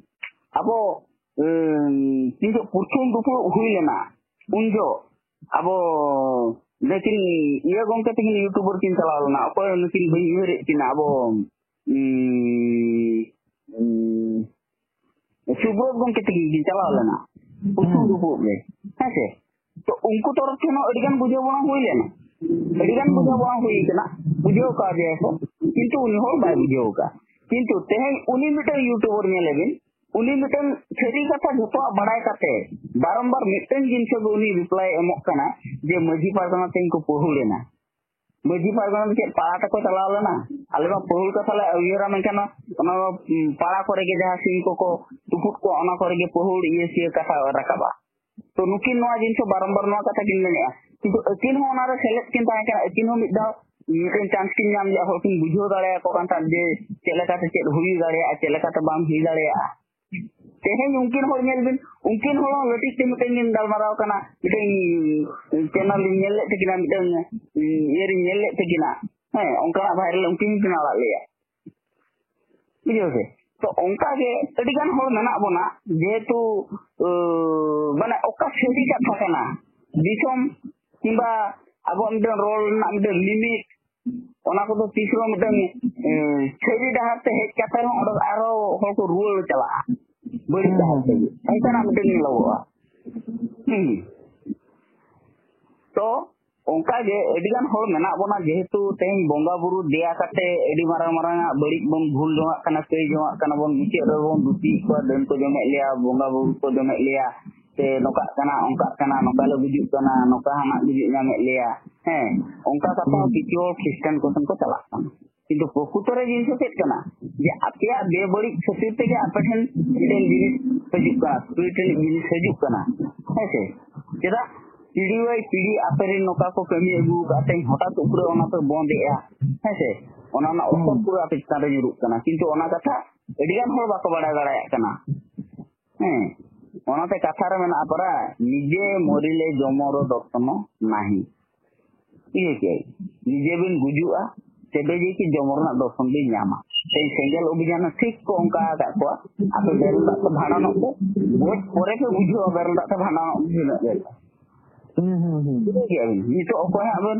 ᱟᱵᱚ, ᱩᱸ, ᱛᱤᱱ ᱡᱚᱦᱚᱜ ᱯᱨᱚᱛᱷᱚᱢ ᱫᱩᱯᱲᱩᱵ ᱦᱩᱭ ᱞᱮᱱᱟ, ᱩᱱ ᱡᱚᱦᱚᱜ ᱟᱵᱚ ᱱᱩᱠᱤᱱ ᱤᱭᱟᱹ ᱜᱚᱢᱠᱮ ᱛᱟᱹᱠᱤᱱ YouTuber ᱠᱤᱱ ᱪᱟᱞᱟᱣ ᱞᱮᱱᱟ, ᱚᱠᱚᱭ ᱱᱩᱠᱤᱱ ᱵᱟᱹᱧ ᱩᱭᱦᱟᱹᱨᱮᱫ ᱠᱤᱱᱟ, ᱟᱵᱚ, ᱩᱸ, ᱩᱸ, ᱥᱩᱵᱨᱚᱛ ᱜᱚᱢᱠᱮ ᱛᱟᱹᱠᱤᱱ ᱠᱤᱱ ᱪᱟᱞᱟᱣ ᱞᱮᱱᱟ ᱯᱨᱚᱛᱷᱚᱢ ᱦᱩᱸ᱾ ᱫᱩᱯᱲᱩᱵ ᱨᱮ, ᱦᱮᱸ ᱥᱮ? ᱛᱚ ᱩᱱᱠᱩ ᱛᱚᱨᱚᱯ ᱴᱷᱮᱱ ᱦᱚᱸ ᱟᱹᱰᱤ ᱜᱟᱱ ᱵᱩᱡᱷᱟᱹᱣ ᱵᱟᱝ ᱦᱩᱭ ᱞᱮᱱᱟ, ᱟᱹᱰᱤ ᱜᱟᱱ ᱵᱩᱡᱷᱟᱹᱣ ᱵᱟᱝ ᱦᱩᱭ ᱠᱟᱱᱟ, ᱵᱩᱡᱷᱟᱹᱣ ᱠᱟᱣᱫᱮᱭᱟ ᱠᱚ, ᱠᱤᱱᱛᱩ ᱩᱱᱤ ᱦᱚᱲ ᱵᱟᱭ ᱵᱩᱡᱷᱟᱹᱣ ᱠᱟᱜᱼᱟ᱾ ᱠᱤᱱᱛᱩ ᱛᱮᱦᱮᱧ ᱩᱱᱤ ᱢᱤᱫᱴᱟᱝ YouTuber ᱧᱮᱞᱮ ᱵᱤᱱ, ᱩᱱᱤ ᱢᱤᱫᱴᱟᱝ ᱥᱟᱹᱨᱤ ᱠᱟᱛᱷᱟ ᱡᱷᱚᱛᱚᱣᱟᱜ ᱵᱟᱲᱟᱭ ᱠᱟᱛᱮ ᱵᱟᱨᱚᱢᱵᱟᱨ ᱢᱤᱫᱴᱟᱝ ᱡᱤᱱᱤᱥ ᱜᱮ ᱩᱱᱤ reply ᱮᱢᱚᱜ ᱠᱟᱱᱟ ᱡᱮ ᱢᱟᱹᱡᱷᱤ ᱯᱟᱨᱜᱟᱱᱟ ᱛᱮᱧ ᱠᱚ ᱯᱟᱹᱦᱩᱲ ᱮᱱᱟ᱾ ᱢᱟᱹᱡᱷᱤ ᱯᱟᱨᱜᱟᱱᱟ ᱫᱚ ᱪᱮᱫ ᱯᱟᱲᱟ ᱛᱮᱠᱚ ᱪᱟᱞᱟᱣ ᱞᱮᱱᱟ? ᱟᱞᱮ ᱢᱟ ᱯᱟᱹᱦᱩᱲ ᱠᱟᱛᱷᱟ ᱞᱮ ᱩᱭᱦᱟᱹᱨᱟ, ᱢᱮᱱᱠᱷᱟᱱ ᱚᱱᱟ ᱫᱚ, ᱩᱸ, ᱯᱟᱲᱟ ᱠᱚᱨᱮ ᱜᱮ ᱡᱟᱦᱟᱸ ᱥᱤᱢ ᱠᱚᱠᱚ ᱛᱩᱯᱩᱫ ᱠᱚᱣᱟ, ᱚᱱᱟ ᱠᱚᱨᱮ ᱜᱮ ᱯᱟᱹᱦᱩᱲ ᱤᱭᱟᱹ ᱥᱤᱭᱟᱹ ᱠᱟᱛᱷᱟ ᱨᱟᱠᱟᱵᱟ᱾ ᱛᱚ ᱱᱩᱠᱤᱱ ᱱᱚᱣᱟ ᱡᱤᱱᱤᱥ ᱦᱚᱸ ᱵᱟᱨᱚᱢᱵᱟᱨ ᱱᱚᱣᱟ ᱠᱟᱛᱷᱟ ᱠᱤᱱ ᱢᱮᱱᱮᱫᱼᱟ, ᱠᱤᱱᱛᱩ ᱟᱹᱠᱤᱱ ᱦᱚᱸ ᱚᱱᱟᱨᱮ ᱥᱮᱞᱮᱫ ᱠᱤᱱ ᱛᱟᱦᱮᱸ ᱠᱟᱱᱟ᱾ ᱟᱹᱠᱤᱱ ᱦᱚᱸ ᱢᱤᱫ ᱫᱷᱟᱣ ᱢᱤᱫᱴᱮᱱ chance ᱠᱤᱱ ᱧᱟᱢ ᱞᱮᱫᱼᱟ, ᱦᱚᱲ ᱠᱤᱱ ᱵᱩᱡᱷᱟᱹᱣ ᱫᱟᱲᱮᱭᱟᱠᱚ ᱠᱟᱱ ᱛᱟᱦᱮᱸᱫ ᱡᱮ ᱪᱮᱫ ᱞᱮᱠᱟᱛᱮ ᱪᱮᱫ ᱦᱩᱭ ᱫᱟᱲᱮᱭᱟᱜᱼᱟ, ᱪᱮᱫ ᱞᱮᱠᱟᱛᱮ ᱵᱟᱝ ᱦᱩᱭ ᱫᱟᱲᱮᱭᱟᱜᱼᱟ᱾ ᱛᱮᱦᱮᱧ ᱩᱱᱠᱤᱱ ᱦᱚᱲ ᱧᱮᱞ ᱵᱤᱱ, ᱩᱱᱠᱤᱱ ᱦᱚᱲ ᱦᱚᱸ ᱞᱟᱹᱴᱤᱡ ᱛᱮ ᱢᱤᱫᱴᱮᱱ ᱠᱤᱱ ᱜᱟᱞᱢᱟᱨᱟᱣ ᱠᱟᱱᱟ, ᱢᱤᱫᱴᱮᱱ ᱪᱮᱱᱮᱞ ᱞᱤᱧ ᱧᱮᱞ ᱞᱮᱫ ᱛᱟᱹᱠᱤᱱᱟ, ᱢᱤᱫᱴᱮᱱ ᱤᱭᱟᱹ ᱞᱤᱧ ᱧᱮᱞ ᱞᱮᱫ ᱛᱟᱹᱠᱤᱱᱟ, ᱦᱮᱸ, ᱚᱱᱠᱟᱱᱟᱜ ᱵᱷᱟᱭᱨᱟᱞ ᱩᱱᱠᱤᱱ ᱦᱚᱸᱠᱤᱱ ᱟᱲᱟᱜ ᱞᱮᱭᱟ᱾ ᱵᱩᱡᱷᱟᱹᱣ ᱥᱮ? ᱛᱚ ᱚᱱᱠᱟ ᱜᱮ ᱟᱹᱰᱤ ᱜᱟᱱ ᱦᱚᱲ ᱢᱮᱱᱟᱜ ᱵᱚᱱᱟ, ᱡᱮᱦᱮᱛᱩ, ᱟᱹ, ᱢᱟᱱᱮ ᱚᱠᱟ ᱥᱟᱹᱨᱤ ᱠᱟᱛᱷᱟ ᱠᱟᱱᱟ, ᱫᱤᱥᱚᱢ ᱠᱤᱝᱵᱟ ᱟᱵᱚᱣᱟᱜ ᱢᱤᱫᱴᱮᱱ ᱨᱚᱲ ᱨᱮᱱᱟᱜ ᱢᱤᱫᱴᱮᱱ ᱞᱤᱢᱤᱴ, ᱚᱱᱟ ᱠᱚᱫᱚ ᱛᱤᱥ ᱨᱮᱦᱚᱸ ᱢᱤᱫᱴᱮᱱ, ᱮ, ᱥᱟᱹᱨᱤ ᱰᱟᱦᱟᱨ ᱛᱮ ᱦᱮᱡ ᱠᱟᱛᱮ ᱦᱚᱸ ᱚᱸᱰᱮ ᱟᱨᱦᱚᱸ ᱦᱚᱲ ᱠᱚ ᱨᱩᱣᱟᱹᱲ ᱪᱟᱞᱟᱜᱼᱟ ᱵᱟᱹᱲᱤᱡ ᱰᱟᱦᱟᱨ ᱛᱮᱜᱮ, ᱚᱱᱠᱟᱱᱟᱜ ᱢᱤᱫᱴᱮᱱ ᱧᱮᱞᱚᱜᱚᱜᱼᱟ᱾ ᱦᱩᱸ᱾ ᱛᱚ ᱚᱱᱠᱟ ᱜᱮ ᱟᱹᱰᱤ ᱜᱟᱱ ᱦᱚᱲ ᱢᱮᱱᱟᱜ ᱵᱚᱱᱟ, ᱡᱮᱦᱮᱛᱩ ᱛᱮᱦᱮᱧ ᱵᱚᱸᱜᱟ ᱵᱩᱨᱩ ᱫᱮᱭᱟ ᱠᱟᱛᱮ ᱟᱹᱰᱤ ᱢᱟᱨᱟᱝ ᱢᱟᱨᱟᱝ ᱟᱜ ᱵᱟᱹᱲᱤᱡ ᱵᱚᱱ ᱵᱷᱩᱞ ᱡᱚᱝᱟᱜ ᱠᱟᱱᱟ, ᱠᱟᱹᱭ ᱡᱚᱝᱟᱜ ᱠᱟᱱᱟ ᱵᱚᱱ, ᱢᱩᱪᱟᱹᱫ ᱨᱮᱵᱚᱱ ᱫᱩᱥᱤᱭᱮᱫ ᱠᱚᱣᱟ, ᱰᱟᱹᱱ ᱠᱚ ᱡᱚᱢᱮᱫ ᱞᱮᱭᱟ, ᱵᱚᱸᱜᱟ ᱵᱩᱨᱩ ᱠᱚ ᱡᱚᱢᱮᱫ ᱞᱮᱭᱟ, ᱥᱮ ᱱᱚᱝᱠᱟᱜ ᱠᱟᱱᱟ, ᱚᱱᱠᱟᱜ ᱠᱟᱱᱟ, ᱱᱚᱝᱠᱟ ᱞᱮ ᱜᱩᱡᱩᱜ ᱠᱟᱱᱟ, ᱱᱚᱝᱠᱟ ᱦᱟᱱᱟ ᱜᱩᱡᱩᱜ ᱧᱟᱢᱮᱫ ᱞᱮᱭᱟ᱾ ᱦᱮᱸ, ᱚᱱᱠᱟ ᱠᱟᱛᱷᱟ ᱦᱚᱸ ᱦᱩᱸ᱾ ᱠᱤᱪᱷᱩ ᱦᱚᱲ ᱠᱷᱨᱤᱥᱴᱟᱱ ᱠᱚ ᱴᱷᱮᱱ ᱠᱚ ᱪᱟᱞᱟᱜ ᱠᱟᱱᱟ᱾ ᱠᱤᱱᱛᱩ ᱯᱨᱚᱠᱩᱛᱚ ᱨᱮ ᱡᱤᱱᱤᱥ ᱫᱚ ᱪᱮᱫ ᱠᱟᱱᱟ? ᱡᱮ ᱟᱯᱮᱭᱟᱜ ᱵᱮᱵᱟᱹᱲᱤᱡ ᱠᱷᱟᱹᱛᱤᱨ ᱛᱮᱜᱮ ᱟᱯᱮ ᱴᱷᱮᱱ ᱢᱤᱫᱴᱮᱱ ᱡᱤᱱᱤᱥ ᱦᱤᱡᱩᱜ ᱠᱟᱱᱟ, spirit ᱨᱮᱱᱟᱜ ᱡᱤᱱᱤᱥ ᱦᱤᱡᱩᱜ ᱠᱟᱱᱟ᱾ ᱦᱮᱸ ᱥᱮ? ᱪᱮᱫᱟᱜ? ᱯᱤᱲᱦᱤ ᱵᱟᱭ ᱯᱤᱲᱦᱤ ᱟᱯᱮ ᱨᱮᱱ ᱱᱚᱝᱠᱟ ᱠᱚ ᱠᱟᱹᱢᱤ ᱟᱹᱜᱩ ᱟᱠᱟᱫ ᱛᱮ ᱦᱚᱴᱟᱛ ᱩᱯᱨᱟᱹ ᱚᱱᱟ ᱯᱮ ᱵᱚᱱᱫ ᱮᱜᱼᱟ᱾ ᱦᱮᱸ ᱥᱮ? ᱚᱱᱟ ᱨᱮᱱᱟᱜ ᱚᱥᱚᱨ ᱦᱩᱸ᱾ ᱯᱩᱨᱟᱹ ᱟᱯᱮ ᱪᱮᱛᱟᱱ ᱨᱮ ᱧᱩᱨᱩᱜ ᱠᱟᱱᱟ᱾ ᱠᱤᱱᱛᱩ ᱚᱱᱟ ᱠᱟᱛᱷᱟ ᱟᱹᱰᱤ ᱜᱟᱱ ᱦᱚᱲ ᱵᱟᱠᱚ ᱵᱟᱲᱟᱭ ᱫᱟᱲᱮᱭᱟᱜ ᱠᱟᱱᱟ᱾ ᱦᱮᱸ, ᱚᱱᱟᱛᱮ ᱠᱟᱛᱷᱟ ᱨᱮ ᱢᱮᱱᱟᱜᱼᱟ ᱯᱟᱨᱟ, "ᱱᱤᱡᱮ ᱢᱚᱨᱤᱞᱮ ᱡᱚᱢᱚᱨ ᱫᱚᱨᱥᱚᱱ ᱱᱟᱦᱤ᱾" ᱤᱭᱟᱹ ᱠᱮᱫ, ᱱᱤᱡᱮ ᱵᱤᱱ ᱜᱩᱡᱩᱜᱼᱟ, ᱛᱚᱵᱮ ᱡᱮ ᱠᱤ ᱡᱚᱢᱚᱨ ᱨᱮᱱᱟᱜ ᱫᱚᱨᱥᱚᱱ ᱵᱤᱱ ᱧᱟᱢᱟ᱾ ᱛᱮᱦᱮᱧ ᱥᱮᱸᱜᱮᱞ ᱚᱵᱷᱤᱡᱟᱱ ᱦᱚᱸ ᱴᱷᱤᱠ ᱠᱚ ᱚᱱᱠᱟ ᱟᱠᱟᱫ ᱠᱚᱣᱟ, ᱟᱯᱮ ᱵᱮᱨᱮᱞ ᱫᱟᱜ ᱛᱮ ᱵᱷᱟᱸᱰᱟᱱᱚᱜ ᱯᱮ, ᱜᱚᱡ ᱯᱚᱨᱮ ᱯᱮ ᱵᱩᱡᱷᱟᱹᱣᱟ ᱵᱮᱨᱮᱞ ᱫᱟᱜ ᱛᱮ ᱵᱷᱟᱸᱰᱟᱱᱚᱜ ᱵᱩᱡᱷᱟᱹᱣ ᱧᱚᱜ ᱞᱮᱱ᱾ ᱦᱩᱸ, ᱦᱩᱸ, ᱦᱩᱸ᱾ ᱵᱩᱡᱷᱟᱹᱣ ᱠᱮᱜᱼᱟ ᱵᱤᱱ? ᱱᱤᱛᱚᱜ ᱚᱠᱚᱭ ᱦᱟᱸᱜ ᱵᱮᱱ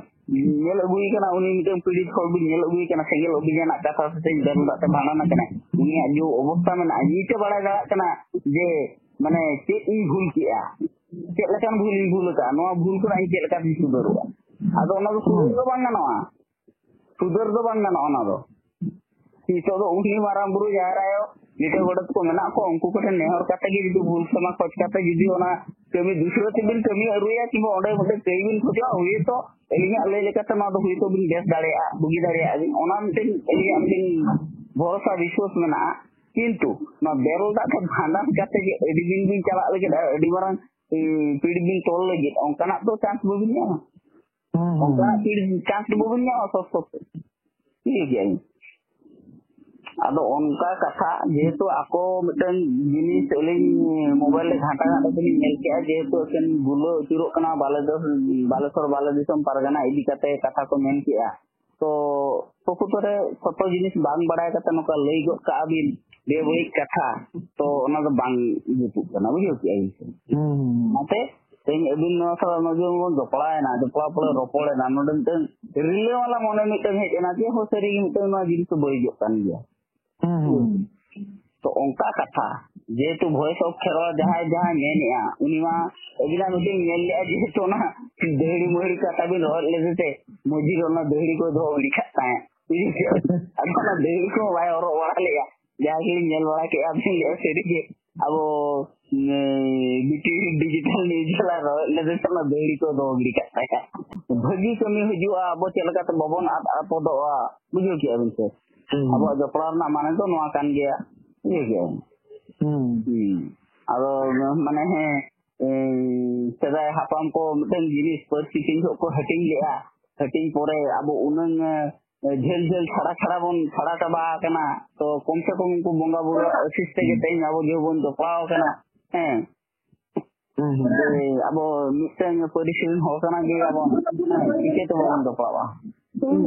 ᱧᱮᱞ ᱟᱹᱜᱩᱭᱮ ᱠᱟᱱᱟ, ᱩᱱᱤ ᱢᱤᱫᱴᱮᱱ ᱯᱤᱲᱦᱤ ᱦᱚᱲ ᱵᱤᱱ ᱧᱮᱞ ᱟᱹᱜᱩᱭᱮ ᱠᱟᱱᱟ, ᱥᱮᱸᱜᱮᱞ ᱚᱵᱷᱤᱡᱟᱱᱟᱜ ᱠᱟᱛᱷᱟ ᱥᱮ ᱵᱮᱨᱮᱞ ᱫᱟᱜ ᱛᱮ ᱵᱷᱟᱸᱰᱟᱱ ᱟᱠᱟᱱᱟᱭ, ᱩᱱᱤᱭᱟᱜ ᱡᱮ ᱚᱵᱚᱥᱛᱟ ᱢᱮᱱᱟᱜᱼᱟ, ᱱᱤᱛᱮ ᱵᱟᱲᱟᱭ ᱫᱟᱲᱮᱭᱟᱜ ᱠᱟᱱᱟ ᱡᱮ, ᱢᱟᱱᱮ, ᱪᱮᱫ ᱤᱧ ᱵᱷᱩᱞ ᱠᱮᱜᱼᱟ, ᱪᱮᱫ ᱞᱮᱠᱟᱱ ᱵᱷᱩᱞ ᱤᱧ ᱵᱷᱩᱞ ᱟᱠᱟᱫᱼᱟ, ᱱᱚᱣᱟ ᱵᱷᱩᱞ ᱠᱷᱚᱱᱟᱜ ᱤᱧ ᱪᱮᱫ ᱞᱮᱠᱟᱛᱤᱧ ᱥᱩᱫᱷᱟᱹᱨᱚᱜᱼᱟ᱾ ᱟᱫᱚ ᱚᱱᱟ ᱫᱚ ᱥᱩᱫᱷᱟᱹᱨ ᱫᱚ ᱵᱟᱝ ᱜᱟᱱᱚᱜᱼᱟ, ᱥᱩᱫᱷᱟᱹᱨ ᱫᱚ ᱵᱟᱝ ᱜᱟᱱᱚᱜᱼᱟ ᱚᱱᱟ ᱫᱚ᱾ ᱱᱤᱛᱚᱜ ᱫᱚ ᱩᱱᱤ ᱢᱟᱨᱟᱝ ᱵᱩᱨᱩ, ᱡᱟᱦᱮᱨ ᱟᱭᱳ, ᱞᱤᱴᱟᱹ ᱜᱚᱰᱮᱛ ᱠᱚ ᱢᱮᱱᱟᱜ ᱠᱚᱣᱟ, ᱩᱱᱠᱩ ᱠᱚᱴᱷᱮᱱ ᱱᱮᱦᱚᱨ ᱠᱟᱛᱮ ᱜᱮ ᱡᱩᱫᱤ ᱵᱷᱩᱞ ᱠᱷᱟᱢᱟ ᱠᱷᱚᱡᱽ ᱠᱟᱛᱮ ᱡᱩᱫᱤ ᱚᱱᱟ ᱠᱟᱹᱢᱤ ᱫᱩᱥᱨᱟᱹ ᱛᱮᱵᱤᱱ ᱠᱟᱹᱢᱤ ᱟᱹᱨᱩᱭᱟ ᱠᱤᱝᱵᱟ ᱚᱸᱰᱮ ᱢᱤᱫᱴᱮᱱ ᱠᱟᱹᱢᱤ ᱵᱤᱱ ᱠᱷᱚᱡᱚᱜᱼᱟ, ᱦᱩᱭᱛᱚ ᱟᱹᱞᱤᱧᱟᱜ ᱞᱟᱹᱭ ᱞᱮᱠᱟᱛᱮ ᱱᱚᱣᱟ ᱫᱚ ᱦᱩᱭᱛᱚ ᱵᱤᱱ ᱵᱮᱥ ᱫᱟᱲᱮᱭᱟᱜᱼᱟ, ᱵᱩᱜᱤ ᱫᱟᱲᱮᱭᱟᱜᱼᱟ ᱵᱤᱱ᱾ ᱚᱱᱟ ᱢᱤᱫᱴᱮᱱ ᱟᱹᱞᱤᱧᱟᱜ ᱢᱤᱫᱴᱮᱱ ᱵᱷᱚᱨᱥᱟ ᱵᱤᱥᱣᱟᱥ ᱢᱮᱱᱟᱜᱼᱟ᱾ ᱠᱤᱱᱛᱩ ᱱᱚᱣᱟ ᱵᱮᱨᱮᱞ ᱫᱟᱜ ᱛᱮ ᱵᱷᱟᱸᱰᱟᱱ ᱠᱟᱛᱮ ᱡᱮ ᱟᱹᱰᱤ ᱫᱤᱱ ᱵᱤᱱ ᱪᱟᱞᱟᱜ ᱞᱟᱹᱜᱤᱫ ᱟᱨ ᱟᱹᱰᱤ ᱢᱟᱨᱟᱝ, ᱮ, ᱯᱤᱲ ᱵᱤᱱ ᱛᱚᱞ ᱞᱟᱹᱜᱤᱫ, ᱚᱱᱠᱟᱱᱟᱜ ᱫᱚ ᱪᱟᱱᱥ ᱵᱟᱹᱵᱤᱱ ᱧᱟᱢᱟ᱾ ᱦᱩᱸ, ᱦᱩᱸ, ᱚᱱᱠᱟᱱᱟᱜ ᱦᱩᱸ᱾ ᱯᱤᱲ ᱪᱟᱱᱥ ᱫᱚ ᱵᱟᱹᱵᱤᱱ ᱧᱟᱢᱟ ᱥᱚᱵ ᱥᱚᱵ᱾ ᱴᱷᱤᱠ ᱜᱮᱭᱟ᱾ ᱟᱫᱚ ᱚᱱᱠᱟ ᱠᱟᱛᱷᱟ, ᱡᱮᱦᱮᱛᱩ ᱟᱠᱚ ᱢᱤᱫᱴᱟᱝ ᱡᱤᱱᱤᱥ ᱟᱹᱞᱤᱧ ᱢᱳᱵᱟᱭᱤᱞ ᱨᱮ ᱜᱷᱟᱱᱴᱟ ᱜᱷᱟᱱᱴᱟ ᱛᱮᱞᱤᱧ ᱧᱮᱞ ᱠᱮᱜᱼᱟ, ᱡᱮᱦᱮᱛᱩ ᱮᱠᱮᱱ ᱜᱩᱞᱟᱹ ᱟᱹᱪᱩᱨᱚᱜ ᱠᱟᱱᱟ ᱵᱟᱞᱮᱫᱚᱨ, ᱵᱟᱞᱮᱥᱚᱨ ᱵᱟᱞᱮ ᱫᱤᱥᱚᱢ ᱯᱟᱨᱜᱟᱱᱟ ᱤᱫᱤ ᱠᱟᱛᱮ ᱠᱟᱛᱷᱟ ᱠᱚ ᱢᱮᱱ ᱠᱮᱜᱼᱟ᱾ ᱛᱚ ᱯᱨᱚᱠᱩᱛᱚ ᱨᱮ ᱥᱚᱛᱚ ᱡᱤᱱᱤᱥ ᱵᱟᱝ ᱵᱟᱲᱟᱭ ᱠᱟᱛᱮ ᱱᱚᱝᱠᱟ ᱞᱟᱹᱭ ᱜᱚᱫ ᱠᱟᱜᱼᱟ ᱵᱤᱱ ᱵᱮᱵᱟᱹᱲᱤᱡ ᱠᱟᱛᱷᱟ, ᱛᱚ ᱚᱱᱟ ᱫᱚ ᱵᱟᱝ ᱡᱩᱛᱩᱜ ᱠᱟᱱᱟ, ᱵᱩᱡᱷᱟᱹᱣ ᱠᱮᱜᱼᱟ ᱵᱤᱱ ᱥᱮ? ᱦᱩᱸ᱾ ᱚᱱᱟᱛᱮ ᱛᱮᱦᱮᱧ ᱟᱹᱵᱤᱱ ᱱᱚᱣᱟ ᱥᱟᱞᱟᱜ ᱱᱚᱜᱼᱚᱭ ᱡᱮᱢᱚᱱ ᱵᱚᱱ ᱡᱚᱯᱲᱟᱣᱮᱱᱟ, ᱡᱚᱯᱲᱟᱣ ᱯᱚᱨᱮ ᱨᱚᱯᱚᱲᱮᱱᱟ, ᱱᱚᱰᱮ ᱢᱤᱫᱴᱟᱝ ᱨᱤᱞᱟᱹᱢᱟᱞᱟ ᱢᱚᱱᱮ ᱢᱤᱫᱴᱟᱝ ᱦᱮᱡ ᱮᱱᱟ ᱡᱮ, ᱦᱳ, ᱥᱟᱹᱨᱤᱜᱮ ᱢᱤᱫᱴᱟᱝ ᱱᱚᱣᱟ ᱡᱤᱱᱤᱥ ᱫᱚ ᱵᱟᱹᱲᱤᱡᱚᱜ ᱠᱟᱱ ᱜᱮᱭᱟ᱾ ᱦᱩᱸ᱾ ᱛᱚ ᱚᱱᱠᱟ ᱠᱟᱛᱷᱟ, ᱡᱮᱦᱮᱛᱩ Voice of Kherwal ᱡᱟᱦᱟᱸᱭ, ᱡᱟᱦᱟᱸᱭ ᱢᱮᱱᱮᱜᱼᱟ, ᱩᱱᱤ ᱢᱟ ᱟᱹᱵᱤᱱᱟᱜ ᱢᱤᱫᱴᱮᱱ ᱧᱮᱞ ᱞᱮᱜᱼᱟ, ᱡᱮᱦᱮᱛᱩ ᱚᱱᱟ ᱫᱟᱹᱦᱲᱤ ᱢᱟᱹᱦᱲᱤ ᱠᱟᱛᱷᱟ ᱵᱤᱱ ᱨᱚᱲ ᱞᱮᱫ ᱛᱮ, ᱢᱚᱡᱽ ᱨᱮ ᱚᱱᱟ ᱫᱟᱹᱦᱲᱤ ᱠᱚ ᱫᱚᱦᱚ ᱜᱤᱰᱤ ᱠᱟᱜ ᱛᱟᱦᱮᱸᱫ, ᱵᱩᱡᱷᱟᱹᱣ ᱠᱮᱜᱼᱟ? ᱟᱫᱚ ᱚᱱᱟ ᱫᱟᱹᱦᱲᱤ ᱠᱚ ᱵᱟᱭ ᱦᱚᱨᱚᱜ ᱵᱟᱲᱟ ᱞᱮᱜᱼᱟ, ᱡᱟᱦᱟᱸ ᱜᱮᱞᱤᱧ ᱧᱮᱞ ᱵᱟᱲᱟ ᱠᱮᱜᱼᱟ, ᱵᱤᱱ ᱞᱟᱹᱭᱟ ᱥᱟᱹᱨᱤᱜᱮ ᱟᱵᱚ, ᱩᱸ, ᱵᱤᱴᱤ ᱰᱤᱡᱤᱴᱟᱞ ᱱᱤᱭᱩᱡ ᱵᱟᱞᱟ ᱨᱚᱲ ᱞᱮᱫ ᱛᱮ ᱚᱱᱟ ᱫᱟᱹᱦᱲᱤ ᱠᱚ ᱫᱚᱦᱚ ᱜᱤᱰᱤ ᱠᱟᱜ ᱛᱟᱦᱮᱸᱫ᱾ ᱵᱷᱟᱹᱜᱤ ᱠᱟᱹᱢᱤ ᱦᱤᱡᱩᱜᱼᱟ, ᱟᱵᱚ ᱪᱮᱫ ᱞᱮᱠᱟᱛᱮ ᱵᱟᱵᱚᱱ ᱟᱫ ᱟᱯᱚᱫᱚᱜᱼᱟ, ᱵᱩᱡᱷᱟᱹᱣ ᱠᱮᱜᱼᱟ ᱵᱤᱱ ᱥᱮ? ᱦᱩᱸ᱾ ᱟᱵᱚᱣᱟᱜ ᱡᱚᱯᱲᱟᱣ ᱨᱮᱱᱟᱜ ᱢᱟᱱᱮ ᱫᱚ ᱱᱚᱣᱟ ᱠᱟᱱ ᱜᱮᱭᱟ, ᱵᱩᱡᱷᱟᱹᱣ ᱠᱮᱜᱼᱟ ᱵᱤᱱ? ᱦᱩᱸ᱾ ᱦᱩᱸ᱾ ᱟᱫᱚ ᱢᱟᱱᱮ ᱦᱮᱸ, ᱮᱸ, ᱥᱮᱫᱟᱭ ᱦᱟᱯᱲᱟᱢ ᱠᱚ ᱢᱤᱫᱴᱟᱝ ᱡᱤᱱᱤᱥ ᱯᱟᱹᱨᱥᱤ ᱪᱤᱱᱦᱟᱹ ᱠᱚ ᱦᱟᱹᱴᱤᱧ ᱞᱮᱜᱼᱟ᱾ ᱦᱟᱹᱴᱤᱧ ᱯᱚᱨᱮ ᱟᱵᱚ ᱩᱱᱟᱹᱝ, ᱮᱸ, ᱡᱷᱟᱹᱞ ᱡᱷᱟᱹᱞ ᱪᱷᱟᱲᱟ ᱪᱷᱟᱲᱟ ᱵᱚᱱ ᱪᱷᱟᱲᱟ ᱪᱟᱵᱟ ᱟᱠᱟᱱᱟ᱾ ᱛᱚ ᱠᱚᱢ ᱥᱮ ᱠᱚᱢ ᱩᱱᱠᱩ ᱵᱚᱸᱜᱟ ᱵᱩᱨᱩᱣᱟᱜ ᱟᱹᱥᱤᱥ ᱛᱮᱜᱮ ᱦᱩᱸ᱾ ᱛᱮᱦᱮᱧ ᱟᱵᱚ ᱡᱮ ᱵᱚᱱ ᱡᱚᱯᱲᱟᱣ ᱟᱠᱟᱱᱟ᱾ ᱦᱮᱸ᱾ ᱦᱩᱸ, ᱦᱩᱸ᱾ ᱡᱮ ᱟᱵᱚ ᱢᱤᱫᱴᱟᱝ ᱯᱟᱹᱨᱤᱥ ᱨᱮᱱ ᱦᱚᱲ ᱠᱟᱱᱟ ᱜᱮ ᱟᱵᱚ, ᱦᱮᱸ, ᱪᱤᱠᱟᱹ ᱛᱮ ᱵᱟᱵᱚᱱ ᱡᱚᱯᱲᱟᱣᱟ? ᱦᱩᱸ᱾